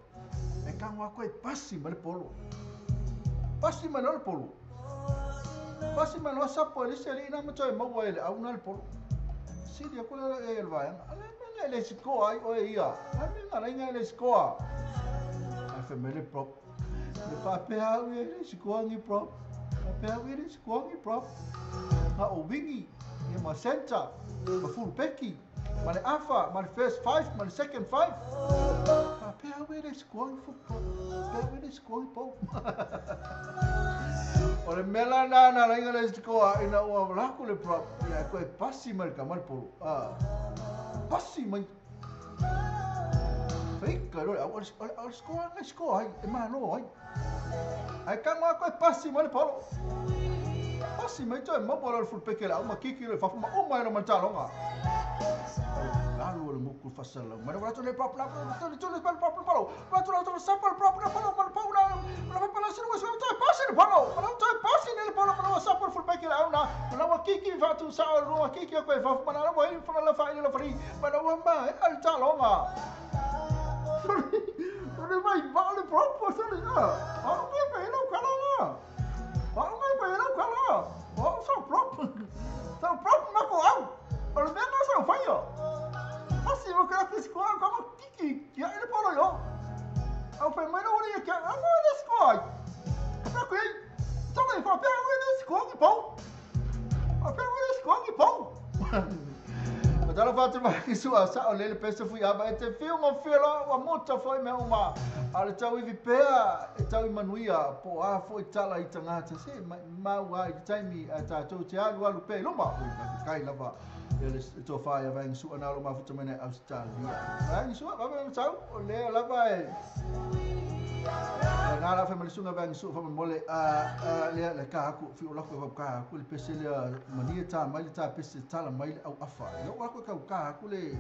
E kango a koe pasi mai le polo. Pasi mai le polo. Pasi mai loa sapo e lisi ali ina matua e maua e le au na le polo. Sili aku le e le vaenga. Ale menga e le sikoa ai oe ia. A menga la inga e le sikoa. Ai whai mai le prop. Le faapea au e le sikoangi prop. Faapea au e le sikoangi prop. Na o wingi, ia ma center, ma full backi, ma le afa, ma le first five, ma le second five. Faapea au e le sikoangi football. Faapea au e le sikoangi ball. O le mea la na na lainga le sikoa ina ua laku le prop. Ia koe pasi mai le kama le polo. Ah, pasi mai. Faika loa le au, o le sikoa ngai sikoa ai, e malo ai. Ae kago a koe pasi mai le polo. Pasi mai toe maua loa le fulupeke le au ma kiki loa i fafo ma uma ai loa ma le taloga. Lalo o le moku fasalau mai le atu le prop la tuli tuli le prop le polo. Atu la tuli sapa le prop le polo ma le pau la la papa la sinu sinu toe pasi le polo. Ma toe pasi le polo ma la sapa le fulupeke le au na. Ma la kiki fatu sa o lua kiki koe fafo ma la wa i fa la fa i la fari. Ma la wa ma e al taloga. Sole mai va le prop sole a. A ngai pe lau kala la. A ngai pe lau kala. O sa prop. Sa prop na ko au. O le mea na sa whaia. Pasi mo ka ku skoa ka mo kiki kia ele polo yo. Au pe mai no le kia au le skoa. Ka ko ei. Sole fa pe au le skoa ki pau. A pe au le skoa ki pau. Talofa atu mai sua sa o lele pese fui ava e te whiu ngā whiu loa ua mota foi mea uma a le tau iwi pea e tau i manuia po a foi tala i tangata se mai mau a i te taimi a tātou te alu alu pea i luma ui ka kai lava e le tofa ia vaenga sua nā lo mafuta mai nei Australia vaenga sua vaenga tau o lea lava e Nā la whai malisunga vaenga sua whamon mole a lea le ka aku fi o lako ka aku le pese lea mania tā mai le tā pese tala mai le au afa. I loko lako kau ka aku le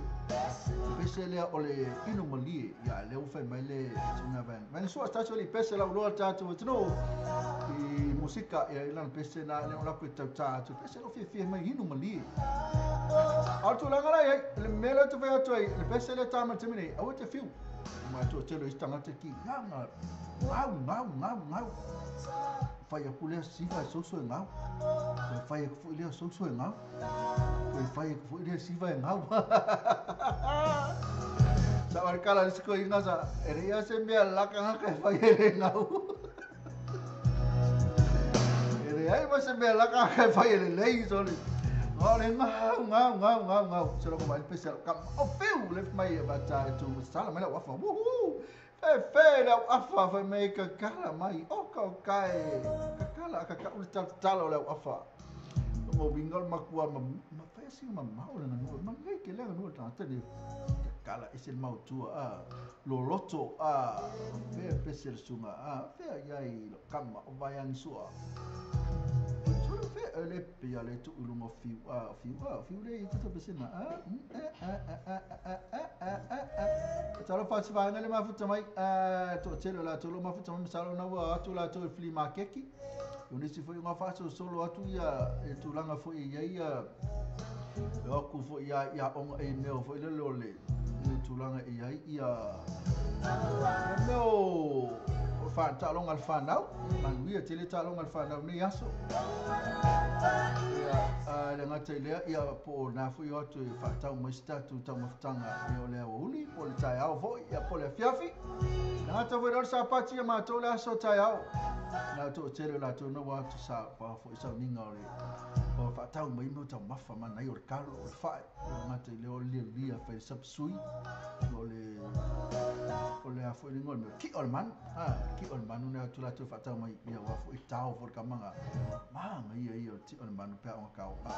pese lea o le inu malie ia lea u whai mai le sunga vaenga. Vaenga sua tātou le pese lau loa tātou e tino i musika ia ilana pese nā lea o lako i tau tā atu pese lo fia fia mai inu malie. A tūlanga lai ai le mea lea te whai atu ai le pese lea tā mai te mene aua te whiu. Mai tua telo i tangata ki ngau ngau ngau ngau ngau ngau. Whai aku lea siva e soso e ngau. Koe whai aku foi lea soso e ngau. Koe whai aku foi lea siva e ngau. Sa wale kala lisiko i ngasa. E rea se mea laka ngaka e whai e le ngau. E rea i ma se mea laka ngaka e whai e le lei soli. Ngau le ngau ngau ngau ngau ngau. Se loko mai pese ka o fiu le mai e vata e tu sala mai la wafa. Woohoo! Fe fe la afa fa mai ka kala mai o ka kai ka kala ka ka ul tal tal la afa. Mo wingal makua ma ma fa si ma mau le nganu ma ngai ke le nganu ta te ka kala e se mau tua a lo loto a fe pese sunga a fe ai lo kama o vai ang sua. Fe le pe ale tu ulunga fiu a fiu a fiu le i te pese na a a a a a a a a talo fa tsi vaenga le mafuta mai a to telo la tolo mafuta mai salo na wa atu la to flea market o nisi foi nga fa so solo atu ia e tulanga foi ia ia e aku foi ia ia onga e meo foi le lole e tulanga ia ia meo o Taaloga a le fanau, manuia tele taaloga a le fanau i lenei aso. Ia, a le gata i lea, ia, po o lena foi o atu e faatau mai se tatou taumafataga, ia, o le aoauli, po o le taeao foi, ia, po o le afiafi. Le gata foi lea o le sapati ia matou le aso taeao. Na toatele o latou na ua atu sa foi sauniga o le o faatau mai mea o taumafa manaia o le kalo, o le fae, o le gata i lea o le lialia fai le sapsui, o le o le a foi le igoa o le mea, ki'a o le manu, a, ki'a o le manu na atu latou faatau mai, ia ua foi tao foi le kamaga, manaia ia o le ti'a o le manu pe a oga kao, a.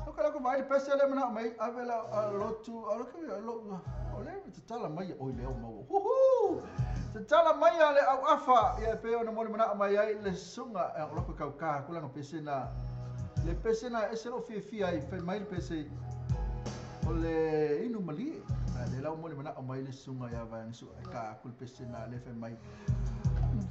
No ka lako vaai le pese lea manao mai, ave la a lotu, a lotu, a lo, o le tatala mai, oi lea o maua, huhu! Tatala mai a le au afa, ia pe ona moli manao mai ai le susuga, e o loko kau ka kulanga pese na, le pese na ese lo fiafia ai, fai mai le pese, o le inu malie, a le lau moli manao mai le susuga ia vaeanga su, e ka aku le pese na le fai mai.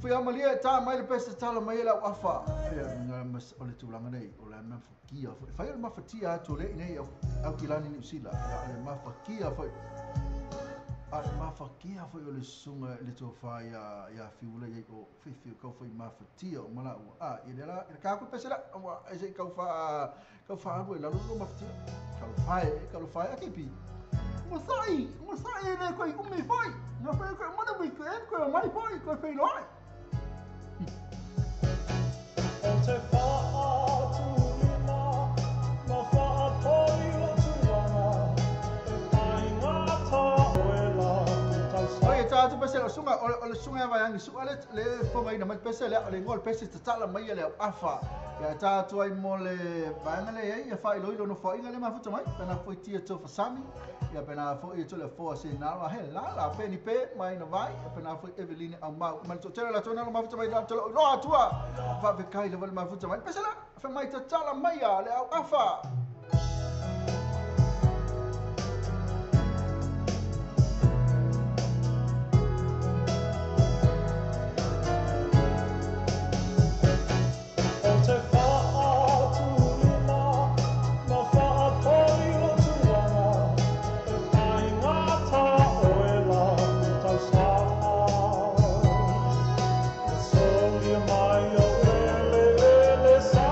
Fia malie ta mai le pese tala mai le au afa, ia nga mas o le tulaga nei, o le mafakia foi. Fai o le mafatia atu le nei au, au kilani Niu Sila, ia o le mafakia foi. A le mafakia foi o le susuga i le tofa ia, ia Fiula ia o Fifi o kau foi mafatia o malaua. A, ia le la, ia ka aku pese la, ua, e se kau fa, kau fa alu e lalo lo mafatia. Kau fae, kau fae a kepi. Ua sai, ua sai e le koe umi foi. Nga foi koe mana ui koe en koe o mai foi, koe whai loai. O te whaatulima, na whaatoi o tūranga, e tai ngā tā oe la ki tau sa. Oi, e tā atu pese, o sunga, o le sunga e vaiangi sua le, le whonga ina mai pese le, o le ngoa le pese tatala mai le au afa. Ia tā atu ai mo le vaenga le ei, ia whai loi lono whainga le mafuta mai, pena foi tia tō whasami, ia pena foi e tō le foa se nalo, he la la, peni pe, mai na vai, ia pena foi Eveline au mau, mai tō tere la tō nalo mafuta mai, la tō loa atua, whawhekai le wale mafuta mai, pese la, wha mai tatala mai a le au afa. O te whaatulima, na whaatoi o tūranga, e tai ngā tā oe la ki tau sa. E solia mai o ele ele sa.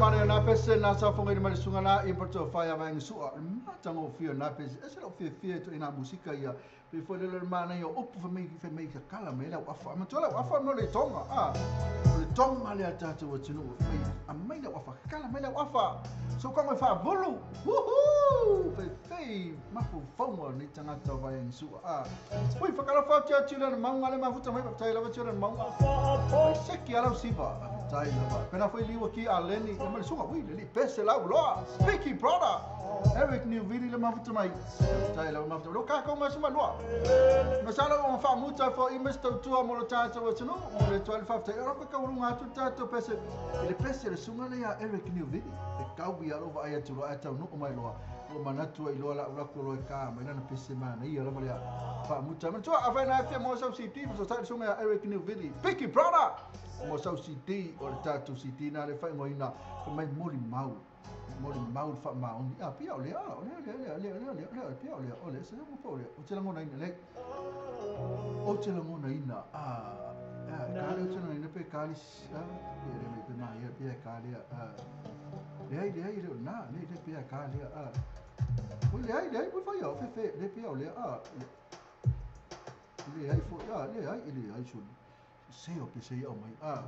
Mare na pese na sa fonga mai sunga na i porto fai ava ngi sua mata ngo fia na pese ese lo fia fia to ina musika ia pe fo le mana yo upu fa me ka kala me la afa ma to la afa no le tonga a le tonga le tata o tinu fe a mai la afa kala mai la afa so ka me fa bulu uhu fe fe ma fu fonga ni tangata vai ngi sua a ui fa kala fa tia tula na maunga le mafuta mai pa tai la tula na maunga seki ala siva tai lava pena foi liwa ki a leni e mai sunga ui le pese la uloa Speaky brother Eric New Vili le mafuta mai tai lava mafuta lo ka ko ma suma loa masala o fa muta fo i Mr. Tua mo lo tata o tunu mo le 12 te ro ka urunga atu tata pese le pese le sunga le ya Eric New Vili e kau ia lo vai atu lo ata no mai loa o manatu i loa la ula ko lo ka mai na pese mana ia lava le fa muta ma tua afa na fe mo sa CD mo sa sunga ya Eric New Vili Speaky brother mo sa CD o le tatu CD na le fai ngoina mai moli mau fa ma oni a pia ole a ole ole ole ole ole pia ole ole se mo po ole o te langona ina le o te langona ina a ka le o te langona ina pe ka li a le me pe ma ia pia ka le a le ai le na le le pia ka le a o le ai le fa ia fe fe le pia ole a le ai fo a le ai su se o pe se ia mai a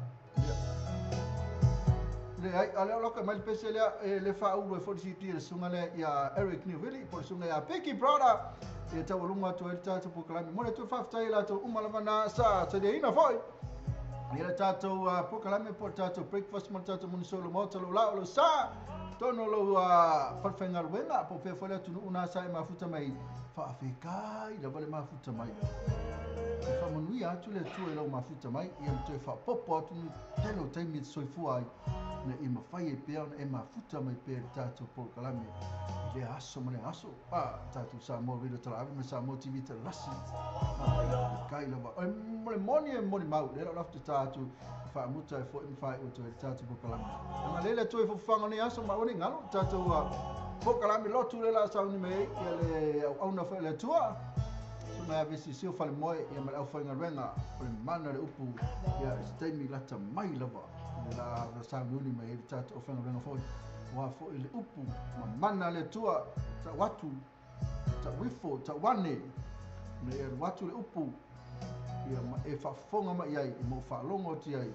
le ai ale lo ka mai pese le le fa u le fo CD le sunga le ya Eric New Vili por sunga ya Picky brother e ta ulunga to el tatu pokalami mo le tu fa tai la to uma lava na sa te de ina foi ni le tatu pokalami por tatu breakfast mo tatu mun solo mo to la lo sa tono lo falfenga wenga po fe fo le tu una sa e mafuta mai fa afeka i la vale mafuta mai fa manui atu le tu e lo mafuta mai ia te fa popo atu ni telo tai mi soifua na e mawhai e pēa na e mafuta mai pēa le tātou polokalame i le aso ma le aso a tātou Samoa Radio Talaave ma Samoa TV Talasi a kai lava e mo le moni e moni mau le lau laftu tātou whaamuta e fo e mwhai o toe le tātou polokalame anga lele toe fofanga ni aso ma one ngalo tātou polokalame lotu le la sauni me ia le au auna whae le tua na vesi sio fale moe ia ma au whainga renga o le mana le upu ia steimi lata mai lava la sauni mai le tātou whainga renga foi wa foi le upu ma mana le tua ta watu ta wifo ta wane me e watu le upu ia ma e whafonga mai ai e mo whalongo ti ai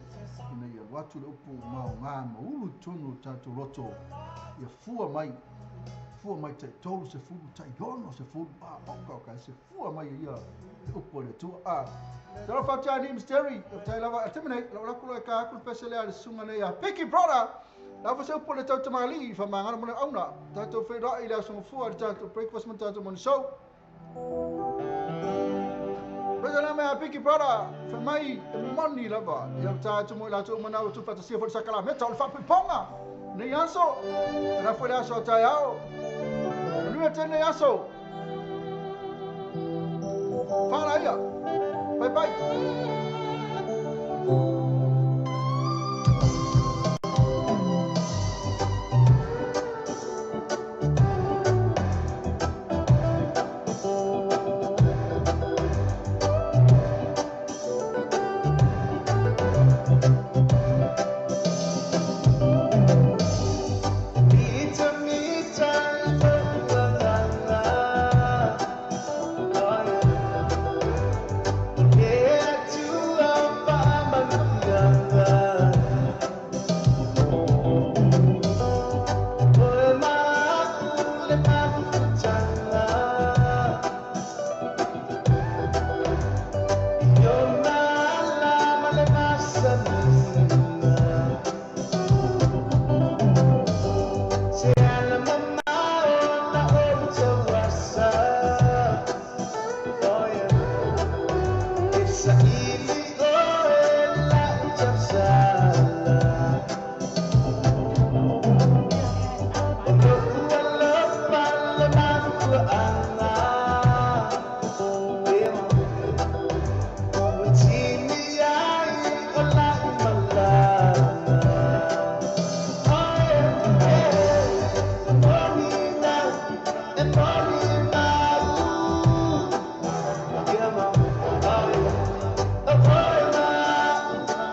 ina ia watu le upu ma o ngā ma ulu tonu tātou roto ia fua mai te tolu se fulu, te yono se fulu, a oka oka se fua mai ia upu le tua a. Te rau whātia ni mysteri, te lava, te mene, lau laku loe ka aku pese lea le sunga nei a Picky brother, lau whase upu le tau tamali, wha mangana mone auna, tātou whai i lea sunga fua, le tātou breakfast mo tātou mone show. Pese la mea Picky brother, wha mai e moni lava, ia tātou mo i lātou manau tu whatasia fo le sakala, meta o le whapiponga. Nei aso, na foi le aso tai ao. Nui tēnei aso. Whāra ia. Bye bye.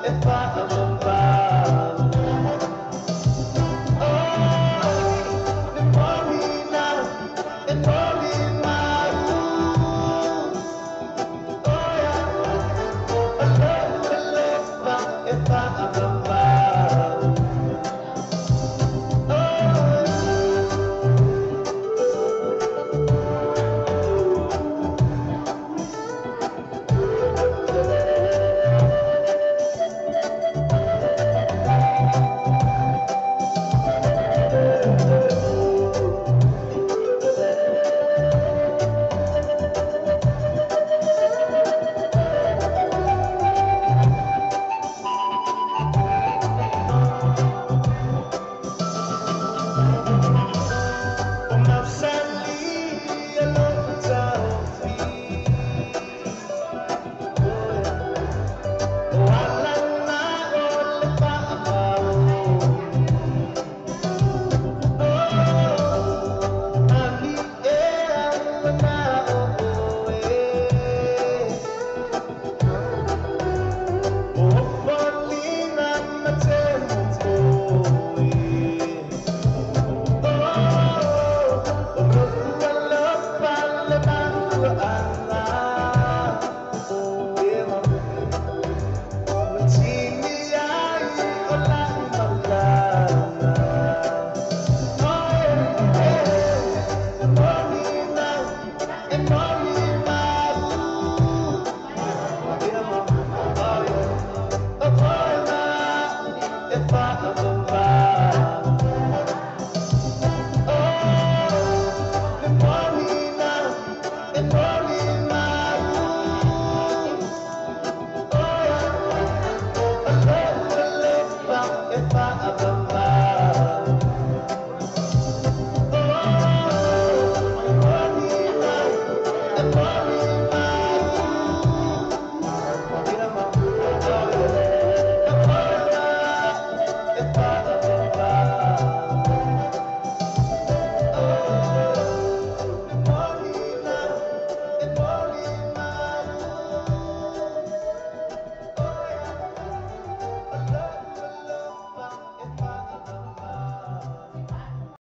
If I Oh,